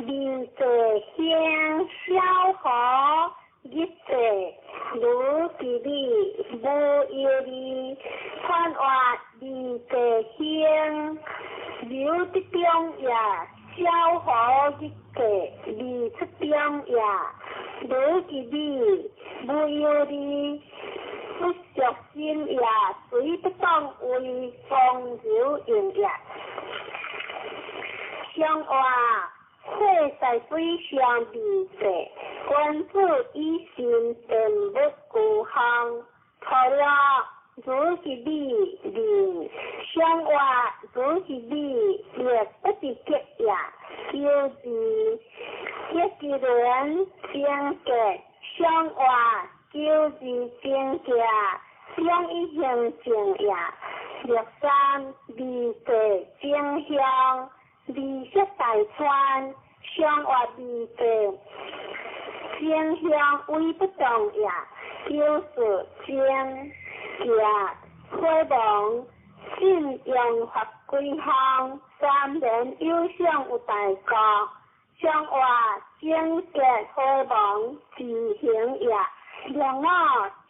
座香小河日座如其美无忧虑，宽活二座香刘德中也，小河日座二出中也，如其美无忧虑，不着心也，随不当为风流用也。上活火在水上二座，君子以心定物孤芳，除了如是美二，上活如是美亦不是结也。九字一之轮正结，上活九字正结，两一行正也。六三二座正向。二色大川，上活二座，正向为不动也。九四正也，火亡信用法归方，三年有相有大国，上活正结火亡自行也。两五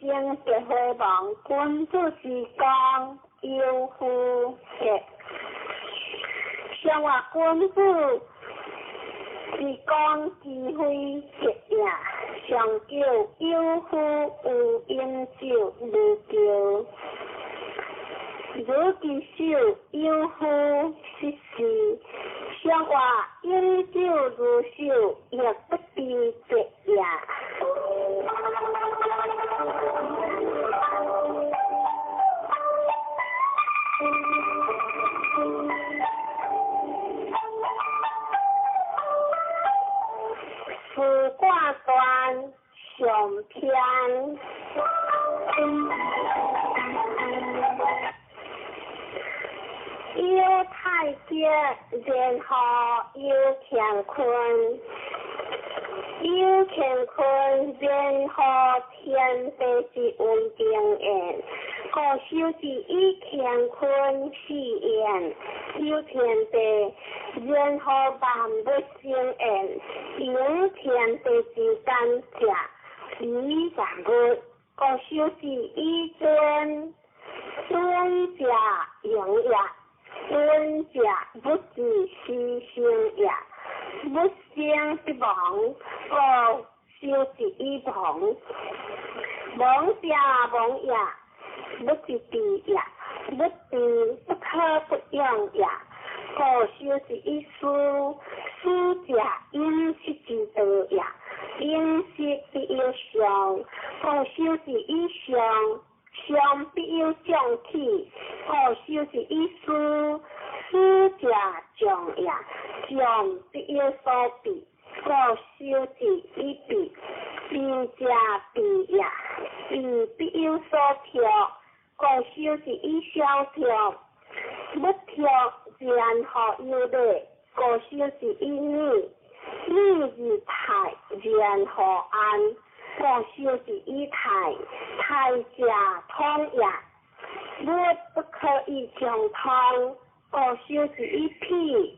正结火亡，君子之功有夫结。上活君子之功之非结也，上九有夫有饮酒无叫，如其手有夫失事，上活饮酒如手，亦不知结也。自挂断上篇，犹太大吉，然後有乾坤，有乾坤，然後天地之為定緣，故修之以乾坤四緣，有天地，然後萬物生緣，應天地之感者，以萬物，故修之以尊，尊者榮也。尊者不知死生也，物生必亡，故修之以亡。亡者亡也，物之治也，物治不可不用也。故修之以思，思者飲食之道也，飲食必有常，故修之以常。常必有將起，故修之以思，思者將也，將必有所避，故修之以避，避者避也，避必有所託，故修之以相託，不託然後有禮，故修之以禮，禮而泰，然後安。故修之以泰，泰者通也，物不可以將通，故修之以否；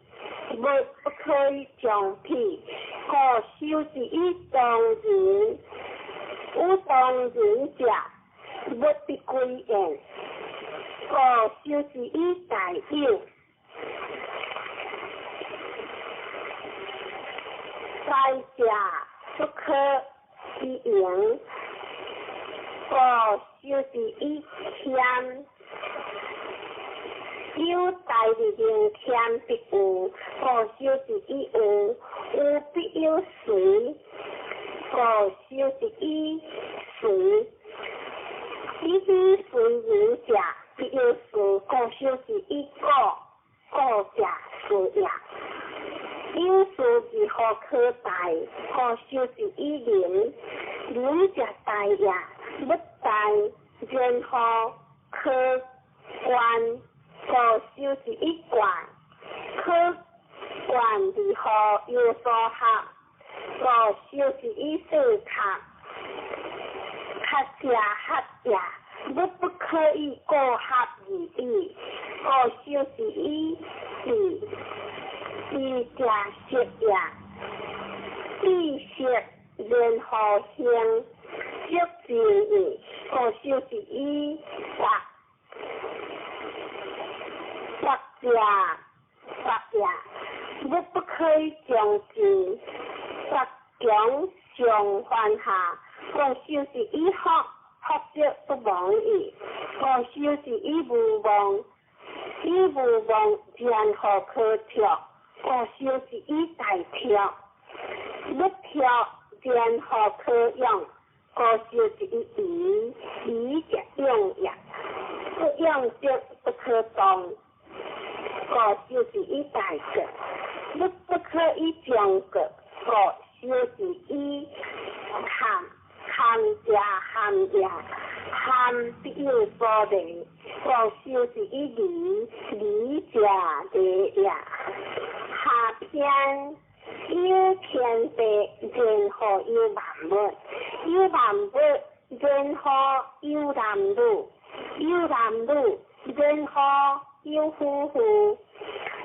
物不可以將否，故修之以當人。有當人者，物必歸焉，故修之以大有。大者不可以盈，故修之以謙。有大而能謙必有，故修之以有，有必有隨，故修之以隨。以隨人者，必有事，故修之以故，故者事也。有事如何可大？故修之以仁，仁者大也，不大，然後可觀，故修之以觀，可觀如何有所合，故修之以所合，合者合也，物不可以過合而已，故修之以比。比者色也，比色然後形，色之意，故修之以法。法者法也，物不可以將之，法強上犯下，故修之以福，福則不亡矣。故修之以無妄，以無妄然後可託，故修之以大託，不託然後可用，故修之以疑，疑者用也，不用則不可動，故修之以大國，物不可以將國，故修之以堪，堪者堪也，堪必有所利，故修之以利，利者利也。下篇有天地，然後有萬物，有萬物，然後有男女，有男女，然後有夫婦，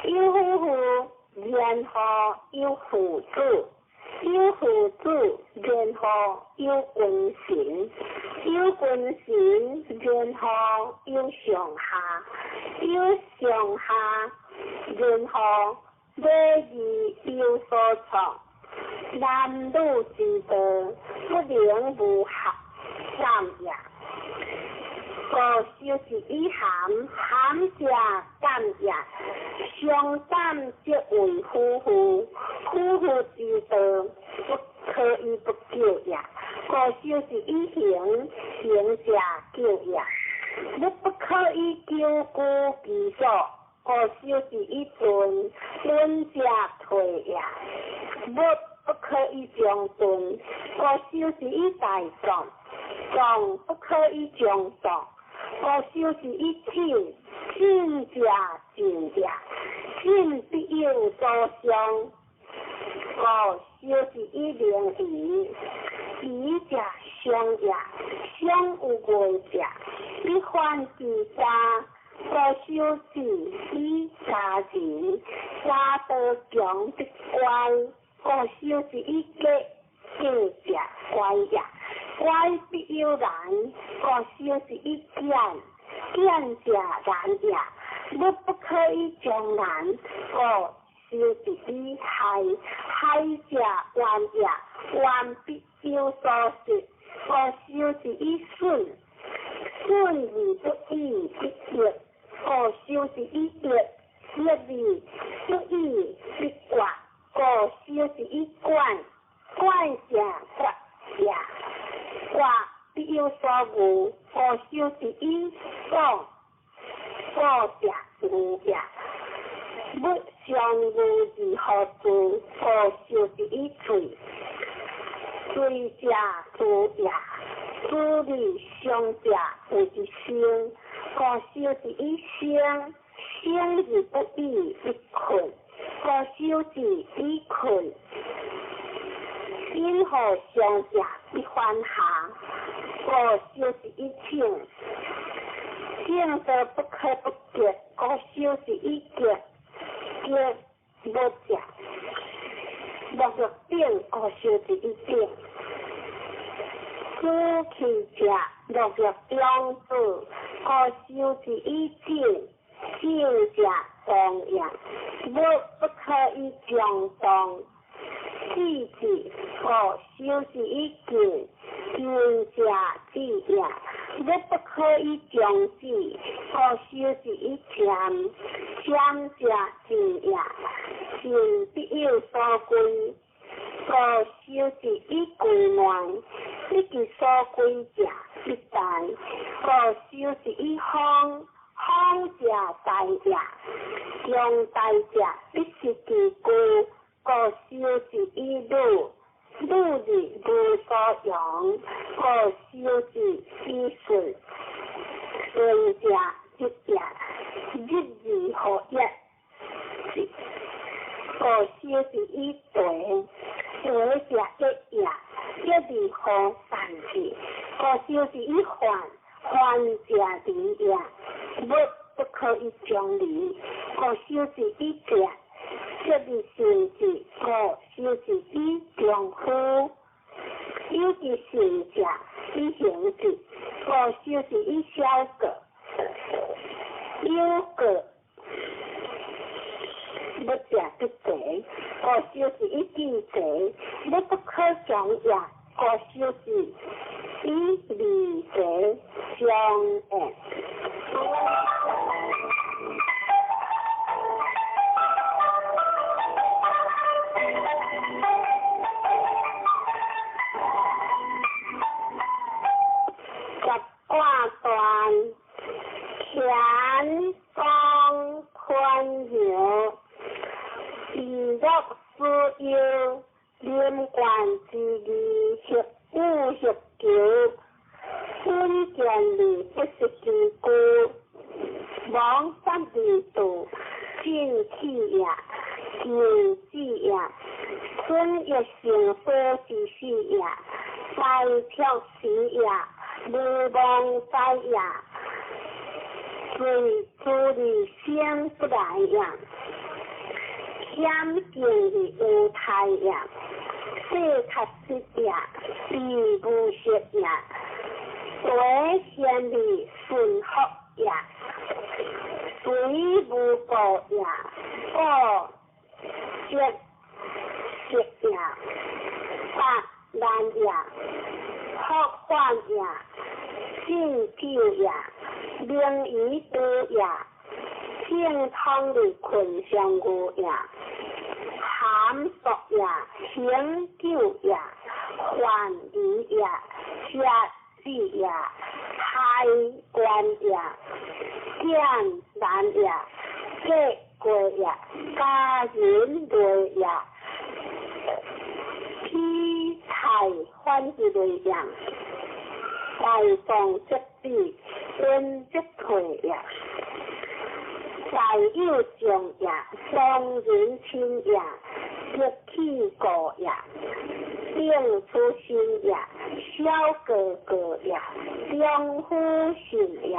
有夫婦，然後有父子，有父子，然後有君臣，有君臣，然後有上下，有上下，然後禮義有所創，男女之道，不能無合感也。故修之以含，含者感也。相感則為夫婦，夫婦之道，不可以不久也。故修之以行，行者久也。物不可以久居其所，故修之以遁，遁者退也。物不可以將鈍，故修之以大壯，壯不可以將壯，故修是以静，静者静也，静必有所伤。故修是以灵仪，仪者相也，相有碍者，必犯其家。故修是以家人，家道强必乖。故修是以过，过者乖也，乖必有难。故修是以简，简者难也，物不可以将难。故修是以害，害者怨也，怨必有所失。故修是以损，损而不已，必益。故修是以益，益而不已，必决。故修是以管，管者决也，决必有所恶。故修是以广，广者恶也，物相恶而何助？故修是以罪，罪者诛也，诛而伤者谓之生。故修是以生，生而不已，必困。故修是以困，因何伤者必反下。故修是以静，静则不可不结。故修是以结，结无者，无欲顶。故修是以顶。主气者，乐欲养子。故修是以静，静者动也，物不可以将动。四字，故修是以静，静者止也，物不可以将止。故修是以渐，渐者静也，静必有所归。故修是以归乱，不其所归者，必大。故修是以方，方者大也，强大者必失其故。故修是以鲁，鲁而无所用。故修是以顺，顺者日也，日而何一？故修是以对，对者一也，一而何善之？故修是以患，患者离也，物不可以将离。故修是以节，节而行之。故修是以中夫，有其行者以行之。故修是以小过，有过物者必齐。故修是以见齐，物不可将也。故修是以离齐相应。十卦断，乾宫坤爻，以乐思忧，临官之义，协武协求，稳健而不失其故，亡法而道，进气也，进智也，春欲成所之事也，大卓时也，无忘在也，随诸而生不来也，险境而无态也，世确实也，必无失也，为贤而顺福也，随无过也，过节节也，八难也，福患也，进久也，名于多也，正通的困上无也，含束也，行久也，患离也，节子也，开关也，简难也，结过也，家人类也，披财反之类也，大众节子，君不退也，大有将也，双人亲也，得气过也，定出心也，小哥哥也，中夫信也，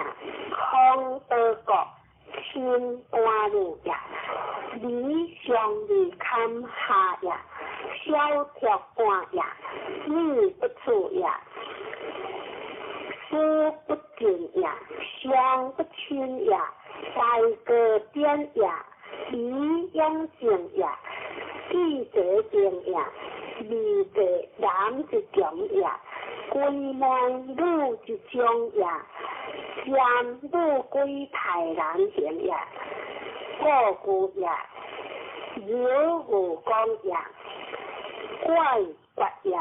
空德国亲官路也，理上二堪下也，小铁官也，女不处也，师不敬也，相不亲也，大哥典也，李永正也，记者定也，二地男一强也，归门女一种也，占女归太难行也，故故也，有无光也，怪怪也，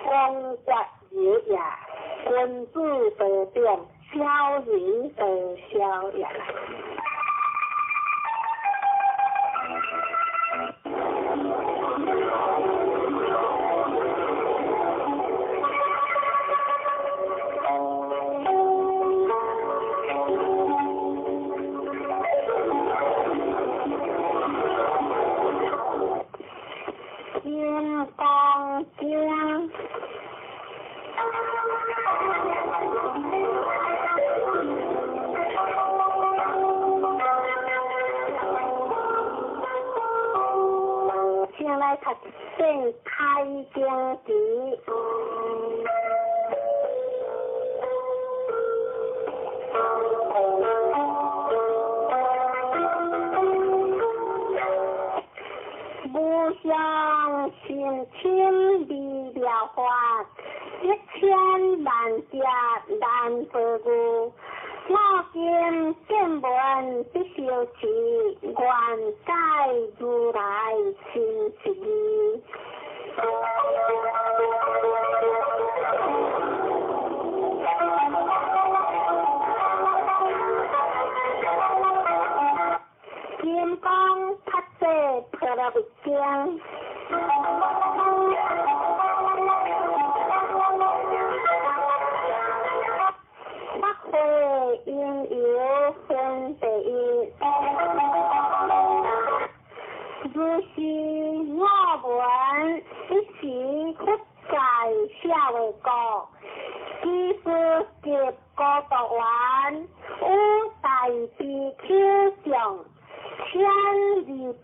光怪也也，君子得变，小人得小也。金刚经。先来读《开经词》。无上甚深微妙法，一千万劫难得遇。我今见闻得受持，愿解如来真实义。金刚菩萨婆罗蜜经。法会因由分第一，如是我闻，彼时佛在舍卫国，居士及孤独园，与大比丘众千二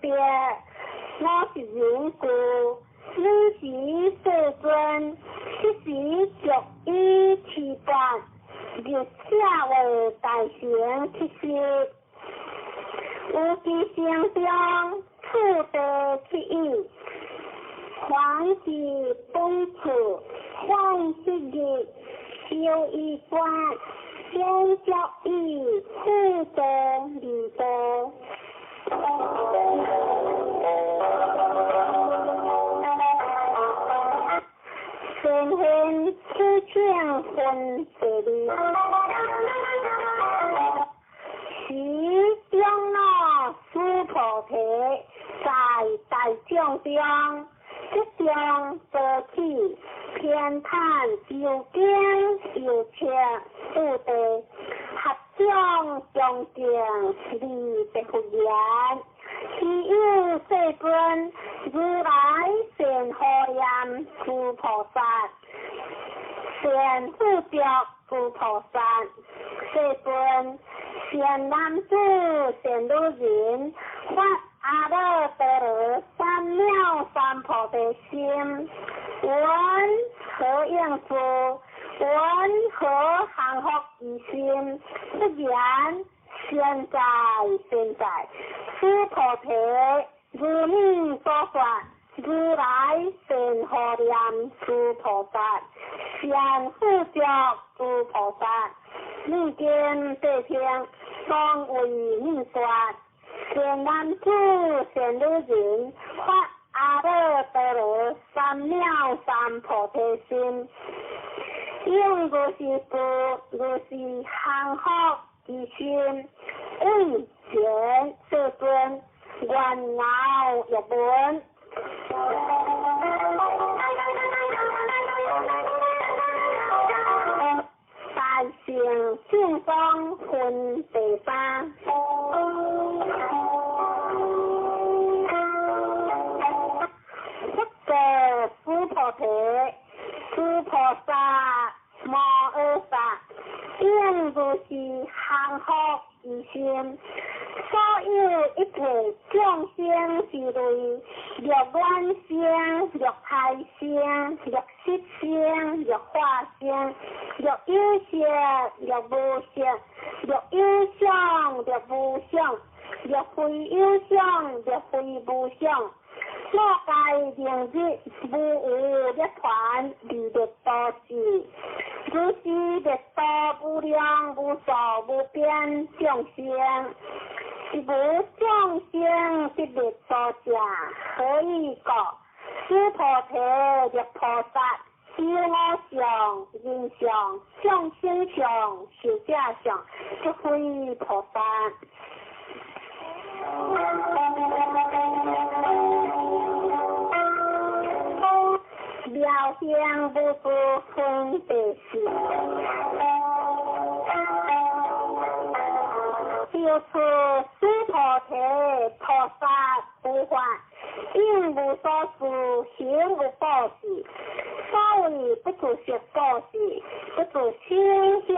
百五十人俱，尔时世尊，彼时足以持钵，入舍卫大城乞食，有其城中次第乞已，凡是本处，凡是日，修衣冠，先足以次第二地。先现此请分第二，时长老须菩提在大众中，即将坐起，偏袒究竟右侧次第，合掌恭敬礼白佛言：希有世尊，如来善护念诸菩萨，善护着诸菩萨。世尊，善男子、善女人，发阿耨多罗三藐三菩提心，闻何应事？闻何降伏其心？不然，善哉善哉，须菩提，如你所说，如来善护念诸菩萨，善护着诸菩萨。你今谛听，当为你说。善男子、善女人，发阿耨多罗三藐三菩提心，应如是事，如是降伏其心，为前世尊，愿饶欲闻。大乘行正方分第三。佛告须菩提：诸菩萨摩诃萨，应如是降伏其心。所有一切众生之类，若卵生，若胎生，若湿生，若化生，若有色，若无色，若有相，若無相，若非有相，若非無相。我該明日無有涅槃而滅度時，如是滅度無量無數無邊眾生。是無眾生得滅度者，何以故？須菩提，若菩薩有我相、人相、眾生相、壽者相，則非菩薩。妙行無住分第四。就此須菩提，菩薩無法，應無所住，行無布施。所謂不住色布施，不住聲香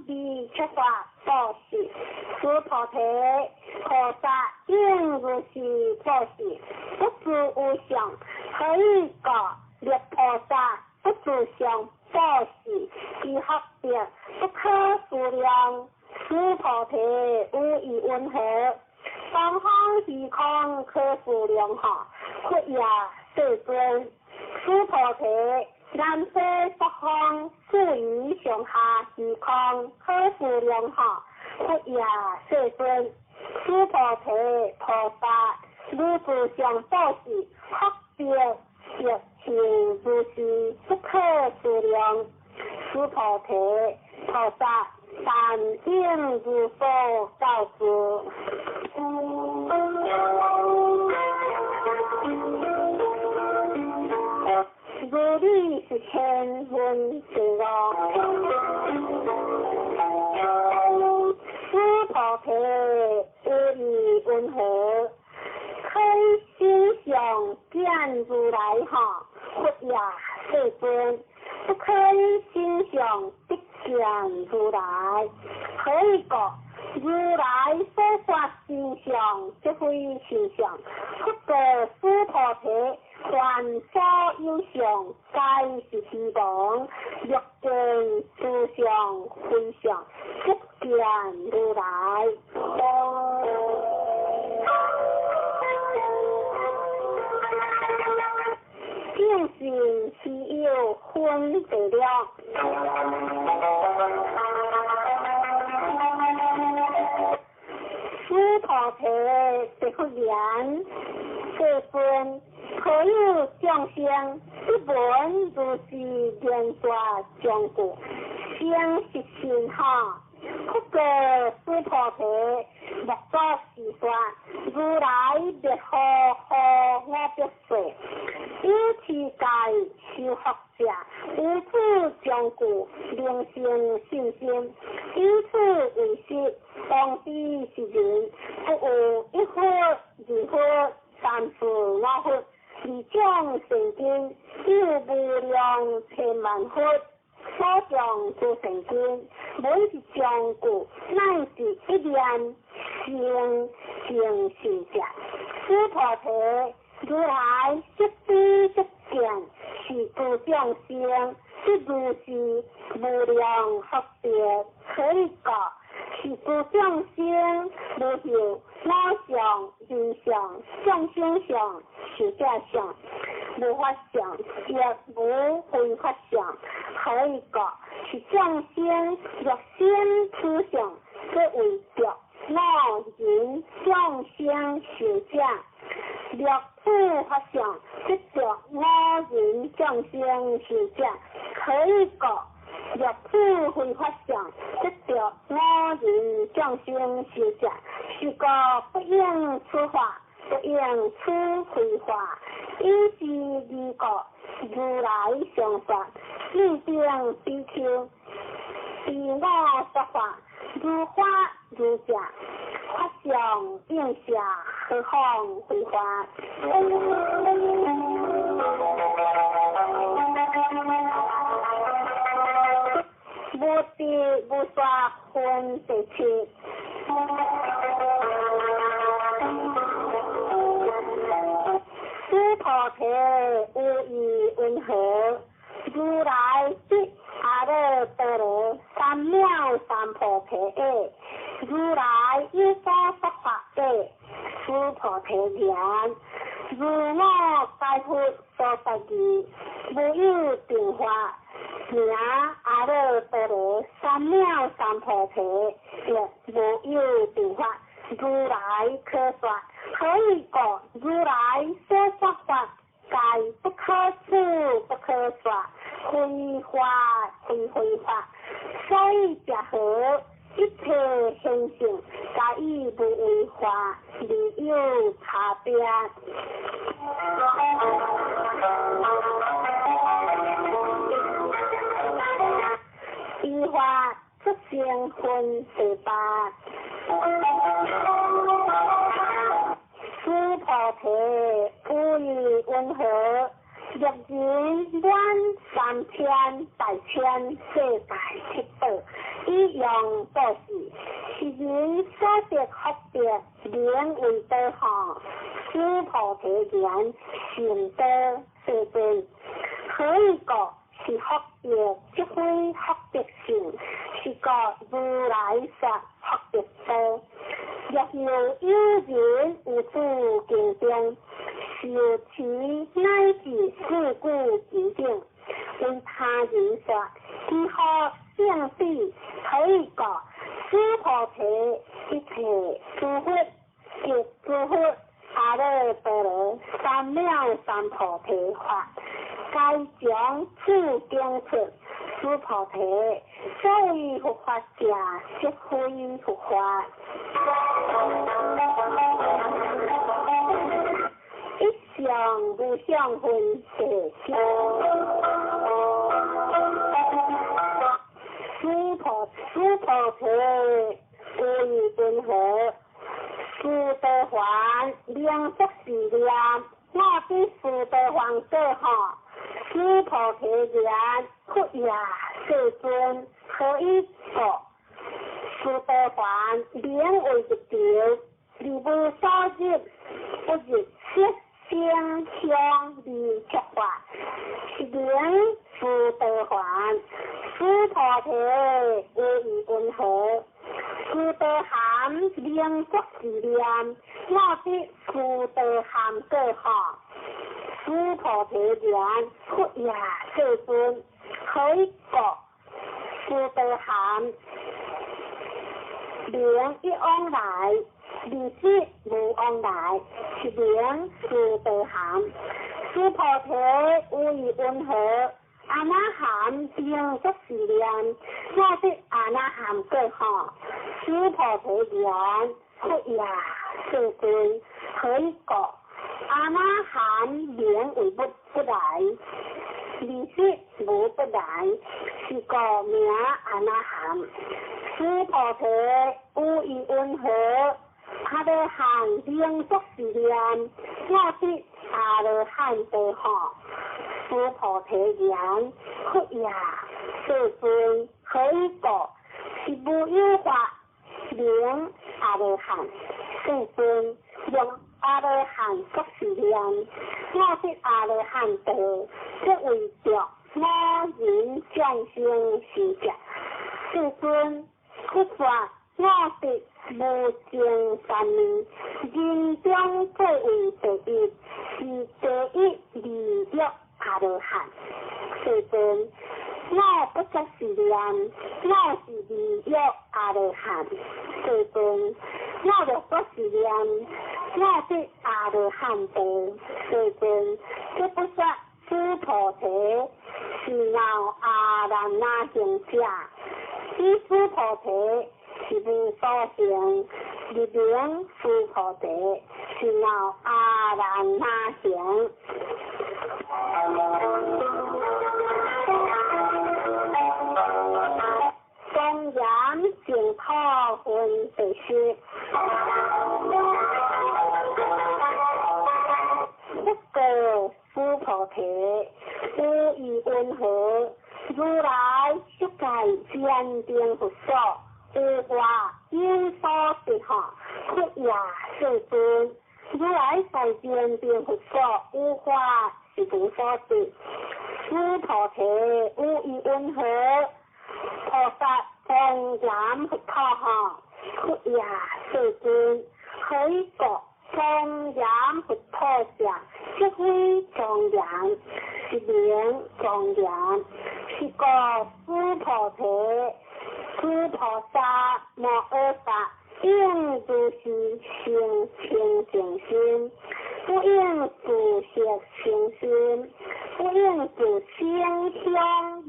味觸法布施。須菩提，菩薩應如是布施，不住有相。何以故？若菩薩不住相布施，其福德不可思量。須菩提，有疑云何？東方虛空可思量哈，佛也世尊。須菩提，南西北方四夷上下虛空可思量哈，佛也世尊。須菩提，菩薩如住相布施，福德亦是如是不可思量。須菩提，菩薩但應如所教之。如理是千分第五。須菩提，有疑云何？可以心相見如來哈，佛也世尊。不可以心相得見如來。何以故？如來所說心相，即非心相。佛告須菩提：凡所有相，皆是虛妄。若見諸相非相，即見如來。正信是有分第六。須菩提，答復言：世尊，何有眾生得聞如是言說章句，生是信哈？佛告須菩提：莫作是說，如來滅後何我百歲？有持戒修福者，有此章句，能生信心。以此為實，當知是人，不有一佛、二佛、三四五佛，二種善根，有無量千萬佛。所講諸善根，每一章句乃是一念生成信者。須菩提，如來悉知悉見，是諸眾生，即如是無量福德。何以故？是諸眾生無有我相、人相、眾生相、壽者相，無法相，亦無非法相。何以故？是眾生若生此相，則為著我人眾生壽者；若此法相，則著我人眾生壽者。何以故？若此非法相，則著我人眾生壽者。是故不應此法，不應此非法。以是義故，如來常說：汝等比丘，依我說法，如法如正，法相應舍，何況非法？無得無說分第七。須菩提有疑云何？如來得阿耨多羅三藐三菩提耶？如來有所說法耶？須菩提言：如我解佛所說義，無有定法，名阿耨多羅三藐三菩提，亦無有定法。如來可說，何以故？如來所說法，皆不可思，不可說，非法非非法。所以者何？一切現象，皆以無為法而有差別。依法出生分第八。須菩提有疑云何？若人滿三千大千世界七寶，以用布施，是人所得福德，名為多吼。須菩提言：甚多，世尊。何以故？是福德，即非福德性，是故如來說福德多。若有有人有諸經中，受持乃至四句偈等，為他人說，其福勝彼。何以故？須菩提，一切諸佛及諸佛阿耨多羅三藐三菩提法，皆從此經出。須菩提，所謂佛法者，即非佛法。一相無相分第九。須菩提有疑云何？須陀洹名作是念，我得須陀洹果吼。須菩提言：佛也，世尊，何以故？須陀洹名為入道，而無所入，不入色聲香味觸法，是名須陀洹。須菩提有疑云何？須陀含名作是念，我得須陀含果吼。須菩提言：佛也，世尊，何以故？須陀含名一往來，二識無往來，是名須陀含。須菩提有疑云何？阿那含名作是念，我得阿那含果吼。須菩提言：佛也，世尊，何以故？阿那含名為不不來，二識無不來，是故名阿那含。須菩提有疑云何？阿羅漢名作是念，我得阿羅漢道吼。須菩提言：佛也，世尊，何以故？是無有法名阿羅漢。世尊，用阿羅漢作是念，我得阿羅漢道，即為著我人眾生是者。世尊，佛說我得無盡三昧，人中最為第一，是第一利益阿羅漢。世尊，我不作是念，我是利益阿羅漢。世尊，我若作是念，我得阿羅漢道。世尊，這不說須菩提是鬧阿難那行者，彼須菩提是無所行，入名須菩提是鬧阿難那行。所分第十。佛告须菩提：有意云何？如来色界禅定佛所，有法有所得吼，佛也世尊。如来在禅定佛所，有法是无所得。须菩提，有意云何？菩萨庄严佛土吼，佛也世尊。何以故？庄严佛土者，即非庄严，是名庄严。是故须菩提，诸菩萨摩诃萨应如是生清净心，不应住色生心，不应住声香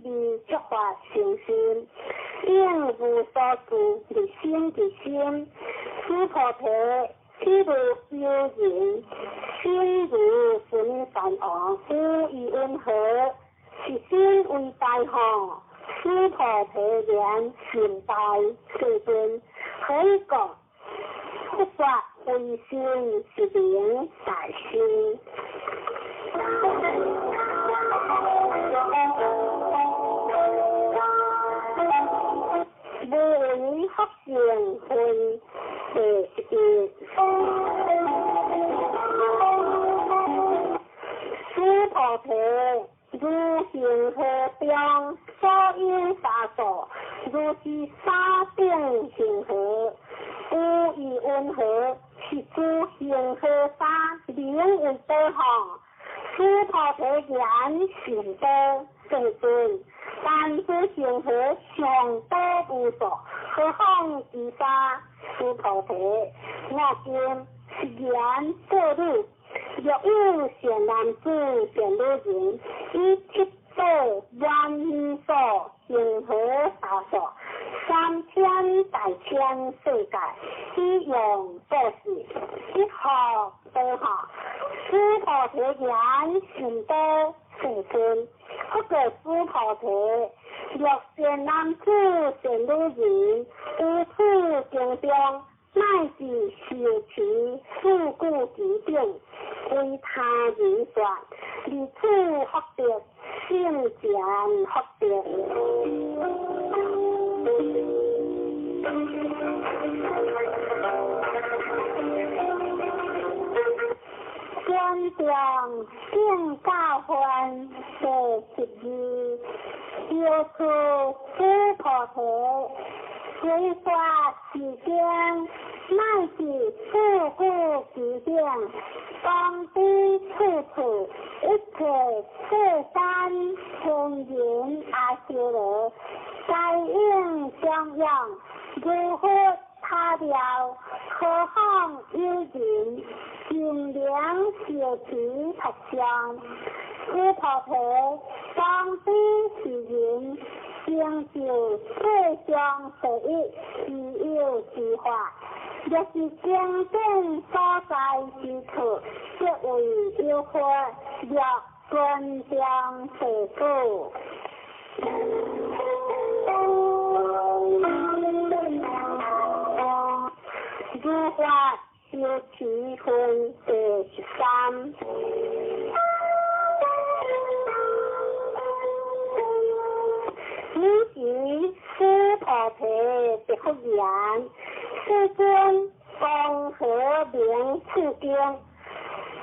味触法生心，应无所住而生其心。须菩提，譬如有人心如须弥山王，有意云何？是心为大吼，须菩提言心大，世尊。何以故？佛说唯心是名大心。无为福善慧第十一。须菩提，如恒河中所有沙数，如是沙等恒河，有意云何？是诸恒河沙名为多吼。须菩提言甚多，世尊。但此恒河尚多无数，何况其沙？须菩提，我今是言作汝。若有善男子、善女人，以七宝万余数恒河沙数，三千大千世界，以用布施，一福多吼。须菩提言甚多，世尊。佛告须菩提：若善男子、善女人，于此经中，乃至受持四句偈顶，为他人说，而此福德，圣贤福德。观众圣教分第十二，药师须菩提，随说是经，乃至四句偈顶，当知处处一切世间天人阿修罗，皆应供养，如佛塔庙，何况有人尽量受持佛像？须菩提，当知是人成就世上第一稀有之法，若是经典所在之处，即为有佛，若尊重世故。如法修持分第十三。尔时须菩提答复言：世尊，光何名此经？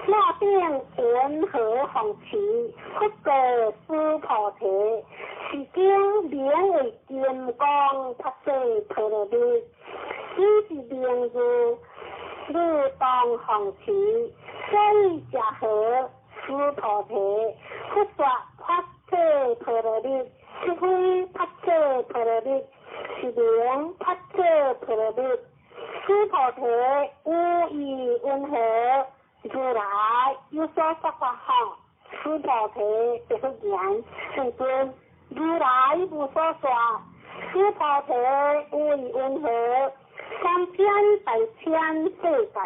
我等云何奉持？佛告须菩提：是经名为金刚菩萨陀罗尼，以是名字，汝当奉持。所以者何？须菩提，佛说菩萨陀罗尼，即非菩萨陀罗尼，是名菩萨陀罗尼。须菩提，有意云何？如来有所说法吼。须菩提答复言：世尊，如来无所说。须菩提，有意云何？三千大千世界，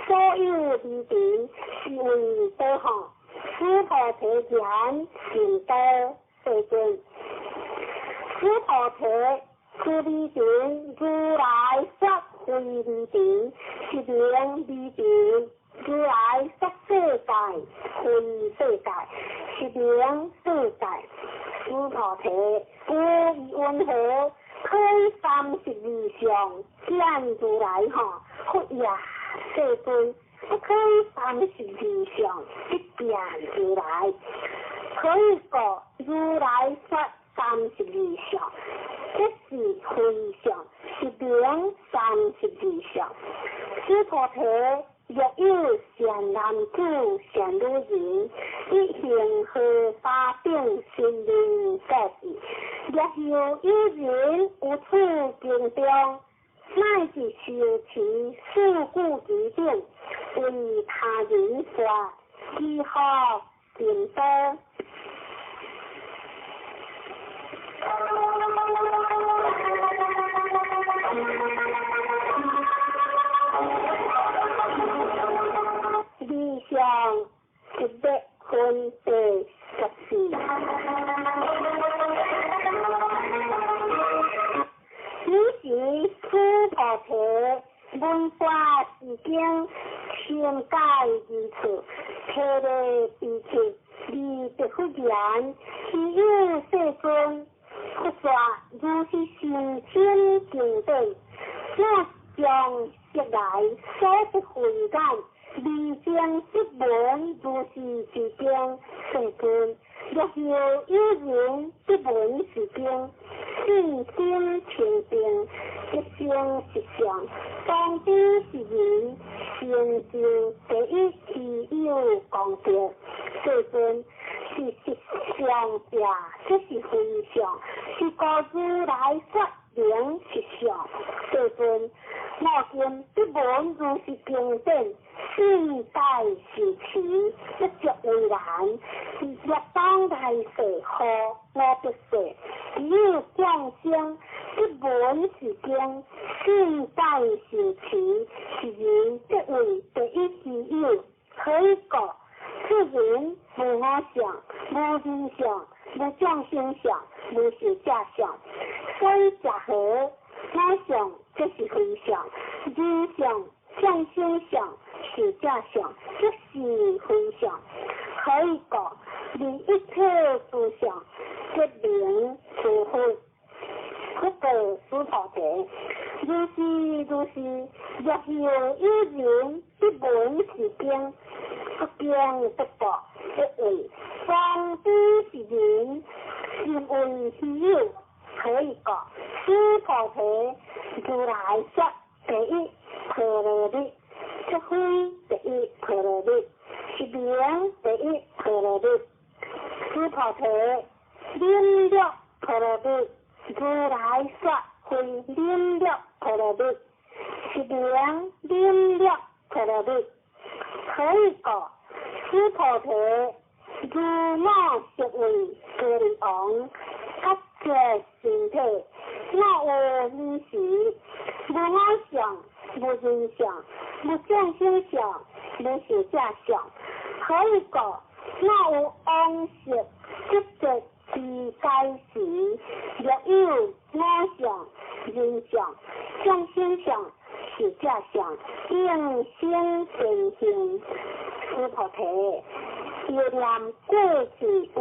所有微尘，是为多吼。须菩提言甚多，世尊。须菩提，此微尘如来说非離塵，是名離塵。如來說世界，非世界，是名世界。須菩提，有疑雲何？彼三十二相見如來吼，佛也世尊，不彼三十二相不見如來。何以故？如來說三十二相，這是非相，是名三十二相。須菩提，若有善男子、善女人，欲行荷花等神明布施，若有有人於此經中，乃至受持四句偈等，為他人說，其福甚多。二相一百分第十四。彼時須菩提聞法是經，深解義處，體會悲切，而答佛言：希有世尊，佛說如是甚深經典，我將昔來所得慧眼，未曾得聞如是之經。世尊，若有有人得聞是經，信心清淨，即生實相，當知是人成就第一希有功德。世尊，是實相者，這是非相，是故如來說名實相。世尊，我今得聞如是經典，信解受持，不足為難。若當來世和無別世，有眾生得聞是經，信解受持，是人得為第一希有。何以故？此人無我相，無人相，無眾生相，無壽者相。所以者何？我相這是非相，人相、眾生相、壽者相，這是非相。何以故？離一切諸相，即名諸佛。佛告須菩提：如是如是，若有有人得聞是經，不驚不怖，得為當知是人，甚為希有。何以故？須菩提，如來說第一波羅蜜，這非第一波羅蜜，是名第一波羅蜜。須菩提，忍辱波羅蜜，如來說非忍辱波羅蜜，是名忍辱波羅蜜。何以故？須菩提，如我昔為歌利王，割截身體，我有爾時，無我相，無人相，無眾生相，無壽者相。何以故？我有往昔得捷之解時，若有我相、人相、眾生相、壽者相，應生善行。須菩提，憶念過去有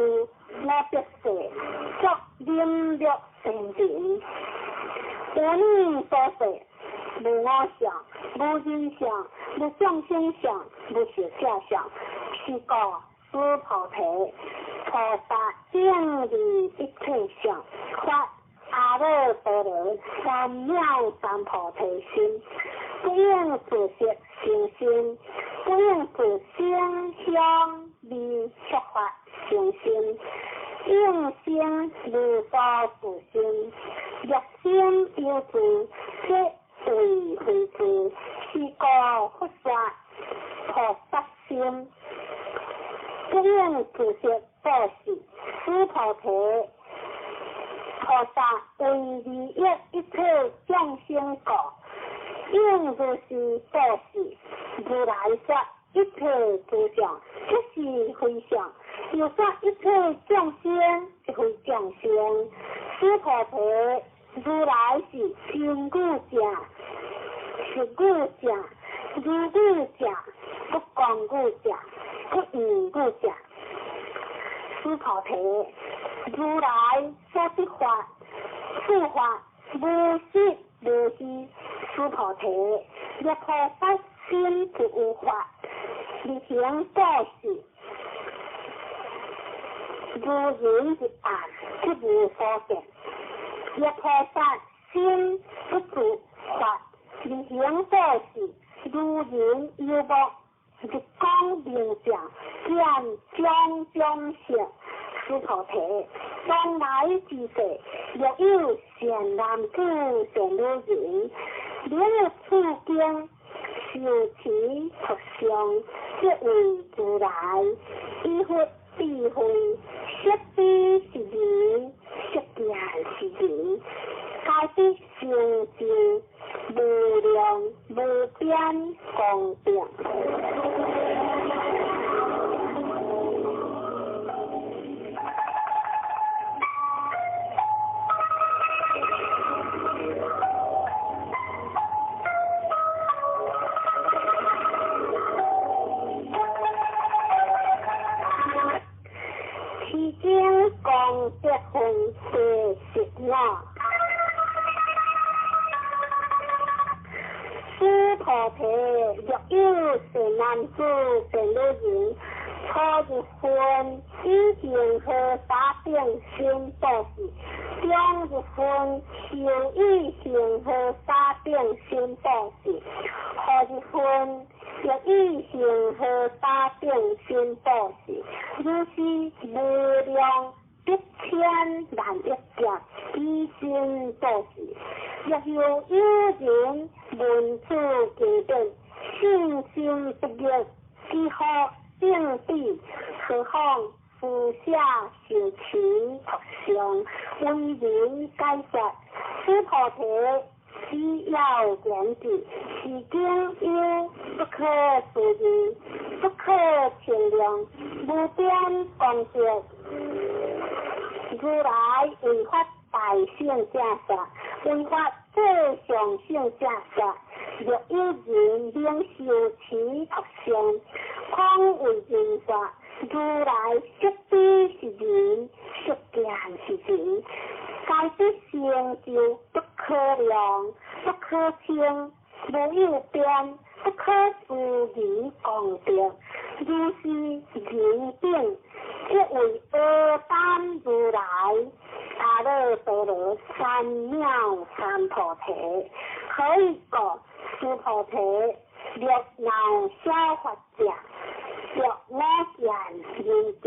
無別世，作忍辱善人。有爾所說，無我相，無人相，無眾生相，無壽者相，是故須菩提，菩薩應離一切相，發阿耨多羅三藐三菩提心，不應自色生心，不應自聲香味觸法生心，應生無所住心。若心有住，則為非住，是故佛說菩薩心，不應自色布施。須菩提，菩薩為利益一切眾生故，應如是布施。如來說一切諸相，這是非相；又說一切眾生，是非眾生。須菩提，如來是真語者，是语者，如语者，不讲语者，不言语者。须菩提，如来所得法，此法无实无虚。须菩提，若菩萨心不有法，而行布施，如人入暗，即无所见。若菩萨心不住法，而行布施，如人游目，日光明镜，见种种色。须菩提，当来之世，若有善男子、善女人，能入此经，受持读诵，即为如来，以佛智慧，色非是人，色见是人，皆得成就无量无边功德。功德分第十五。须菩提，若有善男子、善女人，初入分以恒河沙等身布施，中入分受以恒河沙等身布施，后入分欲以恒河沙等身布施，如是无量百千万亿劫以身布施。若有有人闻此经典，信心不疑，几乎正彼，何况施舍受持读诵，为人解说。须菩提，只要言之，是经有不可思议、不可称量、无边功德。如来为法大圣者说，为法最上圣者说，若有人能受持读诵，况为人说，如来色非是人，色见是人，皆得成就不可量、不可称、无有边、不可思议功德。如是人等，即为阿单如来阿耨多罗三藐三菩提。何以故？须菩提，若闹小法者，若我见、人见、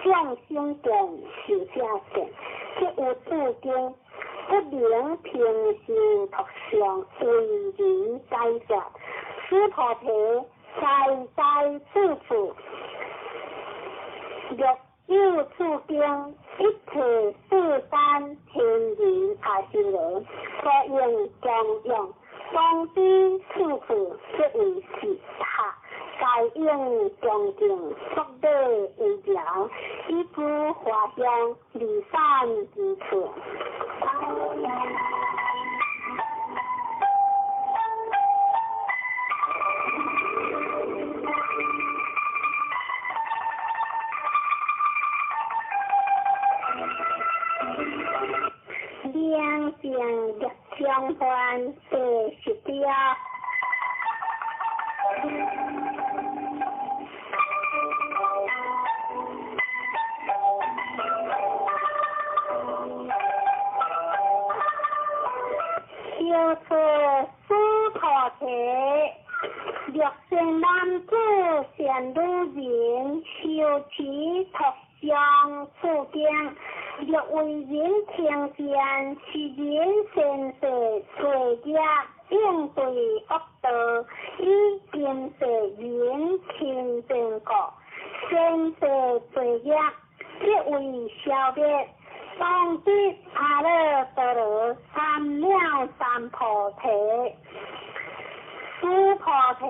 众生见、寿者见，即有此经，不能平受读诵，为人解说。须菩提，在在处处，若有此经，一切世间天人阿修罗，所应供养，当知处处即为是塔，皆应恭敬，作礼为条，以诸华香离散之处。明净业相还第十条。小出须菩提，若善男子、善女人，受持读诵此经，若为人听见，是人善世罪业，应对恶道，以今世人清净故，善世罪业即为消灭。当得阿耨多罗三藐三菩提。须菩提，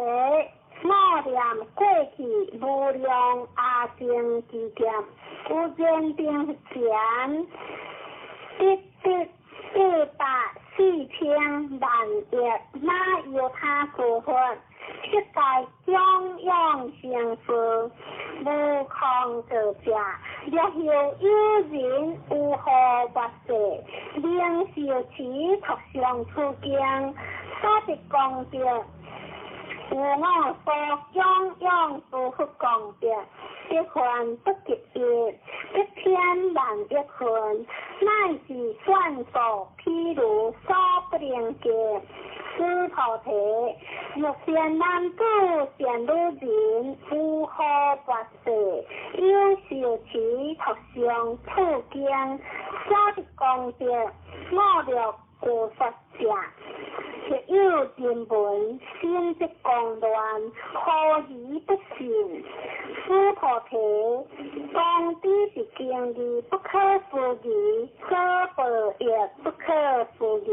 我念过去无量阿僧只劫，有人顶前得得8 4000萬億那由他諸佛，悉皆供養成事，無空過者。若復有人有何跋涉，能受持讀誦此經，所得功德，如我所供養諸佛功德，百分不及一，百千萬億分，乃至算數譬如所不能及。須菩提，若善男子、善女人，有何跋涉，有受持讀誦此經，所得功德，五欲過說者，若有人聞，心即狂亂，何而不信？須菩提，當知是經義不可思議，所報亦不可思議。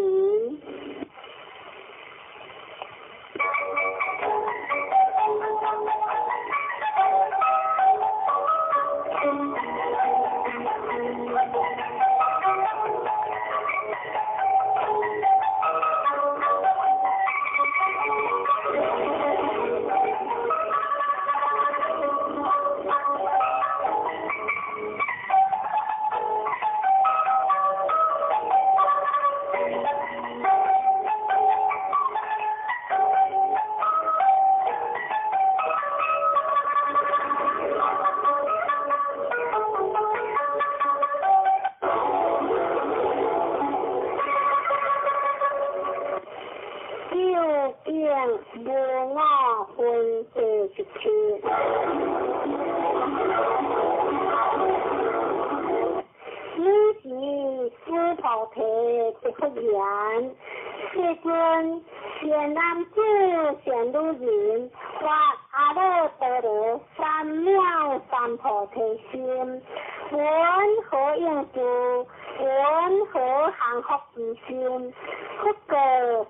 究竟無我分第十七。爾時須菩提答佛言：世尊，善男子、善女人，發阿耨多羅三藐三菩提心，雲何應住？雲何降伏其心？佛告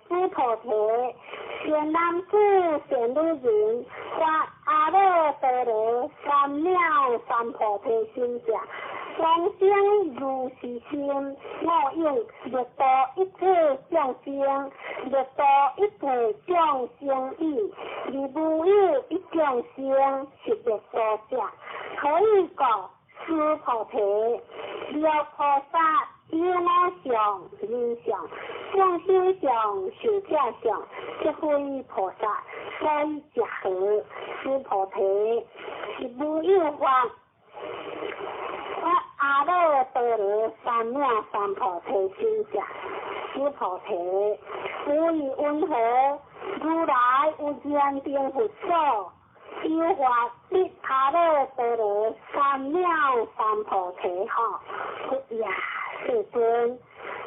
須菩提：善男子、善女人，發阿耨多羅三藐三菩提心者，當生如是心，我應欲度一切眾生，欲度一切眾生已，而無有一眾生是欲度者。何以故？須菩提，若菩薩有我相、人相、眾生相、壽者相，則非菩薩，所以者何？須菩提，是無有法。發阿耨多羅三藐三菩提心者，須菩提，有以雲何？如來有燃燈佛所，有法得阿耨多羅三藐三菩提吼。佛也，世尊，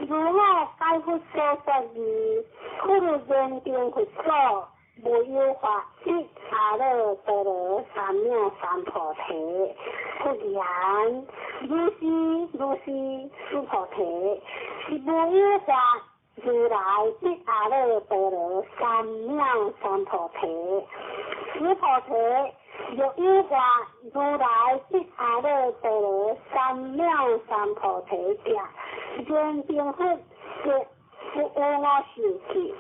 如我解佛所說義，佛有燃燈佛所，無有法得阿耨多羅三藐三菩提。佛言：如是如是，須菩提，是無有法如來得阿耨多羅三藐三菩提。須菩提，若有法如來得阿耨多羅三藐三菩提者，燃燈佛則不有我受記。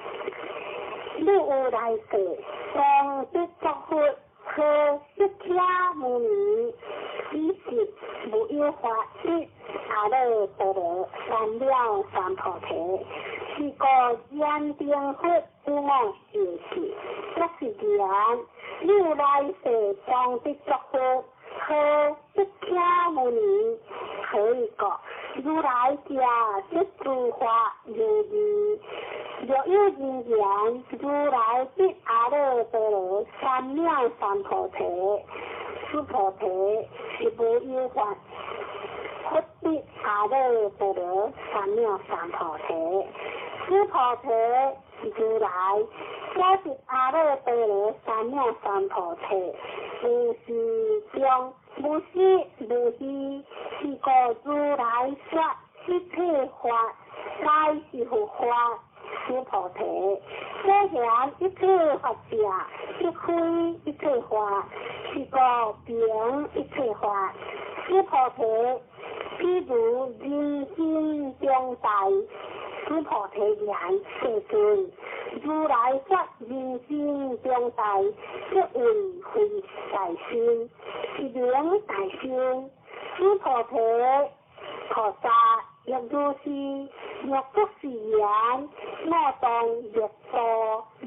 汝有來世，當得作佛，號釋迦牟尼，彼時無有法得阿耨多羅三藐三菩提。是故燃燈佛有我受記，則是言，汝來世當得作佛，號釋迦牟尼。何以故？如來者，說諸法如義。若有人言，如來得阿耨多羅三藐三菩提，須菩提，是無有法佛得阿耨多羅三藐三菩提。須菩提，如來所得阿耨多羅三藐三菩提，無是中，無實無虛，是故如來說一切法，皆是佛法。須菩提，所言一切法者，即非一切法，是故名一切法。須菩提，譬如人心中大，須菩提言：世尊，如來說人身中大，即為非大身，是名大身。須菩提菩薩亦如是，若作是言，我當欲度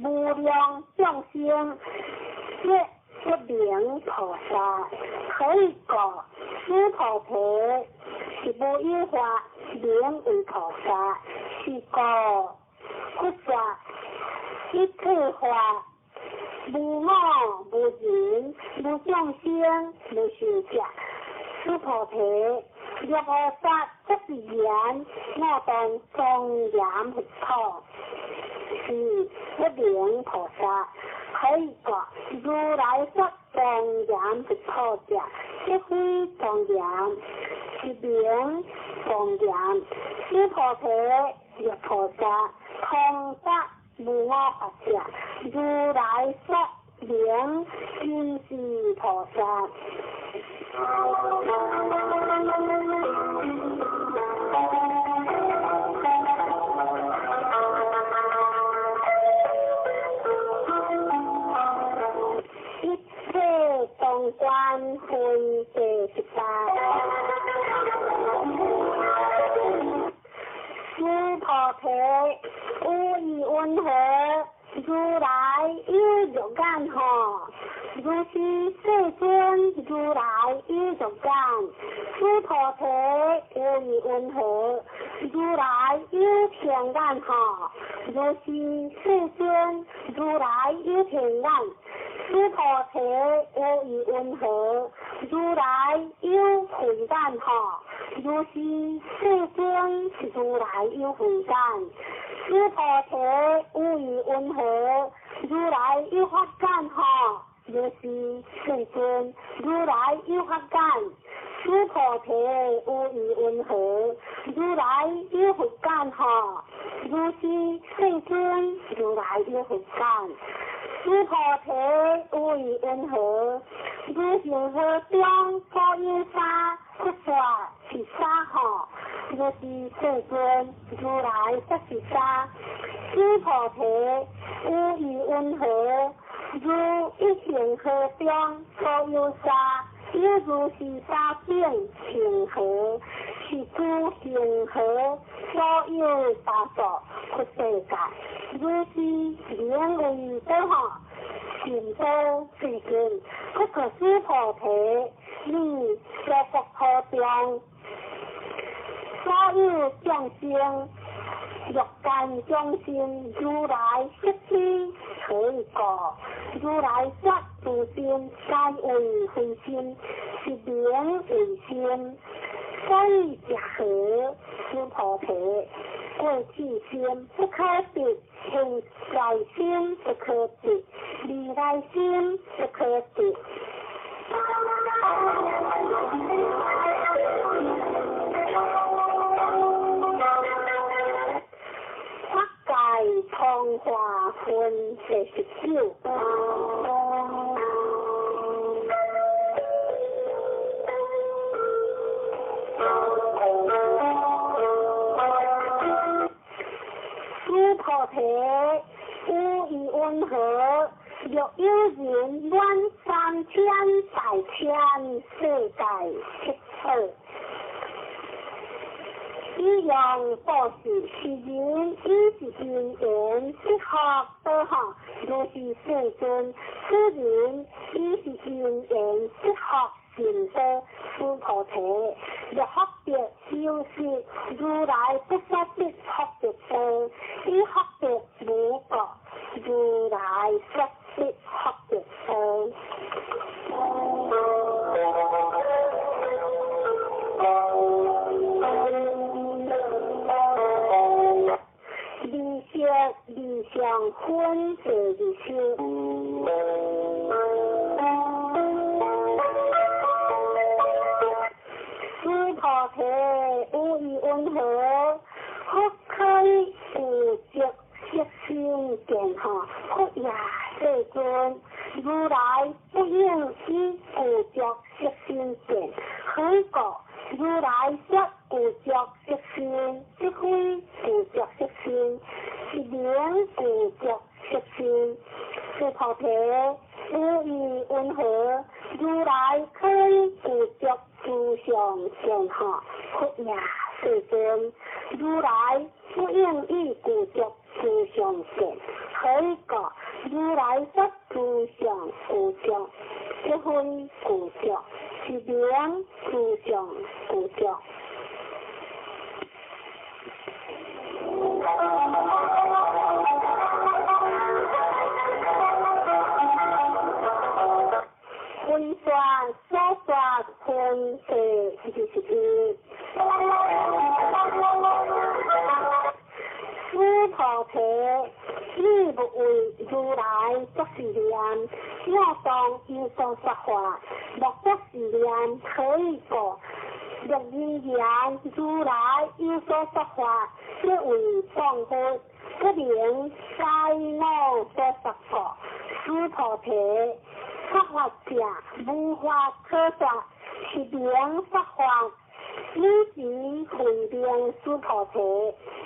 無量眾生，即不名菩薩。何以故？須菩提是無有法名為菩薩，是故佛說一切法無我無人無眾生無壽者。須菩提，若菩薩作是言，我當莊嚴佛土，是不名菩薩。何以故？如來說莊嚴佛土者，即非莊嚴，是名莊嚴。須菩提，若菩薩通達無我法者，如來說名真是菩薩。一切當觀分第18。須菩提，有疑云何？如來有肉眼吼？如是世尊，如來有肉眼。須菩提，有疑云何？如來有天眼吼？如是世尊，如來有天眼。須菩提，有疑云何？如來有慧眼吼？如是世尊，如來有慧眼。須菩提，有疑云何？如來有法眼吼？如是世尊，如來有法眼。須菩提，有疑云何？如來有佛眼吼？如是世尊，如來有佛眼。須菩提，有疑云何？如恒河中所有沙，佛說是沙吼？如是世尊，如來說是沙。須菩提，有疑云何？如一恒河中所有沙，有如是沙等恒河，是諸恒河所有沙數佛世界。如是名為多吼，善多世尊。不過須菩提，你說國土中所有眾生，欲界眾生，如來悉知。何以故？如來說諸心皆為非心，是名為心。所以者何？須菩提，過去心不可得，現在心不可得，未來心不可得。法界通化分第19。須菩提，有疑云何？若有人滿三千大千世界七寶，以用布施，是人以是因緣得福德吼，如是世尊，此人以是因緣得福善德。須菩提，若福德修習，如來不說得福德多，以福德無過，如來說得福德多。二相分第20。須菩提，有疑云何？佛可以有著色身見吼？佛也世尊，如來不應以有著色身見。何以故？如來說具足色身，即非具足色身，是名具足色身。須菩提，有意云何？如來可以具足諸相善好？佛也，世尊，如來不應以具足諸相善。何以故？如來說諸相具足，即非具足，是名諸相具足。文说所说分第21。须菩提，你勿為如來作是念，我當有所說法，莫作是念，何以故？若人言如來有所說法，即為謗佛，不能解我所說故。須菩提，說法者無法可說，是名說法。汝時慧明須菩提，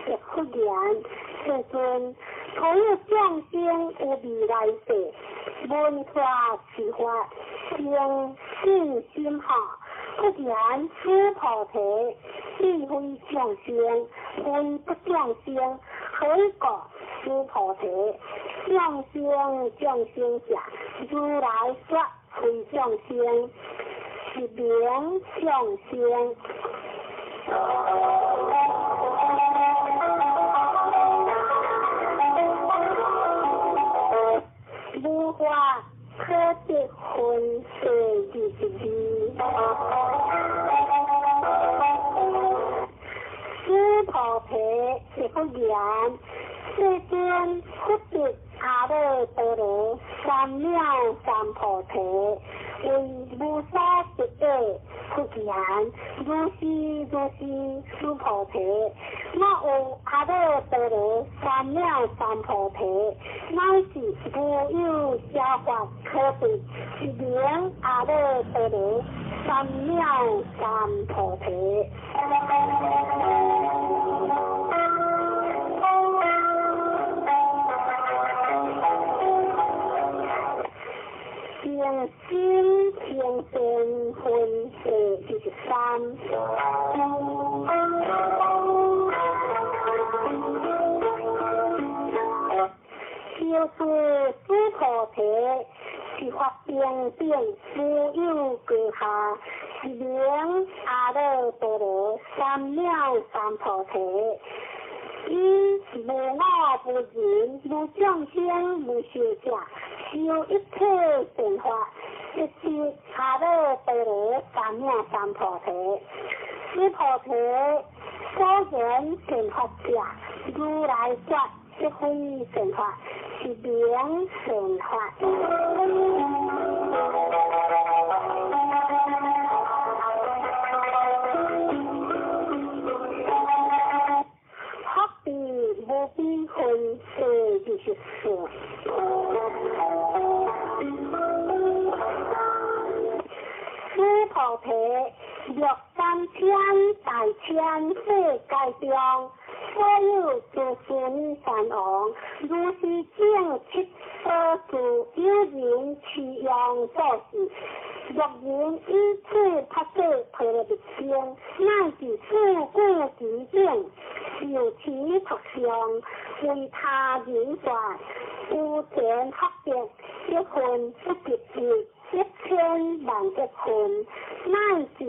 亦復言：世尊，所有眾生有未來世，聞說此法，生信心好。復言須菩提，彼非眾生，非不眾生，何以故？須菩提，眾生眾生者，如來說非眾生，是名眾生。無法可得分第22。須菩提，亦復言：世尊，佛得阿耨多羅三藐三菩提，為無所得者。復言：如是如是，須菩提，若有阿耨多羅三藐三菩提，乃是無有小法可得，是名阿耨多羅三藐三菩提。平心平善分第23。就是須菩提，是法平等，無有高下，是名阿耨多羅三藐三菩提。以無我無人，無眾生，無壽者，修一切善法，即是阿耨多羅三藐三菩提。須菩提，所言善法者，如來說即非善法，是名善法。福地無邊分第24。須菩提，若三千大千世界中，所有諸須彌山王，如是正七所住，有人持用做事，若人以此菩薩婆羅蜜經，乃至四句偈等，受持讀誦，為他人說，有田福德，一分不及一，1000萬億分，乃至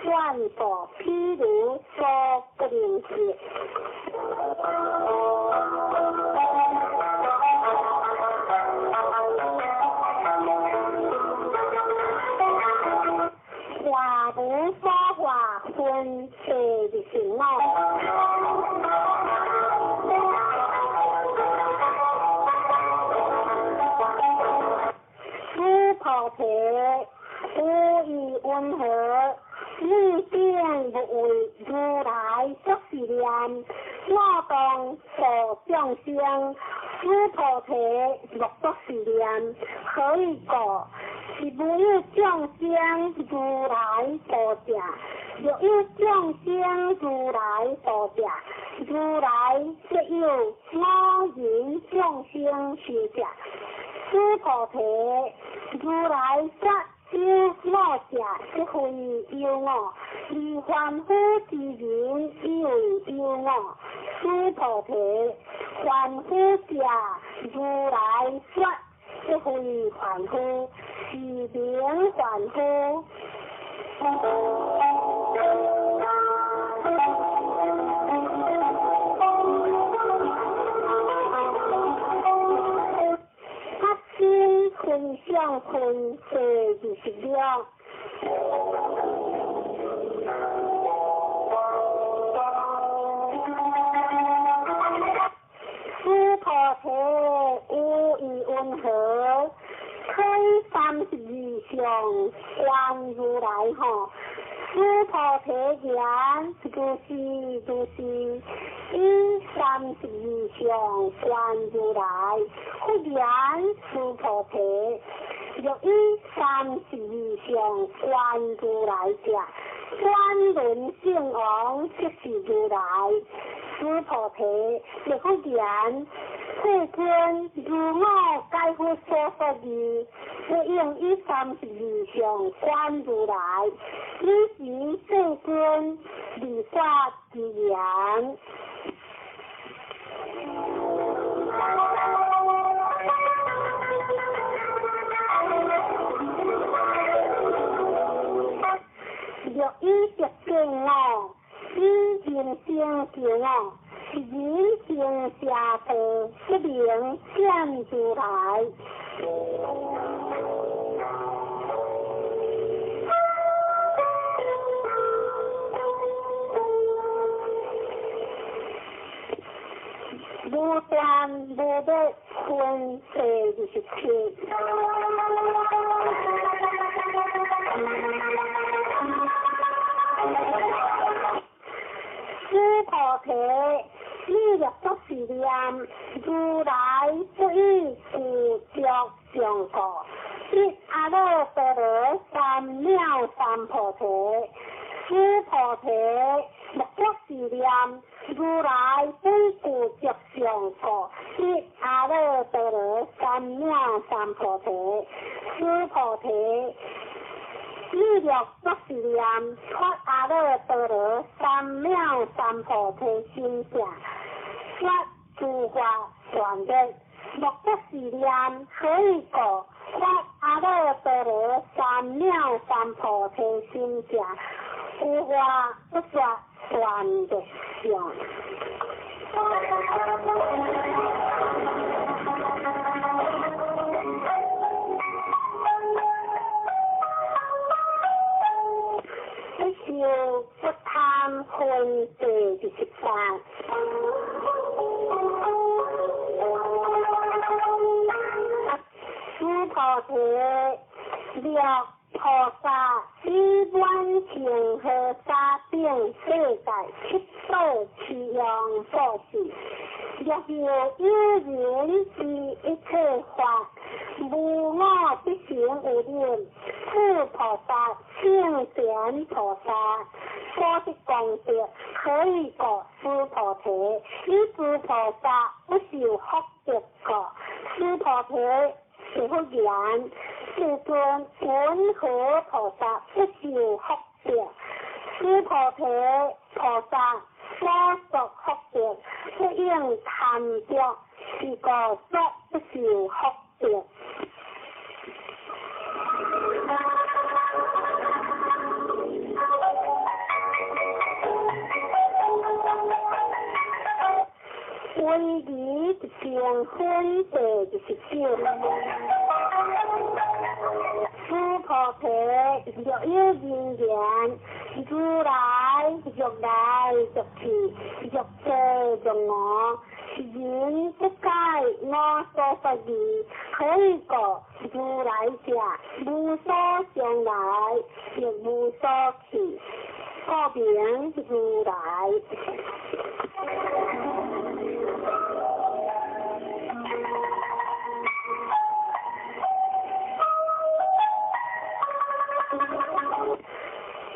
全部譬如所不能得。華無所化分第25。須菩提，有意云何？汝等勿為如來作是念，我當度眾生。須菩提，莫作是念，何以故？是無有眾生如來度者，若有眾生如來度者，如來則有我人眾生壽者。須菩提，如來說有我者，則非有我；而凡夫之人以為有我。須菩提，凡夫者，如來說則非凡夫，是名凡夫。法身分相分第26。須菩提，有疑云何？開32相觀如來吼。須菩提言：如是如是，以32相觀如來。佛言：須菩提，若以32相觀如來者，轉輪聖王即是如來。須菩提，若佛言：世尊，如我解佛所說義，不應以32相觀如來。彼時世尊利發之言。若以色見我，以人生見我，是人生邪道，不能見如來。無斷無滅分第27。須菩提，你若作是念，如來不以具足相故，得阿耨多羅三藐三菩提。須菩提，若作是念，如來不以具足相故，得阿耨多羅三藐三菩提。須菩提，你若作是念，脫阿耨多羅三藐三菩提心者，說諸法斷滅。若作是念，何以故？發阿耨多羅三藐三菩提心者，有法不說斷滅相。不受不貪分第28。須菩提，若菩薩以滿恒河沙等世界七寶齊用布施，若有有人知一切法，無我必成有忍，此菩薩聖賢菩薩所得功德，何以故？須菩提，以諸菩薩不受福德故。須菩提，是佛言：世尊，云何菩薩不受福德？須菩提，菩薩所作福德，不應貪著，是故說不受福德。威儀一定分第29。須菩提，若有人言，如來欲來欲去，欲坐欲卧，是人不解我所說義，何以故？如來者，無所將來，亦無所去，故名如來。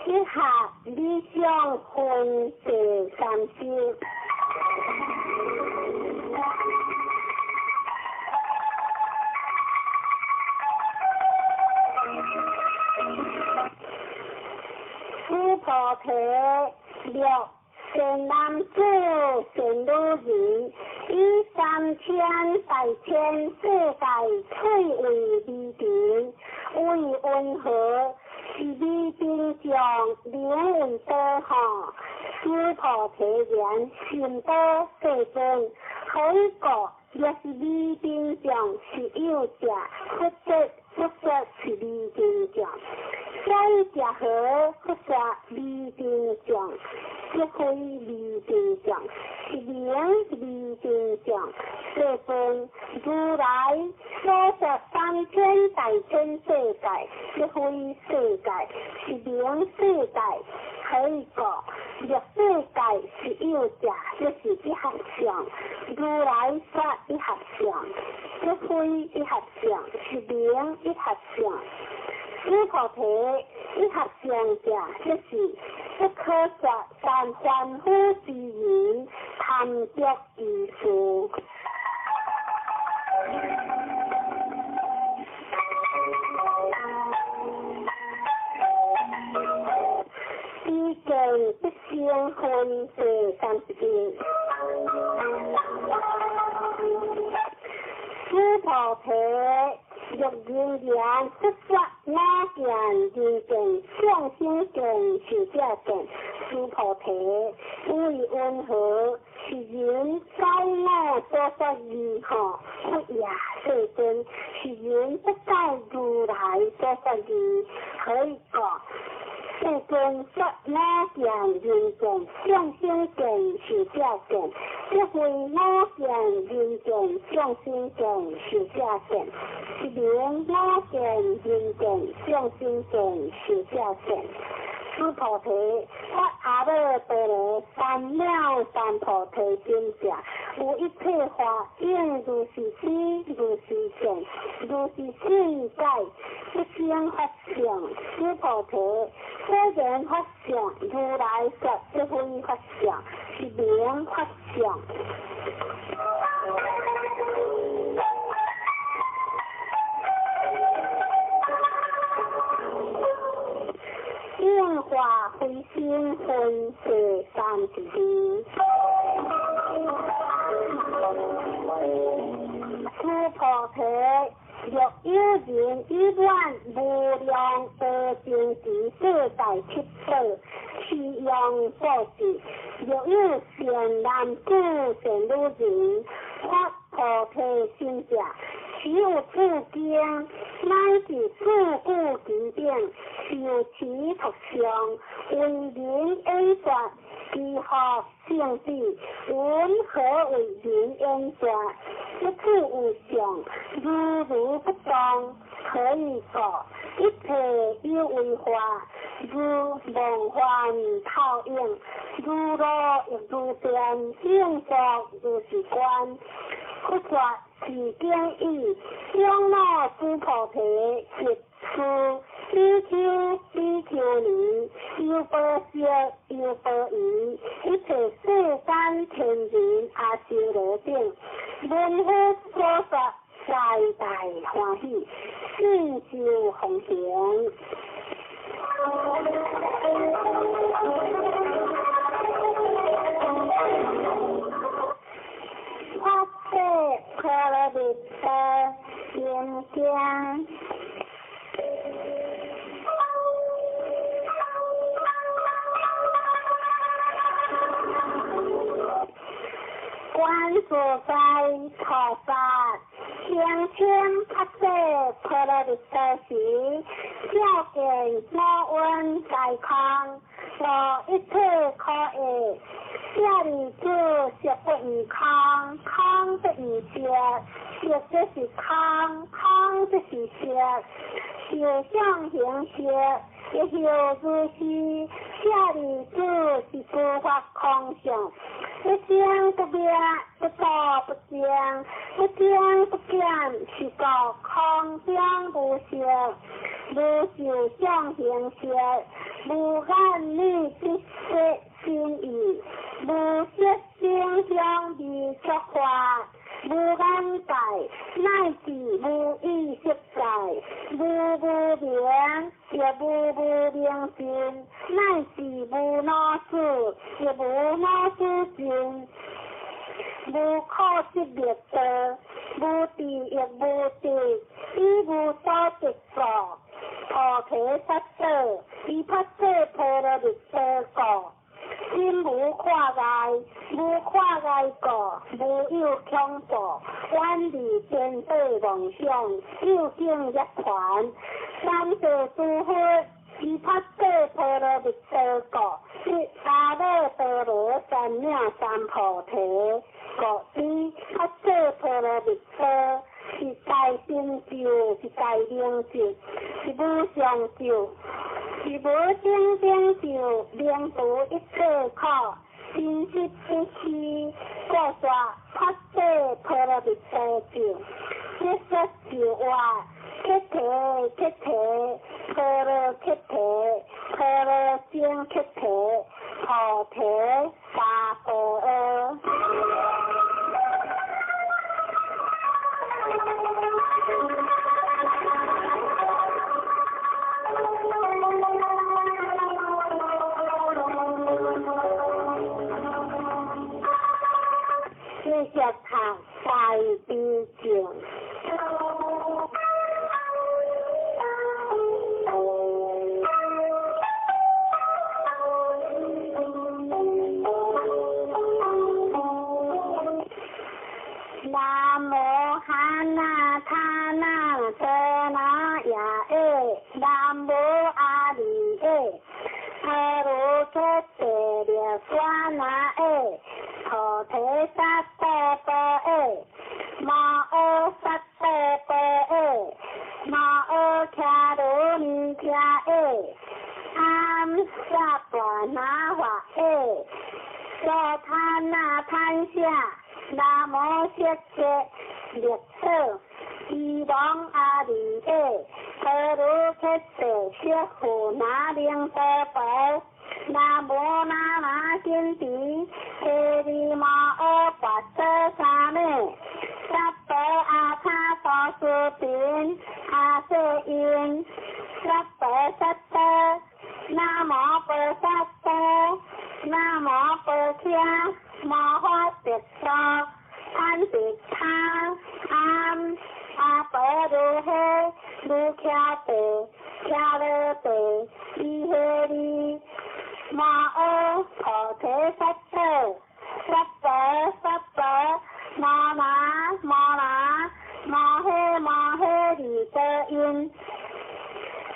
一下明相分第三十。须菩提，若善男子、善女人，以三千大千世界翠为微尘，为云何？是微尘众，名为多吼。须菩提言：甚多，世尊。何以故？若是微尘众是有者，佛说佛说是微尘众。所以者何？佛说微尘众，即非微尘众，是名微尘众。世尊，如来所说三千大千世界，即非世界，是名世界。何以故？若世界是有者，即是一合相。如来说一合相，即非一合相，是名一合相。须菩提，一合相者，即是不可说三凡夫之人贪著之事。彼见必生分第31。须菩提，若人言佛说我见、人见、众生见、寿者见，须菩提，为云何？是人知我所说义吼？佛也，世尊，是人不知如来所说义。何以故？世尊说我见、人见、众生见、寿者见，即非我见、人见、众生见、寿者见，是名我见、人见、众生见、寿者见。须菩提，发阿耨多罗三藐三菩提心者，有一切法应如是知，如是见，如是信解，不生法相。须菩提，虽然法相，如来说即非法相，是名法相。应化非生分第32。须菩提，若有人以愿无量阿僧祇世界七宝，持用布施；若有善男子、善女人，发菩提心者，持有此经，乃至四句偈顶，受持读诵，为人演说，其福胜彼。云何为人演说？一切有相，如如不动。何以故？一切有为法，如梦幻泡影，如露亦如电，应作如是观。佛说是经已，长老须菩提及诸比丘、比丘尼、优婆塞、优婆夷，一切世间天人阿修罗等，闻佛所说，大大欢喜，信受奉行。发誓婆罗蜜多心经。观自在菩萨声称发誓婆罗蜜多时，照见五蕴皆空，无一切可爱。舍利子，色不异空，空不异色，色即是空，空即是色，受想行识，亦复如是。舍利子，是诸法空相，不生不灭，不住不增，不增不减，是故空中无色，无受想行识，無眼耳鼻舌身意，無色聲香味觸法，無眼界，乃至無意識界，無無明，亦無無明盡，乃至無老死，亦無老死盡，無苦集滅道，無智亦無得，以無所得故，菩提薩埵，以菩薩波羅蜜多故，心無掛礙，無掛礙故，無有恐怖，遠離顛倒妄想，究竟涅槃。三世諸佛，以菩薩波羅蜜多故，得阿耨多羅三藐三菩提，故知菩薩波羅蜜多是大成就，是大明咒，是無上咒，是無頂頂咒，明除一切苦，真實不虛，故說菩薩波羅蜜多咒，一說就話，菩提菩提，波羅菩提，波羅僧菩提，菩提薩婆訶。繼續讀大悲咒。南無哈那他那遮那耶耶，南無阿彌耶，阿罗揭諦涅槃那耶，菩提薩埵婆耶，摩訶薩埵婆耶，摩訶迦羅尼迦耶，阿薩婆那華耶，娑他那贪下。南無色界滅所，伊王阿彌耶，阿罗揭諦色富那灵多婆，南無那那金持，提利摩诃跋陀沙美，萨婆阿他多斯频，阿瑟因，萨婆萨多，南無菩薩多，南無婆伽。摩诃薩娑，贪得他阿阿婆如诃，如迦地，迦罗地，伊诃利，摩诃菩提萨埵，萨婆萨婆，摩那摩那，摩诃摩诃利多因，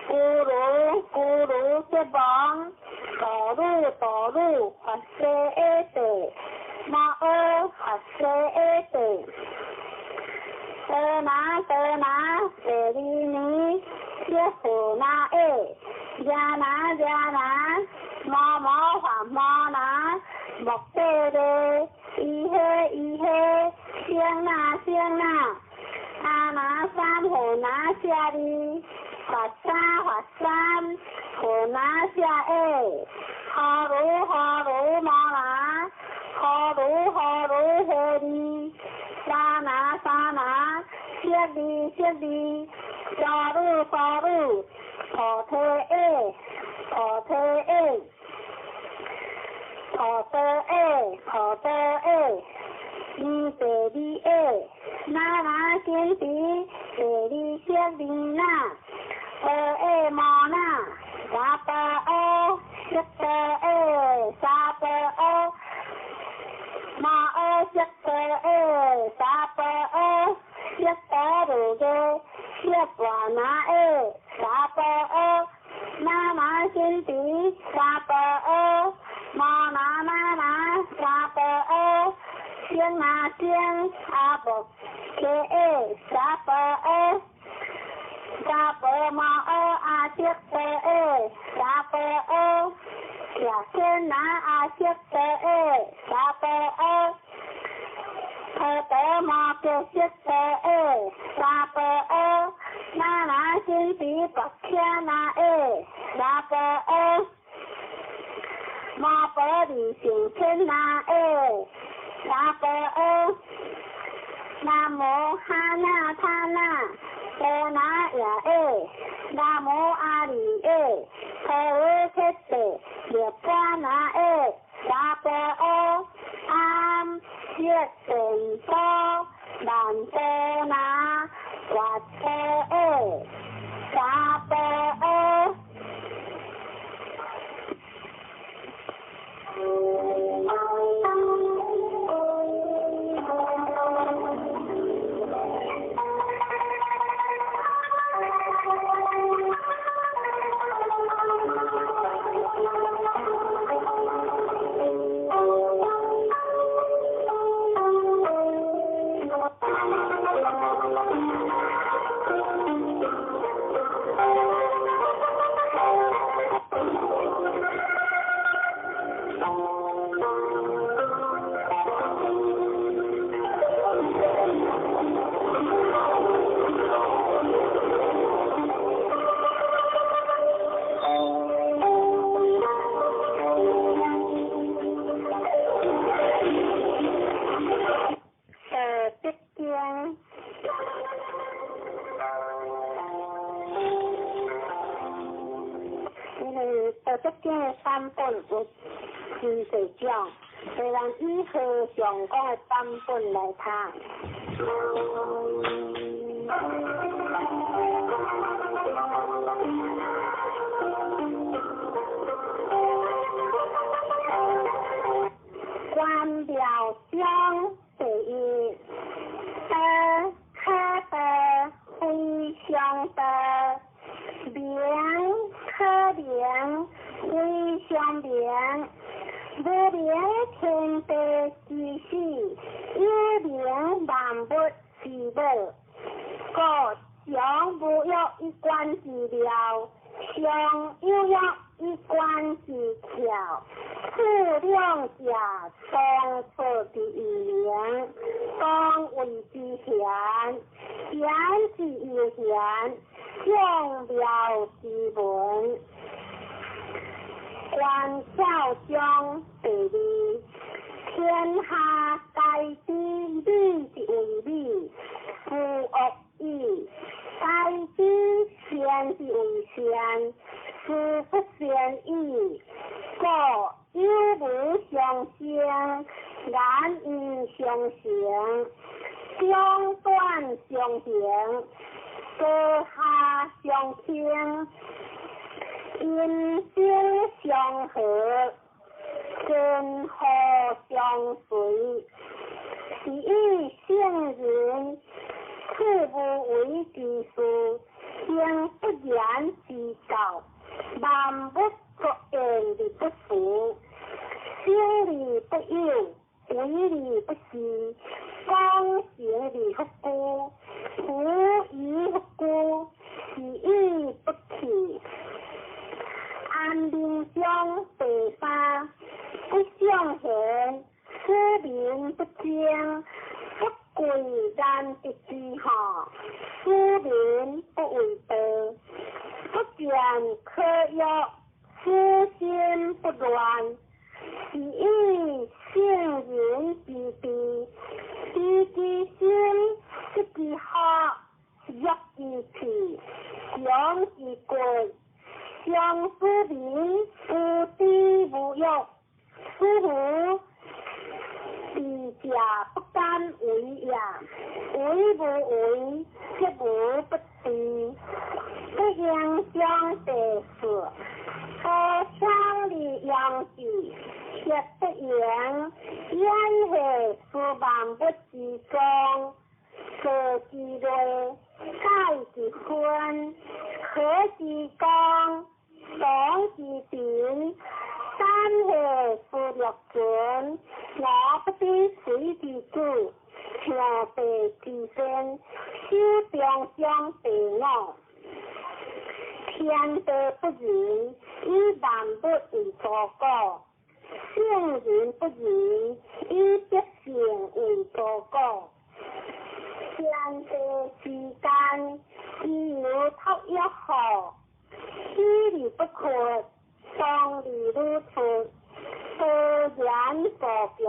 咕噜咕噜悉王，哆噜哆噜法师阿地。摩诃法师阿地，哆那哆那舍利尼，耶佛那耶，耶那耶那，摩摩法摩那，莫底勒，伊诃伊诃，声那声那，阿那三佛那舍利，法沙法三佛那舍耶，哈鲁哈鲁摩那。哈鲁哈鲁哈利，沙那沙那，舍利舍利，沙鲁沙鲁，菩提耶，菩提耶，菩提耶，菩提耶，尼地利耶，那那金持，地利舍利那，阿耶摩那，沙婆阿，悉婆耶，沙婆阿。摩诃悉婆耶，沙婆阿，悉婆如耶，悉婆那耶，沙婆阿，那那金持，沙婆阿，摩那那那，沙婆阿，声那声，阿婆伽耶，沙婆阿，沙婆摩诃阿悉婆耶，沙婆阿。耶天那阿悉婆耶，沙婆阿，婆陀摩揭悉婆耶，沙婆阿，那那金持跋伽那耶，沙婆阿。摩婆利胜天那耶，萨婆诃。南无哈那他那波那耶耶，南无阿弥耶，陀罗伽帝涅槃那耶，萨婆诃。阿悉顿多曼多那跋陀耶，萨婆诃。道德经。因为道德经的版本有真濟種，所以咱以和尚講的版本來讀。關廟章第一，道可道，非常道；名可名，非常名。無名天地之始，有名萬物之母。故常無欲以觀之妙，常有欲以觀之巧。此兩者，同出之異名，同謂之玄。玄之又玄，眾妙之門。關曉章第二，天下皆知美之為美，夫惡已；皆知善之為善，斯不善已。故有無相生，難因相成，長短相形，高下相傾，音聲相和，根河相隨。是以聖人處無為之事，行不言之教，萬物作焉而不辭，生而不有，為而不恃，功成而不居，無以不居，是以不去。安民章第三，不尚賢，使民不爭，不貴難得之下，使民不為道，不見可欲，使心不亂。是以聖人之治，知之心，失之福，弱之氣，強之骨。相思民無知無欲，斯夫智者不敢為也。為無為，則無不治。不應將第四，高強而養之，卻不言。焉何是萬物之宗？坐之類，解之分，和之光，動之平，三河是六准，我不知水之主，象地之先，守中章第五。天地不仁，以萬物為刍狗；聖人不仁，以百姓為刍狗。天地之間，自有托育好，始而不缺，終而愈出。出言無憑，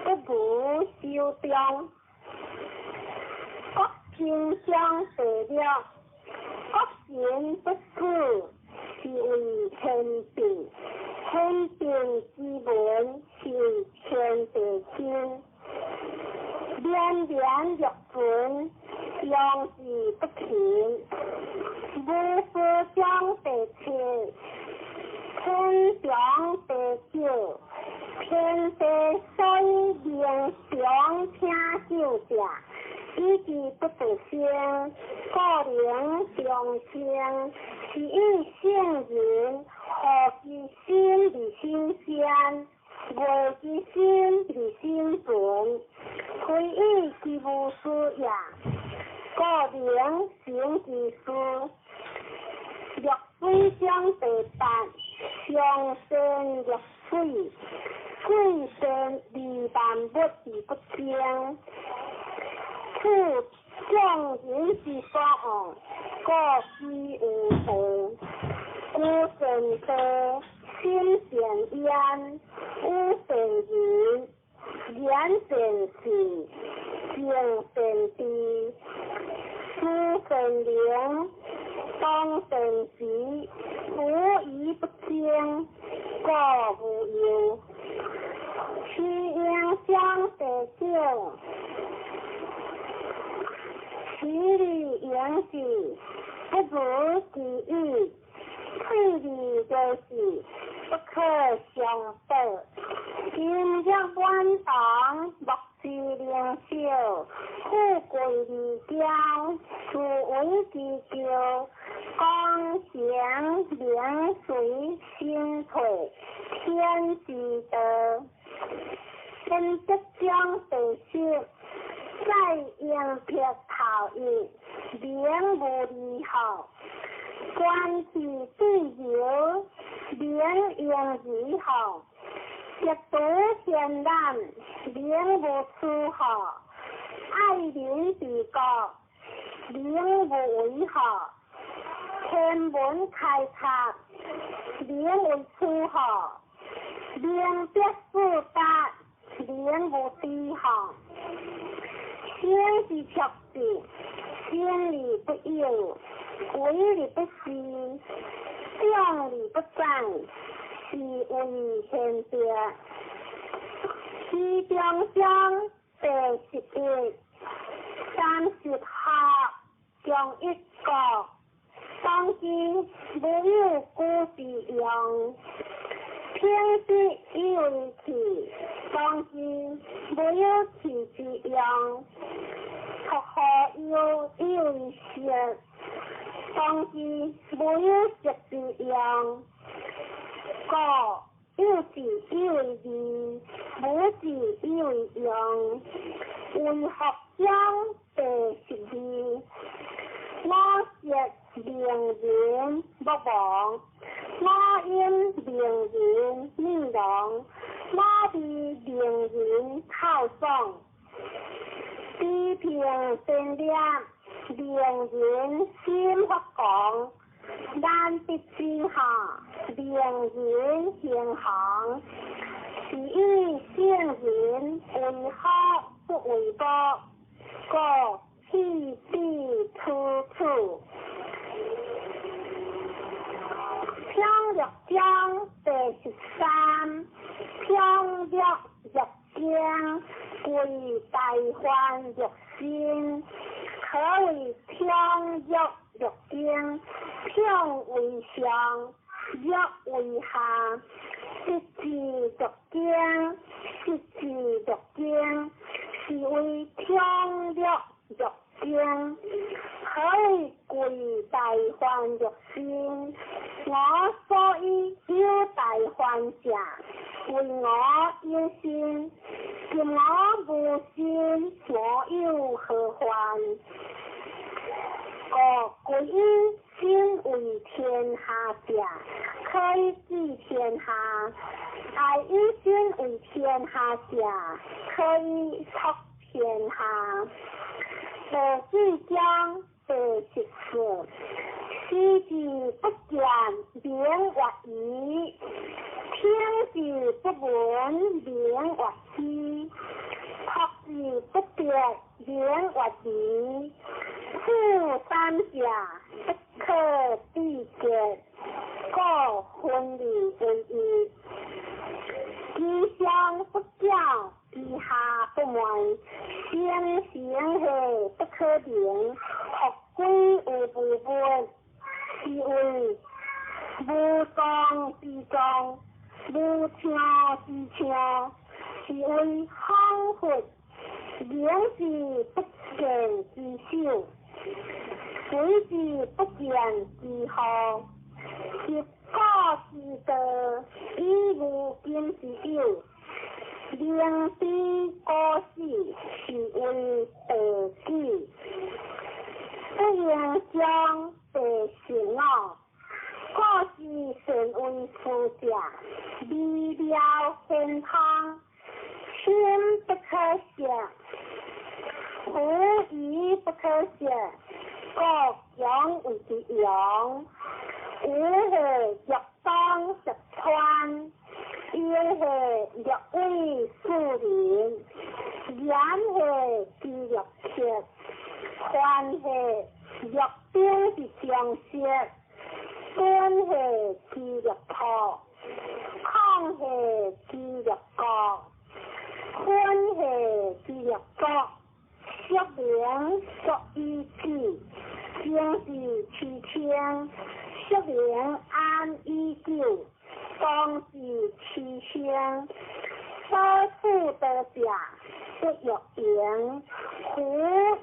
不如守中。國平章第六，國神不死，是為天變，天變之文，是為天地心。連連若存，用之不勤。無事章第七，天長地久，天地所以能長聽久者，以其不得生，故能長生。是以聖人何其心而心善，愛其心而心存，非以其無事也，故能成其事。濁水章第八，上善若水，水善利萬物而不爭。處眾人之所惡，故幾有道。居善地，心善焉，語善仁，言善信，行善知，思善能，動善時，無與不爭，故無尤。徐英章第九，其利盈之，不如其已；退而若是，不可相報。金玉滿堂，莫之能少；富貴而驕，斯為之驕。功成名隨身退，天之道。品德章第十，在應撇頭一，名無利好；觀其對流，名應如好；極度賢難，名無處好；愛民治國，名無為好；天文開拓，名為處好；明德四達，名無知好。生之卓荦，生而不有，為而不恃，長而不宰，是謂玄德。徐中章第11，30學中一國，當之無有古之用。品德以為器，當之無有器之用。託何憂以為色，當之無有色之用。故有志以為義，無志以為用。為學章第12，我色名人莫忘，我音名人耳聾，我味名人口爽。知平善念，名人心發狂。難得之下，名人行行。是以聖人為學不為國，故棄彼取此。平略章第13，平略若經，歸大患若身，可謂平略若經，平為上，略為下。得之若驚，失之若驚，是謂平略若驚。何謂歸大患若身？我所以有大患者，為我有心。今我無心，我有何患？故歸以身為天下者，可以治天下；愛以身為天下者，可以託天下。第四章第14，視之不見，名曰夷；聽之不聞，名曰虛；託之不得，名曰離。此三者，不可比較，故分離為一。其上不矯，其下不昧，聲聲係不可名，復歸有無物，是謂無狀之狀，無相之相，是謂恍惚。影之不見之首，水之不見之河，習古之道，以無今之有。明知古死，是謂道舉。不應將第十五，故知善為師者，微妙顯通，深不可測，狐疑不可測，故強謂之陽。有係欲當十川，有係欲為樹林，言係之欲切，凡係欲兵之將色，敦係之欲破，曠係之欲國，昏係之欲國，釋名作以止，精是其清，釋名安以久，當是其生。所處得者，不欲盈，狐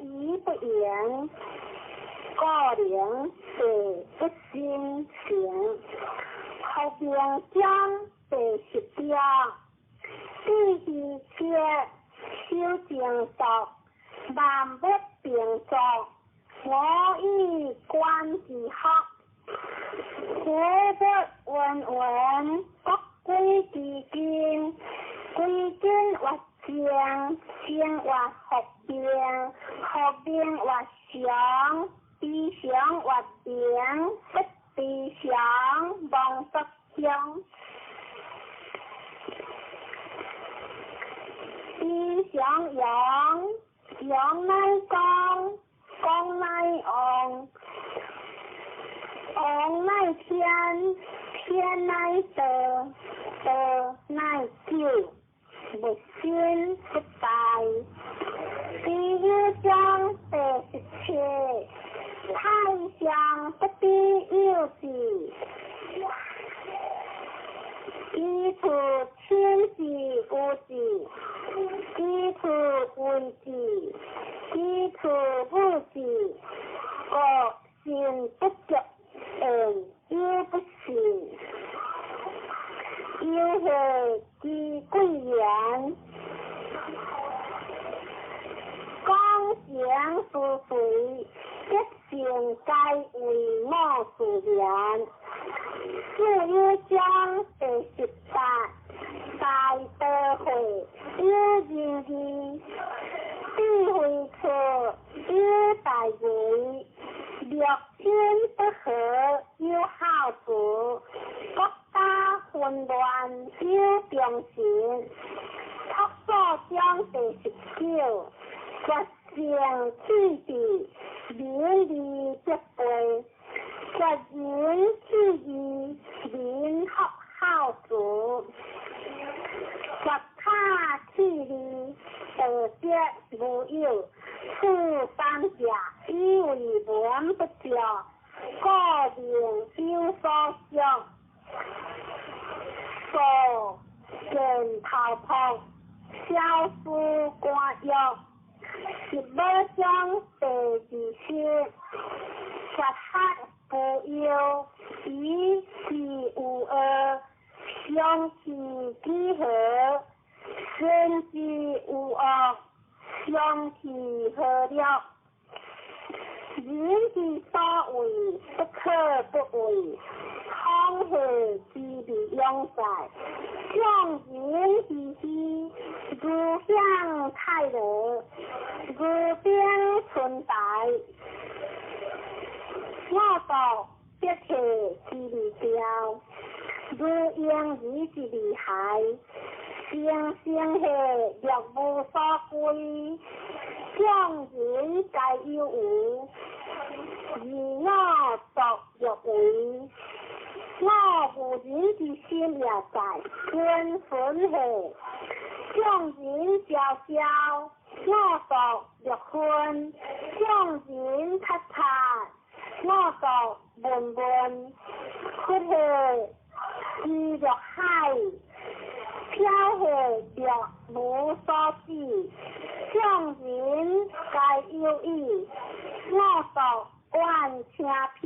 疑不盈，故名地不生成。復名將第十條，智虛切，守靜肅，萬物並作，我以觀之學。苦不溫文，國歸之根，歸根曰靜，靜曰復明，復明曰常，非常曰明，不非常，忘不鄉。非常陽，陽乃光，光乃旺，旺乃天，天乃道，道乃久，物生不敗。第六章第十七，太上不知有之，其處親之有之，其處為之，其處無之，故信不足言，有不信。有係之貴言，講情思隨，德性皆為我自然。四有章第十八，大德會有仁義，智慧處有大為，六親不和有孝慈，國家混亂有忠臣。綽所章第十九，決勝氣智，民利德備，決仁氣義，民福孝慈，決他氣利，道德無有。此三者，以為文不足，故名有所屬。數見頭璞，小思官欲。十五章第二十，決學不憂，以事無惡，相其幾何？善之無惡，相其何了？人之所為，不可不畏。康熙之未永在，將人之虛，如享泰樂，如冰春台。我國必體之未調，如嬰兒之利害，生生係若無所歸，眾人皆有餘，而我獨若為。我無仁之心也在，君分係眾人昭昭，我獨若昏；眾人察察，我獨悶悶。佛係知若海，飄係若無所止，眾人皆有意，我獨願聽彼。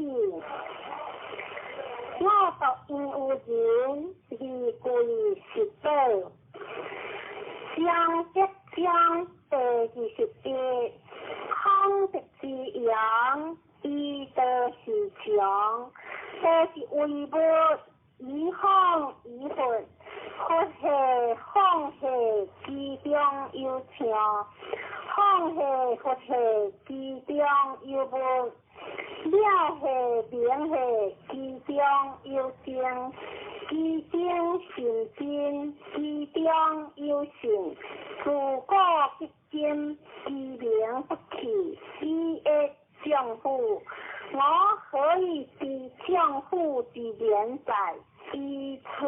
我獨因有仁，而貴是寶。章則章第21，孔德之揚，以道是常，道是為物，以風以佛，佛係放係其中有象，放係佛係其中有物，了係明係其中有精，其精甚真，其中有聖，自古及今，其名不去，以益丈夫。我何以知丈夫之言哉？以此。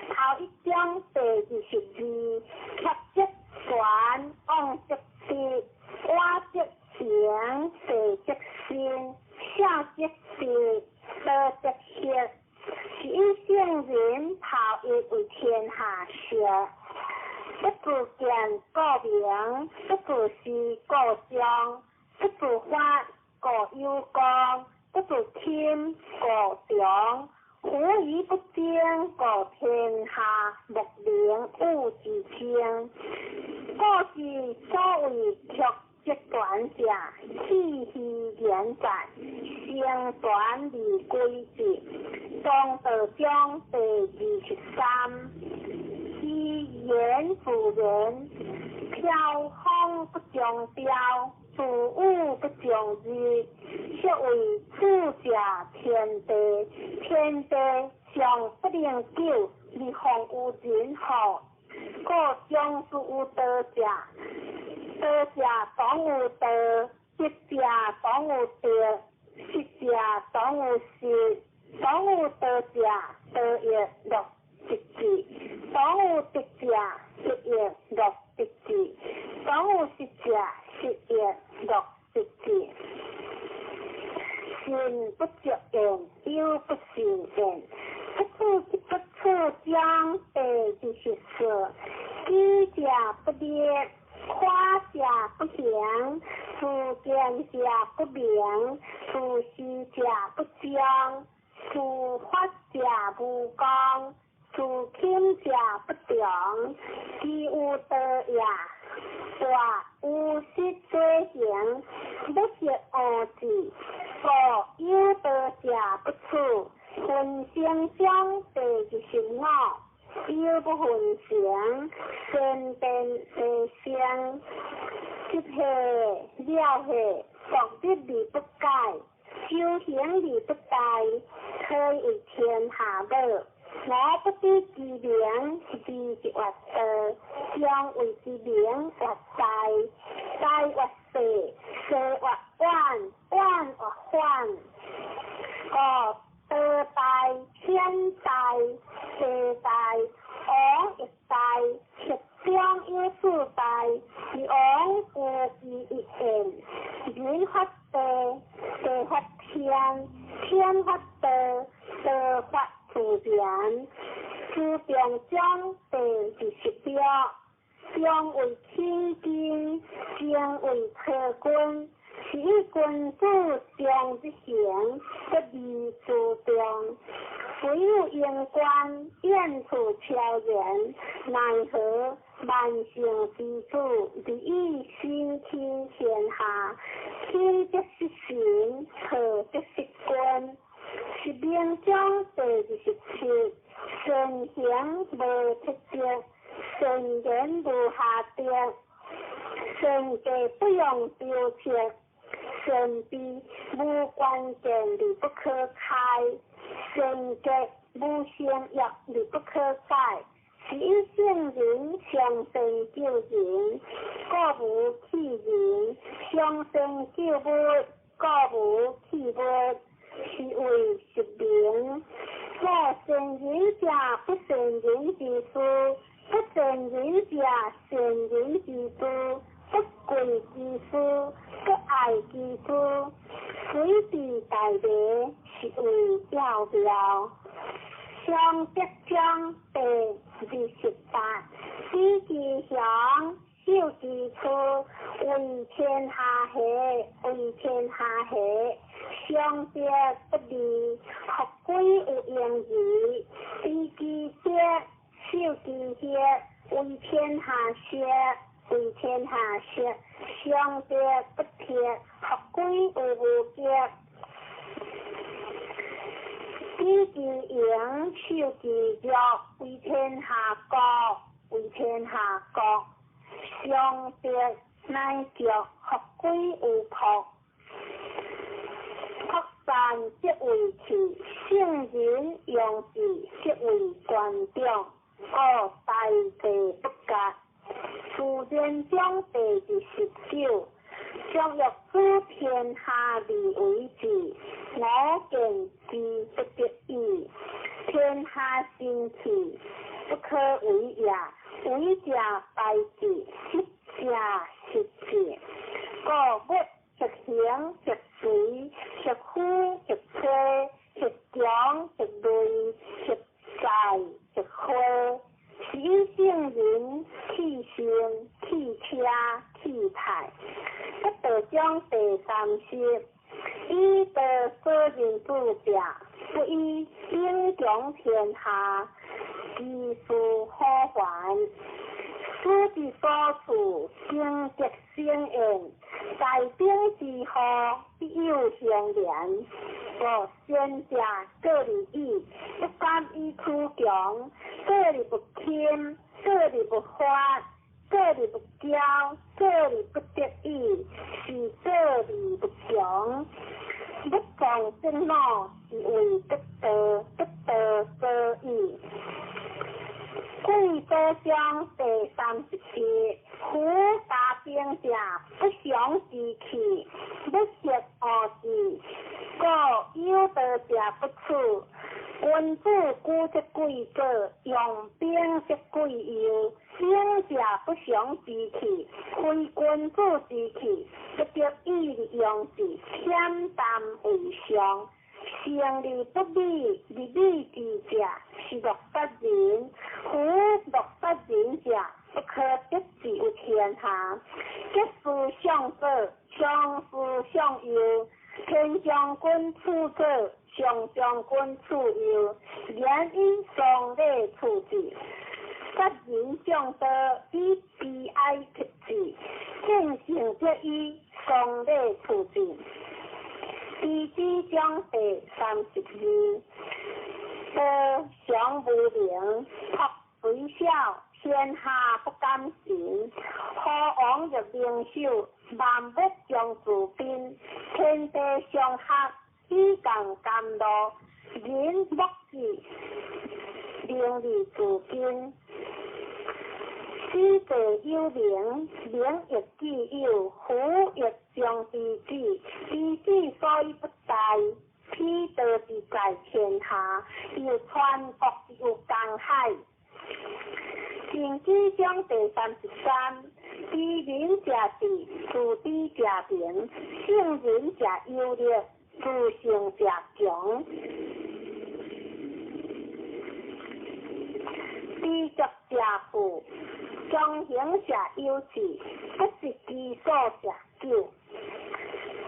頭一章第22，怯則權，妄則得，我則平，地則伸，孝則直，道則行。是以聖人頭一為天下師。不自見故明，不自私故彰，不自發故有功，不自輕故長。夫夷不爭，故天下莫能與之爭。故之所謂曲則權者，氣虛言在，成全而歸之。莊道章第23，其言自然，飄風不終朝，自雨不終日，是謂主者天地，天地尚不能久，而況有人乎？故終之有道者，道者當有道，德者當有德，失者當有失。當有道者，道亦樂得之；當有德者，德亦樂得之；當有失者，失亦樂得之。信不足言，猶不信焉。不處不處章第24，己者不立，誇者不行，自見者不明，自私者不彰，自發者無功，自輕者不長。其有道也，大有失左行，不識惡字，故有道者不處。分成章第25，猶不分成，先變地生，執係了係，獨立而不改，修行而不怠，可以為天下母。我不知其名，字就越道，將為之名越大，大越細，細越遠，遠越反。故道大、天大、地大、王亦大，十中有四大，而王無其一焉。人發地，地發天，天發道，道發自然。自中章第26，中為起根，精為體君。是以君子常日行，不離諸眾。唯有用官，遠處超然，奈何萬聖之主，而以身輕天下，輕則失神，錯則失君。是明章第27，善行無鐵則，善言無瑕德，善計不用雕刻，善悲無關鍵而不可開，善格無善業而不可改，是以聖人上善救人，故無棄人；上善救物，故無棄物，是謂實名。故善人者不善人之師，不善人者善人之師，不貴其師，不愛其師，隨地大迷，是謂要妙。上德章第28，知其雄，守其雌，為天下下，為天下下。上德不離，復歸有盈耳。知其德，守其血，為天下學，為天下學。上德不鐵，復歸有無極。知其榮，守其弱，為天下國，為天下國。上德乃強，復歸有朴。朴善則為器，聖人用之則為權長。故大地不割。自然章第29，將欲主天下而為治，我見之不得已。天下神器，不可為也。為者敗之，失者失之。故物或形或隨，或虛或吹，或強或銳，或在或虛。是以聖人棄身、棄車、棄泰。不道章第30，以道所認主者，不以兵強天下，其事可還。此之所處，成德生焉。在兵之後，必有相連。故先者過而已，不敢以取強，過而不輕，過而不發，過而不驕，過而不得已，是過而不強。不從正腦，是為得道，得道所以。貴道章第37，夫大兵者，不祥之器，不適惡之，故有道者不處。君子居則貴左，用兵則貴右。兵者不祥之器，非君子之器，不得已而用之，恬淡為上。勝而不美，而美之者，是樂殺人。夫樂殺人者，不可得志於天下。得失相左，相思相右。天將軍處左，上將軍處右，言以喪禮處之。殺人將刀，以悲哀克之。見性則以喪禮處之。地支章第32，道常無名，朴雖小，天下不敢信。何王入靈首，萬物將自賓。天地相合，以共甘露。人莫之，名而自矜。此地有名，名亦既有，夫亦將之子。之子所以不大，彼道之在天下，又傳國之有江海。經濟章第33，知人者智，自知者明；聖人者有力，自勝者強。知足者富，強行者有志，不失其所者久。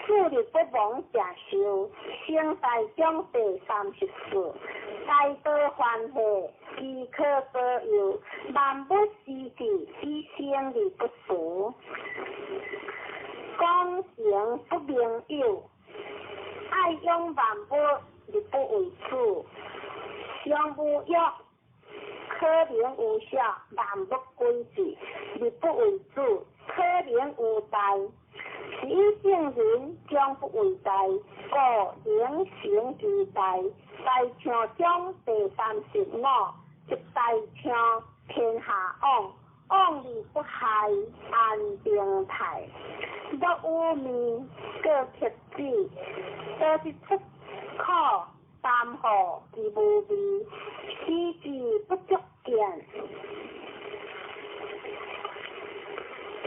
樹立不亡者壽。成大章第34，大道繁赫，其可保佑；萬物施之，以生而不俗。講成不明有，愛養萬物而不為主。上無欲，可能有小；萬物歸之，而不為主。可能有大，是以聖人將不為大，故能成其大。大象章第35，一大象天下往，往而不害，安定泰。若有面，过克子，道之出可担负之无味，思之不足见，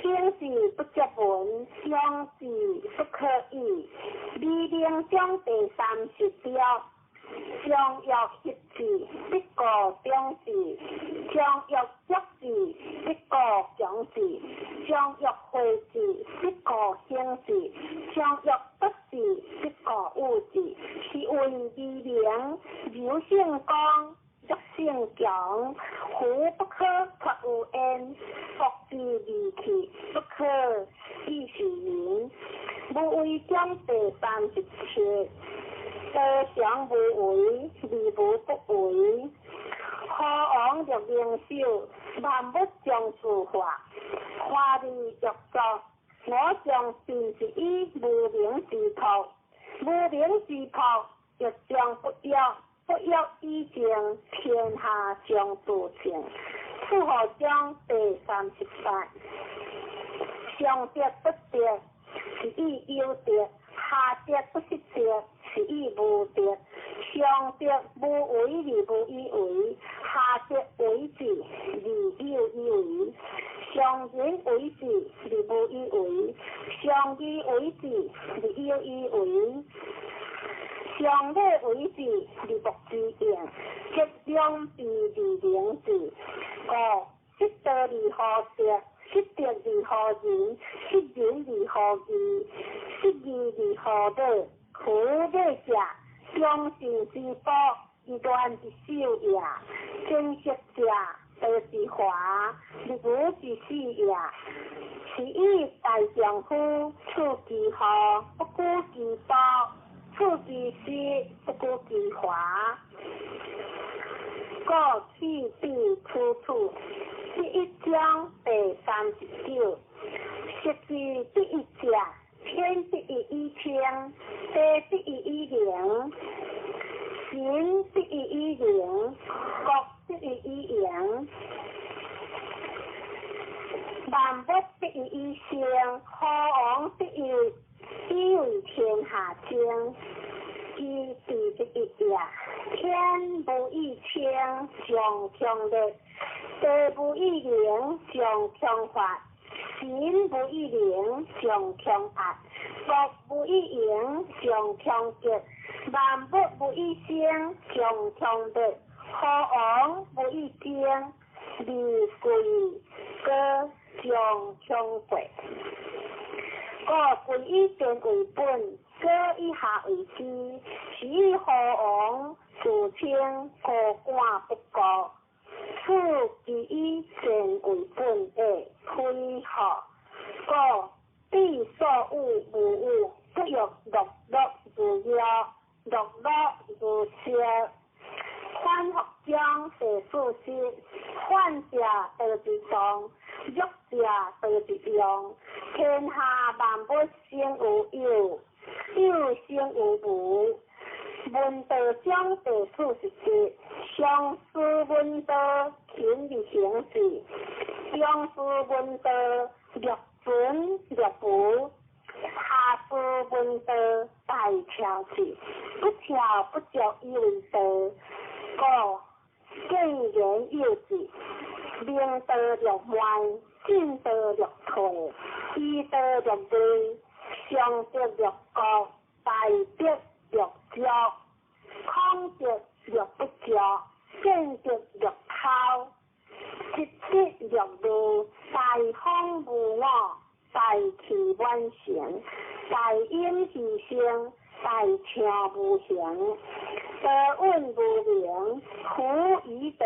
听之不足闻，想之不可议。美名章第36，常欲协之，必故长之；常欲足之，必故强之；常欲惠之，必故兴之；常欲得之，必故有之。是谓美名，柔胜刚，弱胜强。夫不可脱有焉，福之利器，不可以是人。无为章第37，道常无为，而无不为。何王欲明首，万物将自化，华而欲作，我将便是以无名之朴，无名之朴，欲将不欲，不欲以静，天下将自清。楚河章第38，上德不德，是以有德；下德不失德，是以无德。上德无为而无以为，下德为之而有以为。上仁为之而无以为，上义为之而有以为。上礼为之而莫之用，则两弊而明之。故失道而后德，失德而后仁，失仁而后义，失义而后礼。夫礼者，忠信之宝，以乱之首也；珍惜者，道之华，立无之始也。是以大丈夫处其厚，不顾其薄；处其实，不顾其华。故去彼处处。第一章第39，失之第一者，天第一以清，地第一以灵，神第一以灵，国第一以盈，万物第一以生，何王第一以为天下精。其地第一也，天无以清，上强烈；地无以灵，上强发；神无以灵，上强压；国无以盈，上强极；万物无以生，上强烈；何王无以精，而贵高上强贵。故贵以贱为本，高以下为师。是以何王自称高官不高，此其以贱为本的非何？故彼所有无有，不欲乐乐如药，乐乐如烧。反复章第40，反者道之动，弱者道之用。天下万物生有有，有生有无。闻道章第47，上师闻道，勤而行之；中师闻道，略存略无；下师闻道，大巧之。不巧不足以为道。故见言有之，明道略慢，进道略退，医道略微，上德略高，大德略足，空德略不足，见德略偷，失德略无，大方无我，大器晚成，大隐牺牲，大象无形，道隐无名，夫以道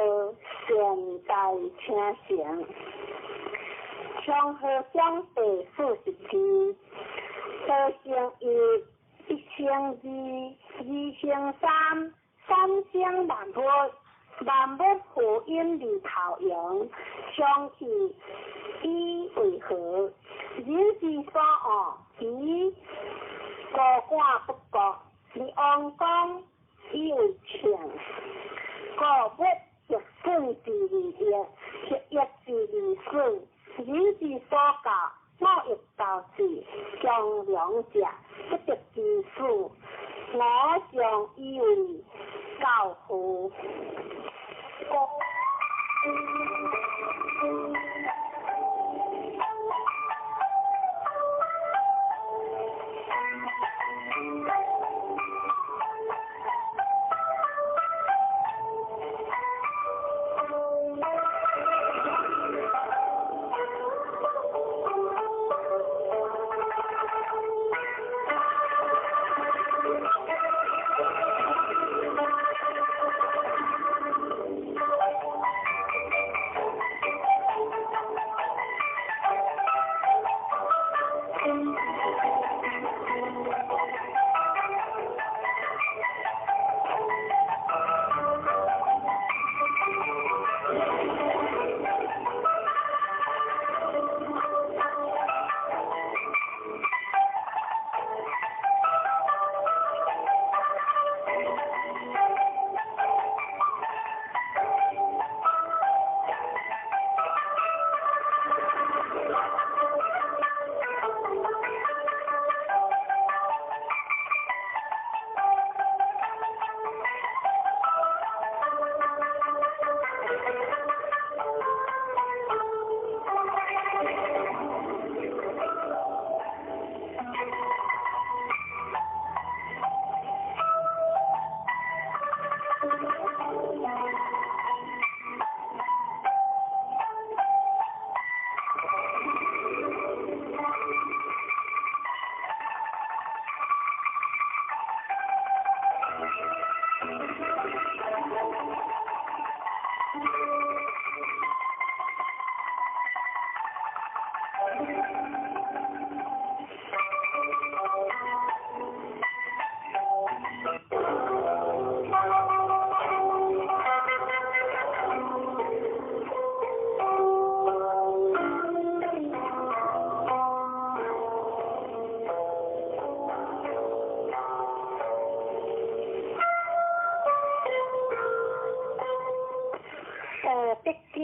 善大成成。长河章第42，道成一，一成二，二成三，三成万物，万物负阴而头阳，相去以为和。人之所恶，其高官不国，而王公以為秤。故欲逆損之利益，逆益之利損，人之所教，我欲教之，強梁者不得其死，我將以為教父。德經。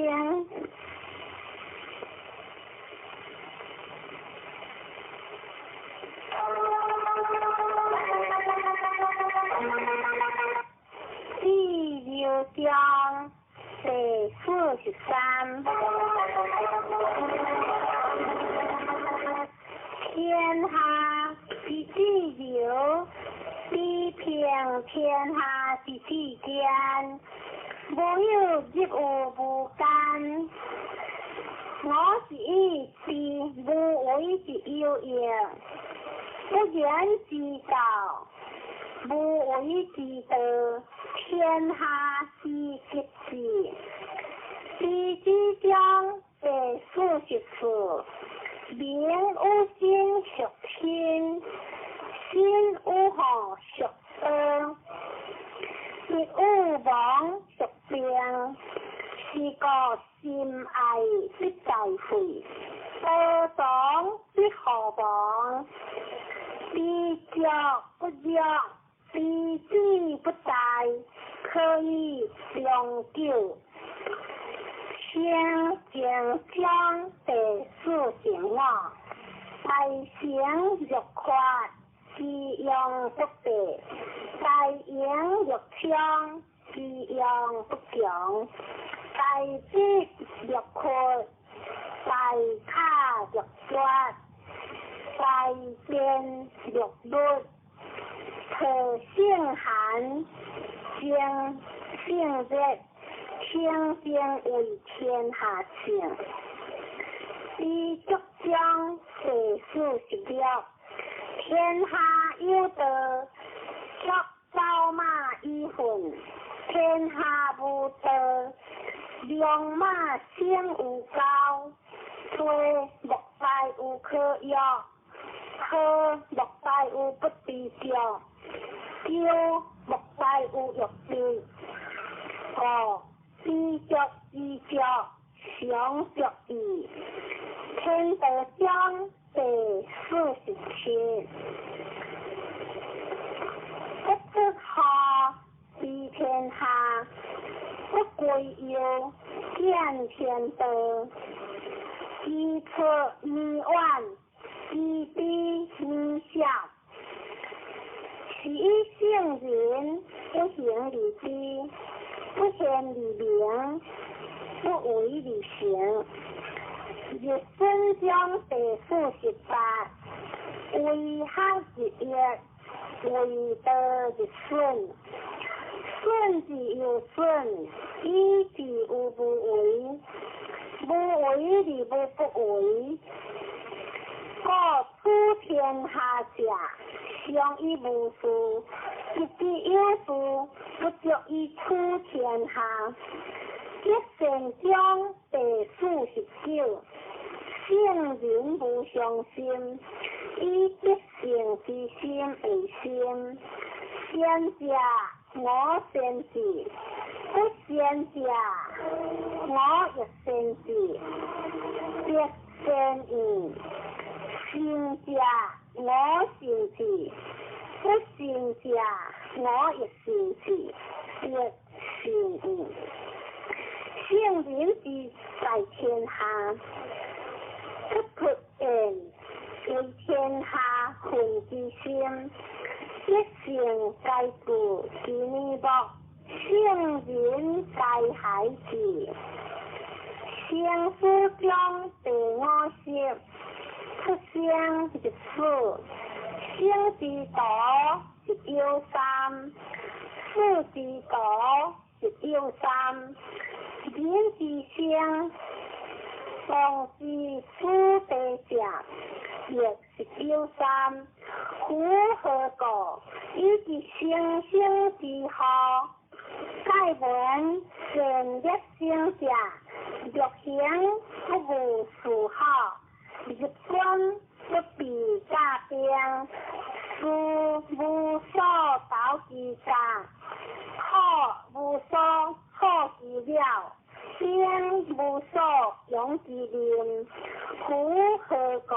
第六章第43。天下之至柔，比平天下之至堅。無有入於無間。我是以知無為之有用，不言之道，無為之道，天下之極致。地之章第44，民有心屬心，心有何屬道，亦有亡屬病，是故心愛必在會，道當必何亡。彼足不弱，彼志不殆，可以長久。聖經章第45，大成若缺，其用不廢；大盈若昌，其用不強。大智若闊，大卡若絕，大變若律。特性寒，精性熱，清淨為天下聖。知足章第46，天下有道，足走馬以奮；天下無道，良馬生有狗。吹莫大有可藥，呵莫大有不知著，丟莫大有欲知。五知足知足，常足矣。天道章第47，不出河，天下，不歸右，見天道。知出彌遠，知彼彌少。是以聖人不行而知，不言而明，不為而成。入損章第48，為學日益，為道日損。損之又損，以至於無為。無為而無不為。故處天下者，常以無事；得之有事，不足以處天下。德善章第49，聖人無常心，以德性之心為心。善者我先智，不善者我亦先智。德善願，善者我善智，不善者我亦善智。德善願。聖人之在天下，不出言，為天下恨之心。德性皆具其面目，聖人皆孩子。生死章第50，出生入死，生之徒一有三，死之徒一有三。人之生，當知死地者，亦是有三。夫何故？以知生生之禍。蓋聞善惡生者，欲行不務事好，入軍不避甲兵，事無所投其甲，苦無所好其了，兵無所用其面。夫何故？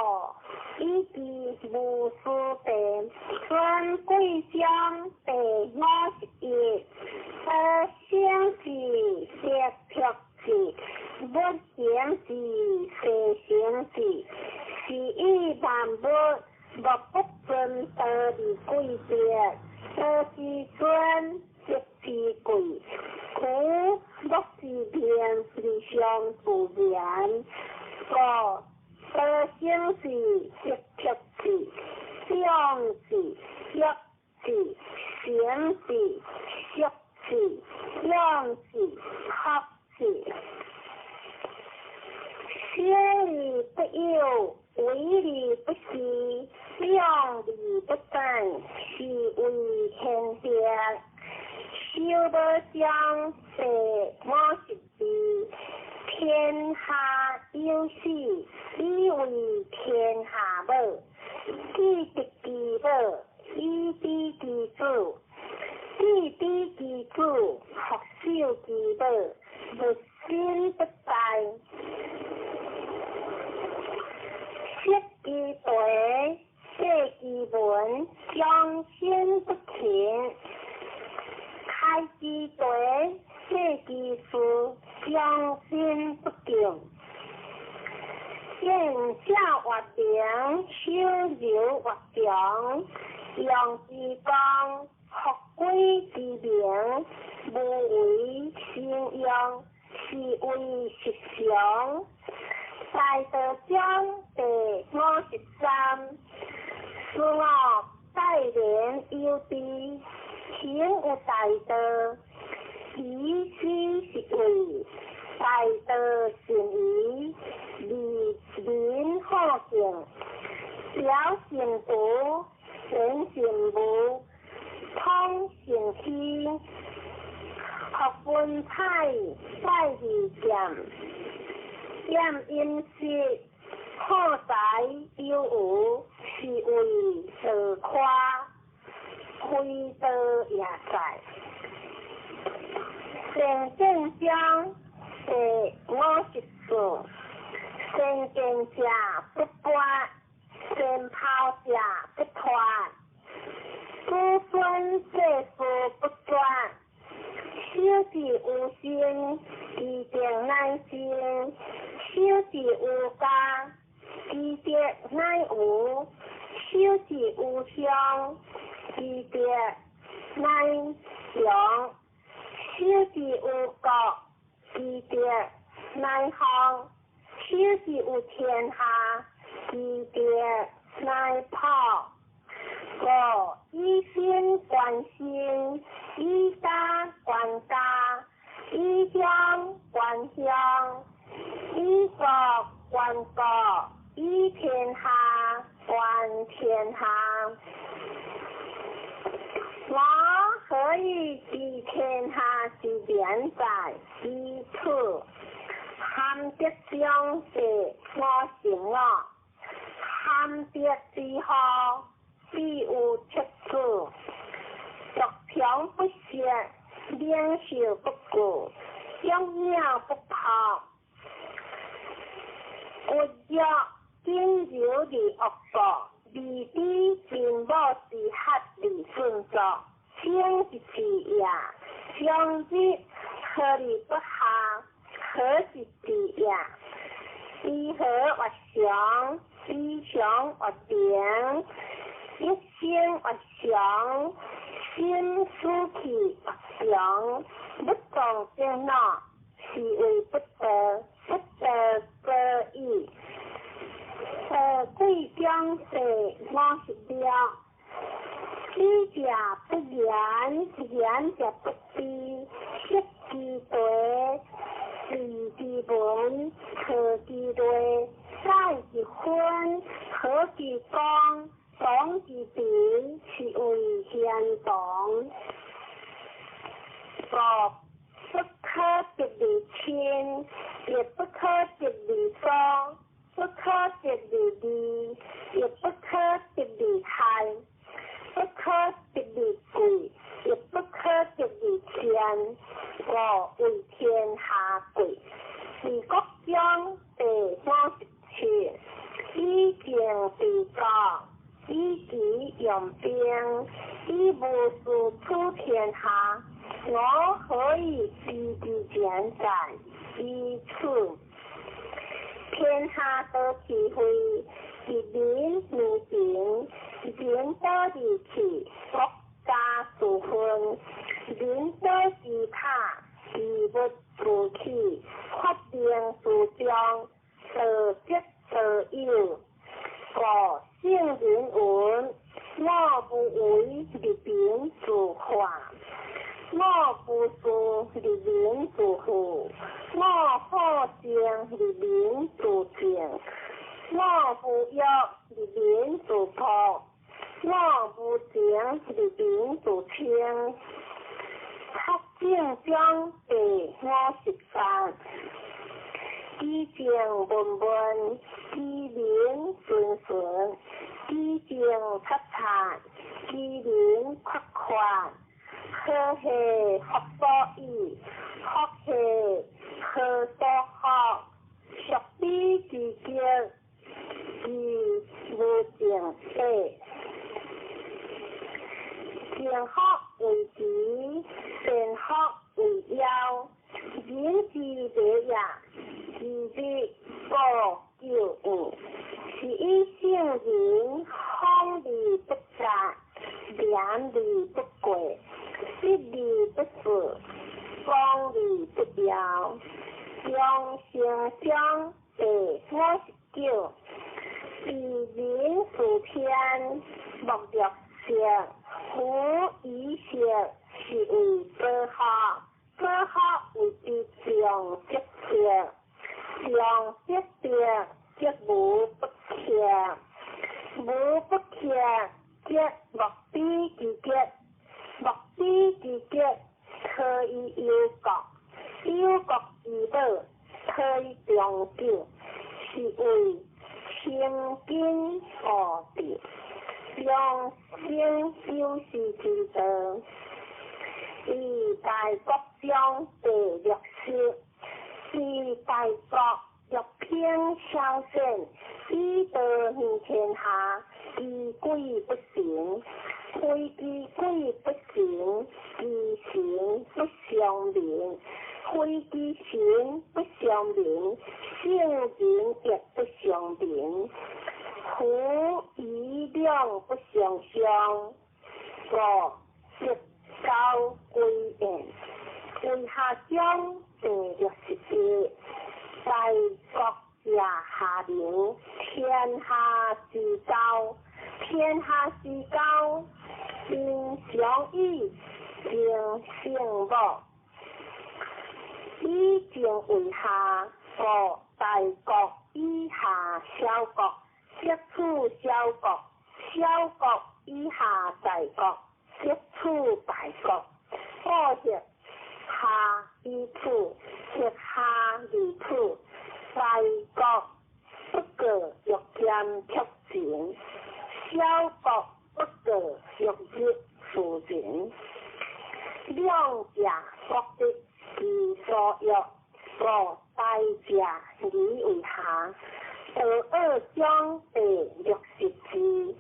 以知無事地。尊貴章第51，得生智，得脫智，不行智，隨行智，是以萬物莫不尊道而貴德，道之尊，德之貴。夫莫是名而相自然。故得生智，得脫智，長智，弱智，成智，熟智，養智，合智。生而不有，為而不恃，養而不躉，是謂玄德。修無章第52，天下有死，以為天下母；既得其母，以知其子；既知其子，復守其母，物身不殆。識其題，寫其文，終身不勤；開其題，寫其事，終身不敬。見正越明，守柔越強，用之光，復歸之明，無為生用，是謂實常。大道章第53，事我待人有知，行有大道，以此是謂大道善疑，利民好敬，表善德，顯善無，通善虛，學文采，拜二劍，厭飲食，好財有餘，是謂道誇，非道也在。善見章第54，善見者不拔，善拋者不脫，子孫世事不絕，小之有心，其定乃静；小之有家，其德乃无；小之有乡，其德乃强；小之有國，其德乃方；小之有天下，其德乃普。五以身觀身，以家觀家，以鄉觀鄉，以國觀國，以天下觀天下。我何以知天下之變哉？以此。含德中第55，含德之後，必有七子。獨強不息，領袖不顧，養鳥不拋，骨弱僅柔而惡國，未知民母之合而順作，生之治也。長日何而不下？何之治也？知和曰祥，知祥曰平，一生曰祥，心思氣曰常。不動正腦，是謂不道，不道果矣。貴中第56，知者不言，言者不知，色之大，利之門，和之類，載之分，和之光，同之平，是謂賢同。五不可得而親，亦不可得而疏，不可得而利，亦不可得而害，不可得而貴，亦不可得而賤，故謂天下貴。治國中第57，以政治國，以智用兵，以無事取天下。我何以知之變哉？以此。天下得是非，一民而平，人得而氣，國家自分；人得之塔，其物自起，發明之中，道則道有。故聖人云：我無為而民自化，我無事而民自富，我好靜而民自靜，我無欲而民自樸，我無情而民自清。德政中第58，其政文文，其民順順，其政察察，其民闊闊。何兮福所倚，福兮何所福？屬彼之極，其無盡底。正福為慈，善福為夭。人之禮也，其日故久遠。是以聖人風而不雜，廉而不過，失而不肆，光而不耀。養生中第59，治人事天，莫若色，夫以色是謂保福，保福謂之常則色，常則色則無不克，無不克則莫比之極，莫比之極可以憂國，憂國之寶可以長久，是謂清謹固定。養生修士之道，於大國中第60，治大國若烹小鮮，以道行天下，其軌不成。非其鬼不神，其神不相明；非其神不相明，圣人亦不相明。夫疑两不相伤，故得交归焉。为下章第61，大国者下流，天下之交，天下之交，民常以情胜武，以情为下，故大国以下小国，则处小国；小国以下大国，则处大国。故协下以处，协下而处，大国不过欲兼却情，小国不过欲入夫人。两者各得其所欲，故大者而为下。道恶章第62，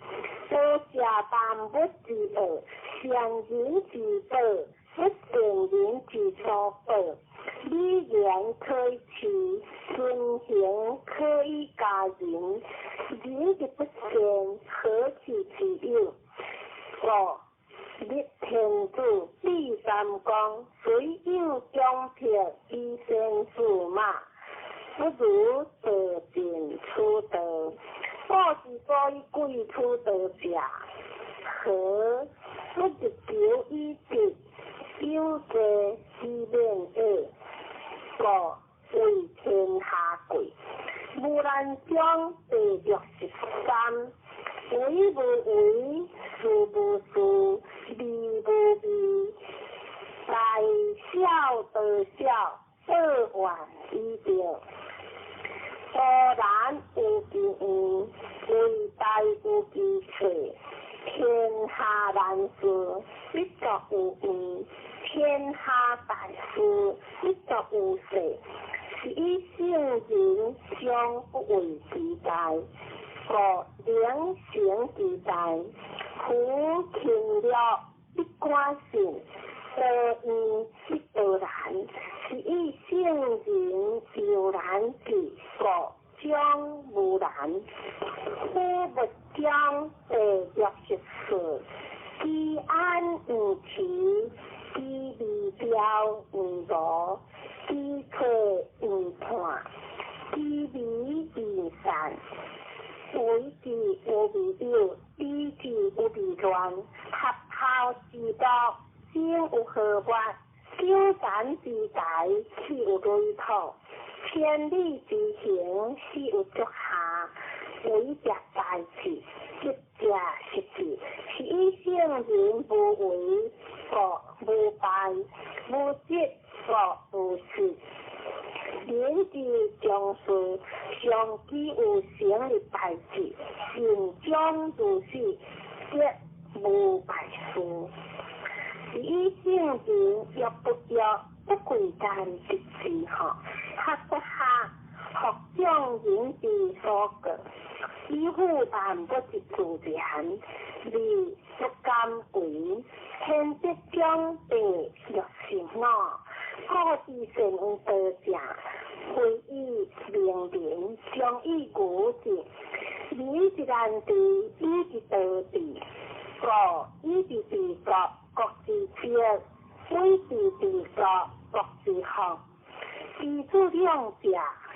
多谢万物之恶，善人之宝，不善人之所宝。语言可以辞，尊行可以加人。人之不善，何其之有？故立天子，立三公，虽有强迫以先驷马，不如道尽此道。古之所以贵此道者，何？不日求以直，有罪以免恶，故为天下贵。无难章第63，为无为，事无事，义无义，大小道小，报怨以得。孤难有其愿，为大有其错。天下难事，必作有愿；天下大事，必作有势。是以圣人常不为其大，故能成其大。夫勤乐必寡信，多怨必多难。是以圣人犹难至，故将无难。虎目章第64，居安毋迟，居未兆毋无，居退毋叛，居微毋散。为之有未有，比之有未乱。合孝之道，生有何物？纠缠之财，岂有累土？千里之行，始有足下。为者大智，执者失智。是以圣人无为，故无败；无执，故无失。人之将事，常期有成的代志，善终如始，则无败事。是以圣人欲不欲，不贵间得志吼，学不学，学众人之所过，以辅万物之自然，而不敢为。天德章第65，古之善有道者，非以明民，将以愚之。民之难治，以之道治。故以之治国，国之治；以之治国，国之福。其子两者，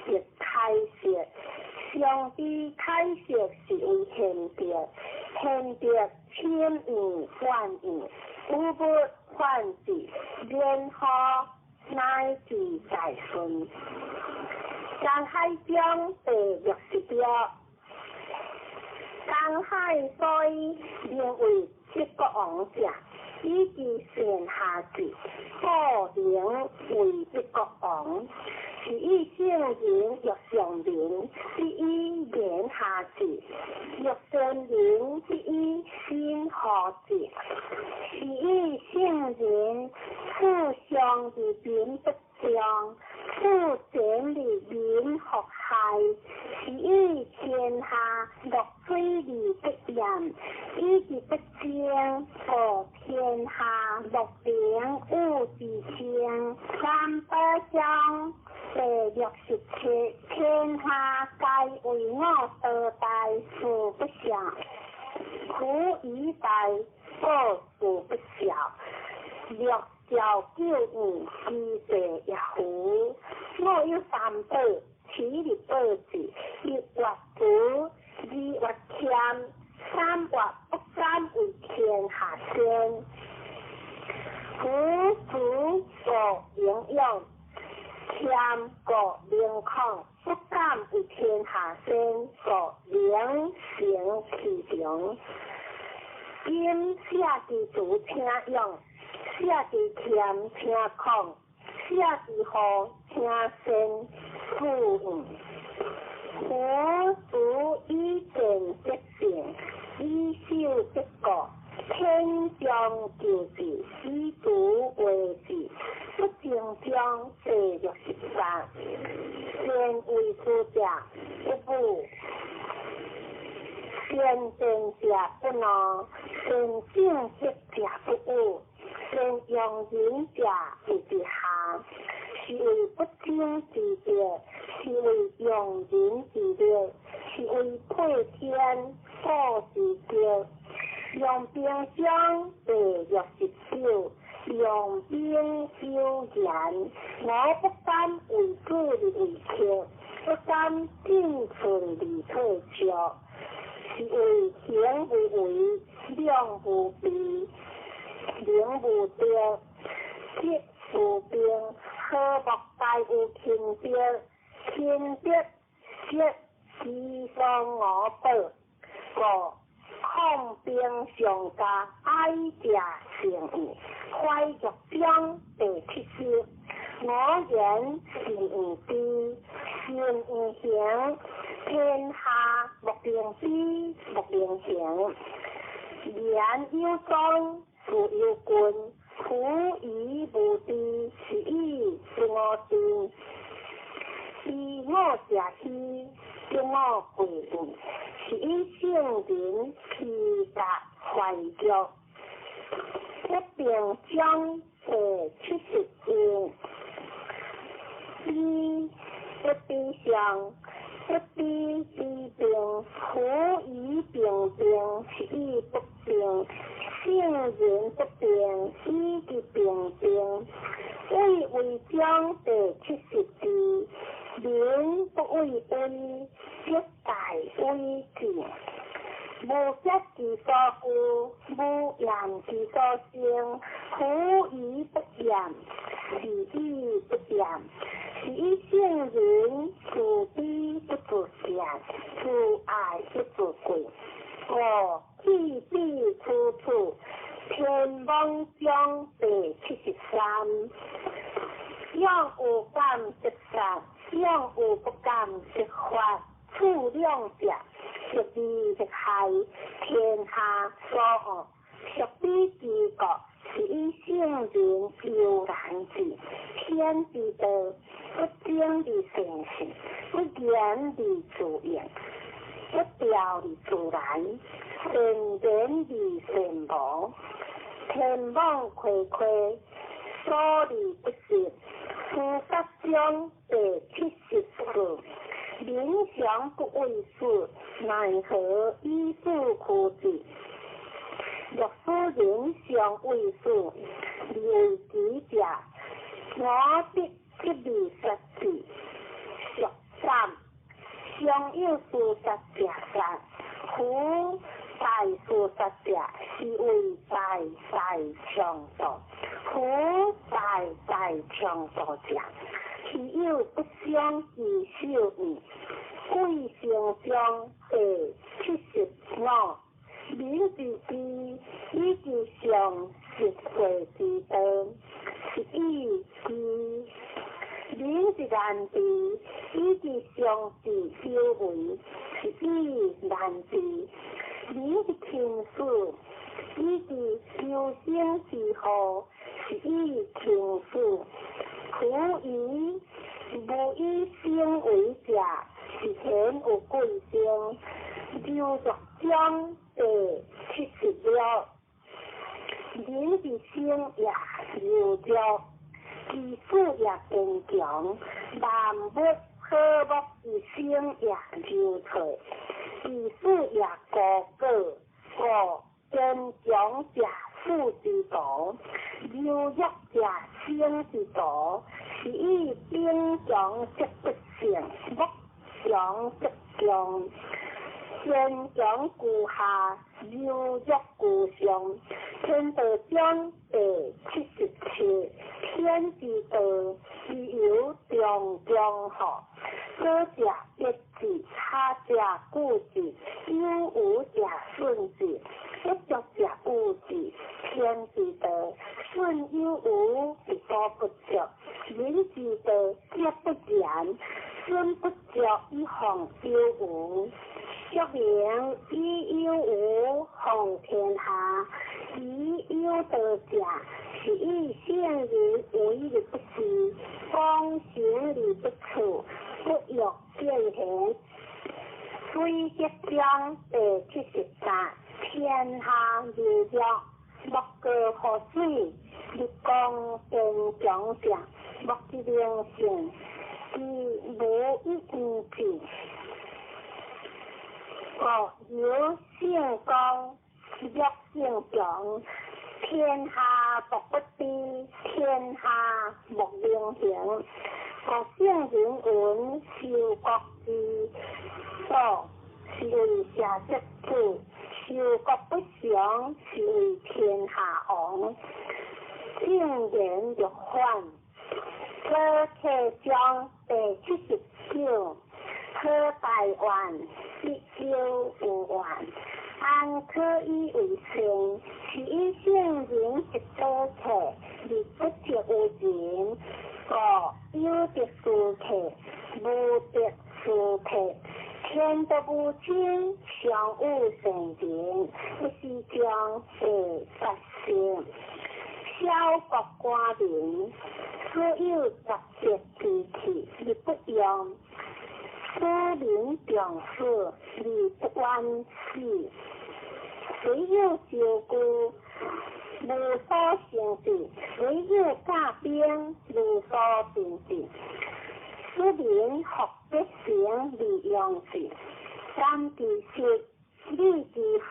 亦开设。上之开设是为贤德，贤德千万万万，无不反之，然后乃至大顺。江海章第66，江海所以名为七国王者，以其善下治，故名为一国王。是以圣人欲上人，必以言下治；欲善人，必以心何治。是以圣人处上而民不争，处前而民复害。是以天下乐此水而不染，以其不爭，故天下莫能與之爭。三寶章第67，天下皆為我多大，事不肖；苦以大，故事不肖。六兆九五，其地也夫。我有三寶，七日寶智，一月慈，二月謙，三月不敢為天下先。夫慈故英勇，謙故靈曠，不敢為天下先，故能成其長。今舍之慈請勇，舍之謙請曠，舍之和請先，富裕。夫慈以見得正，以守得固，天將救之，以慈為之。不爭章第63，善為師者不武，善辯者不怒，善正直者不侮，善用人者為之下。是謂不爭之德，是謂用人之力，是謂配天保之德。用兵章第69，用兵有言，我不敢為主而為客，不敢進寸而退卻，是謂行無為，量無備，能無德，吉無兵，和睦大有勤德，勤德則其喪我寶，故抗兵上加愛者成義，懷玉章第70，我言是毋知，心毋行，天下莫能比，莫能行。言有宗，事有君，夫疑無知，是以不我知。知我者希，得我貴矣。是以聖人披甲懷玉。不平章第71，比不比上，不比比兵，夫以平兵，是以不兵。聖人不兵，以其平兵。畏威章第72，民不畏威，則大威至。無德之所居，無言之所生。夫疑不言，是以不言。是以聖人自卑不自賤，自愛不自貴。故去彼處處，天網章第73。勇有感則殺，勇有不感則罰。處兩者，孰利孰害，天下所惡。孰比之國，是以聖人悠然治。天之道，不爭而成事，不言而自應，不調而自然，善言而善無。天網恢恢，疏而不失。司法章第74，民常不畏死，奈何以死驅之？若使人常畏死，而為己者，我必極力殺之。俗三，常有事殺者殺，夫大事殺者，是謂大大強盜。夫大大強盜者，其有不傷其手矣。貴成章第75，民之知，以其常實會之道，是以知；民之難治，以其常治有為，是以難治；民之輕死，以其求生之禍，是以輕死。夫以無以生為者，是賢有貴生；柔弱章第76，人一生也柔弱，其志也坚强，万物好木一生也柔脆，其志也孤高。五坚强者死之徒，柔弱者生之徒，是以兵强则不胜，木强则强。坚强居下，柔弱居上。天道章第77，天之道，其犹重中乎？左者别之，他者固之，有无者顺之，不足者恶之。天之道，顺有无，而所不足；人之道，则不然。顺不足以防有无。说明以有无防天下，以有道者，是以圣人为而不治，广行而不处，不欲见贤。水德章第73，天下柔弱，莫过乎水；日光坚强者，莫之能胜。其无以为之。国有圣公，弱胜强，天下莫不知，天下莫能行。国圣人云：修国之道，是为社稷主；修国不常，是为天下王。正言若反。左客章第79，好大愿，必有有愿。安可以为善？是以圣人一多客，而不得有人。故有德殊客，无德殊客。天道无亲，常有善人，不是将第8圣。小国寡民，所有十德之气而不用，使民重死而不冤死。虽有招具，无所成就；虽有驾兵，无所成就。使民福必成而用之。感之实，理之学，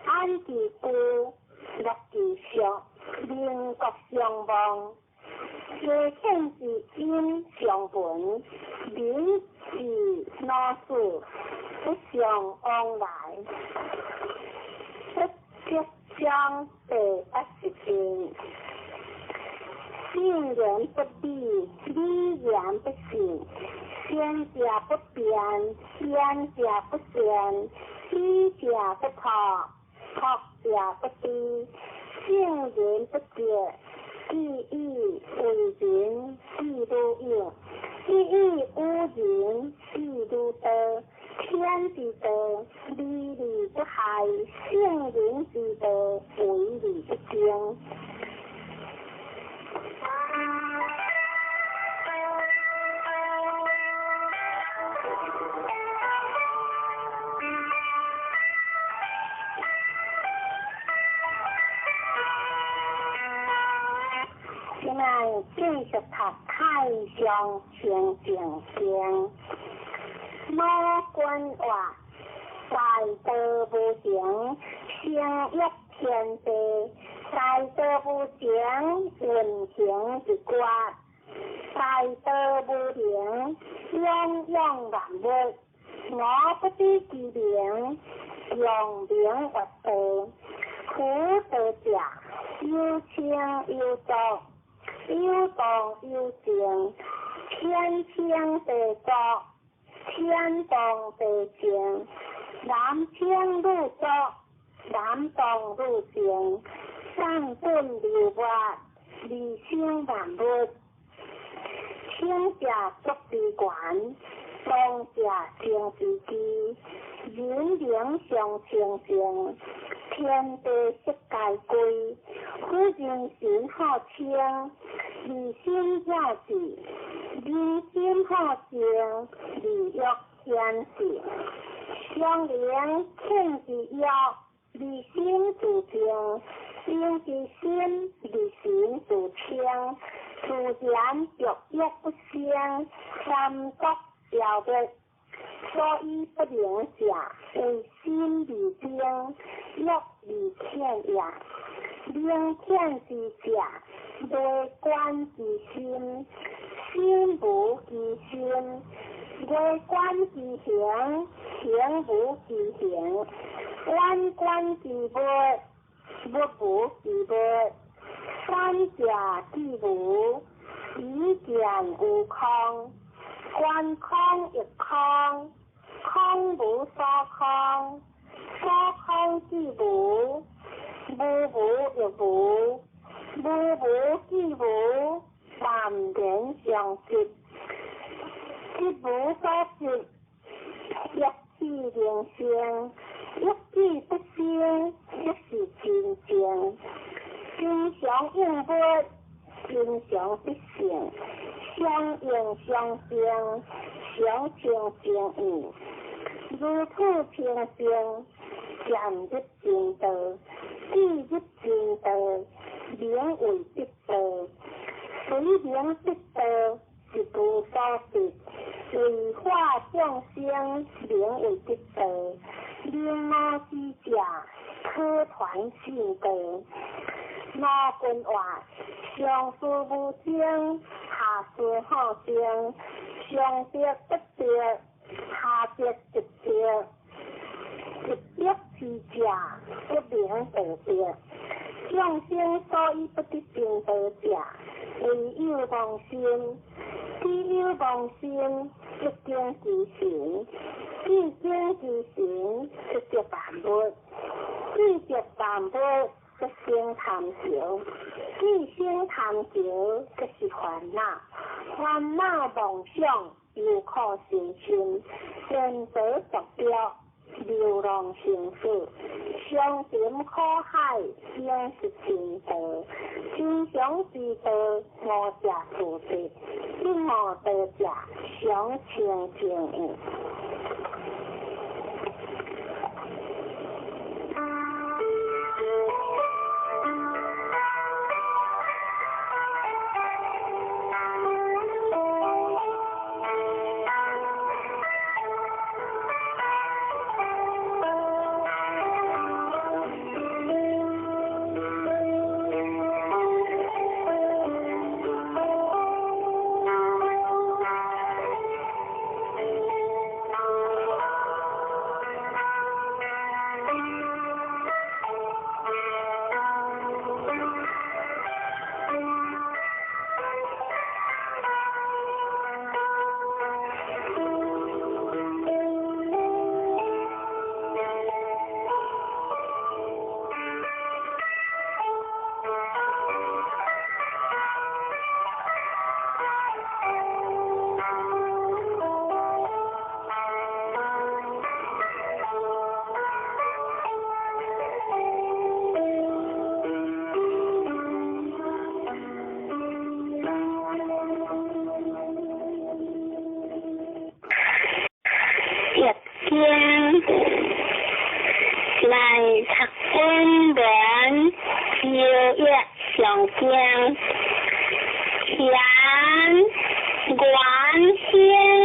安之居，乐之俗，民国相望。家庆之音相闻，民之老死不相往来。不德章第81，信言不立，理言不信，先者不辩，先者不善，知者不破，破者不知，圣人不觉，既以为人，既如有；既以无人，既如道。天之道，利而不害；圣人之道，为而不争。现在继续读《太上清净经》。老君话：大道无形，生育天地；大道无形，运行一决；大道无形，养养万物。我不知其名，用名曰道。夫道者，有清有浊，有动有静，天清地浊，天动地静，男清女浊，男动女静，上顿流活，而生万物。清者足之源，动者生之基，人灵相清净，天地色皆归。夫人心好清，而心了智；人心好静，而欲显示。常能遣之欲，而心自靜；靜之心，而神自清。自然著欲不生，三毒消滅。所以不能者，為心而靜，欲而遣也。明遣之者，內觀其心，心無其心；外觀其形，形無其形；遠觀其物，物無其物。三者既無，彼見有空。觀空亦空，空無所空，所空既無，無無亦無，無無既無，淡然相即，即無所執，欲智能生，欲智不生，即是真正。真常應物，真常必性，相應相生，常清淨義，如此清淨，漸入真道，既入真道，名為得道。隨名得道，是無所得。為化眾生，名為得道。明悟之者，可傳信道。盧君話：上事無爭，下事好爭，上得不得，下得即得。一得之者，不名道得。眾生所以不得正道者，唯有妄心。只有妄心，即境其神；既境其神，即得萬物；既得萬物，即生貪著；既生貪著，即是煩惱。煩惱妄想，憂苦生心，選擇坐標，流浪生死，相沉苦海，應是真道。真常之道，無者自得；不悟道者，常清淨義。來讀本文，招益上經，賢願興。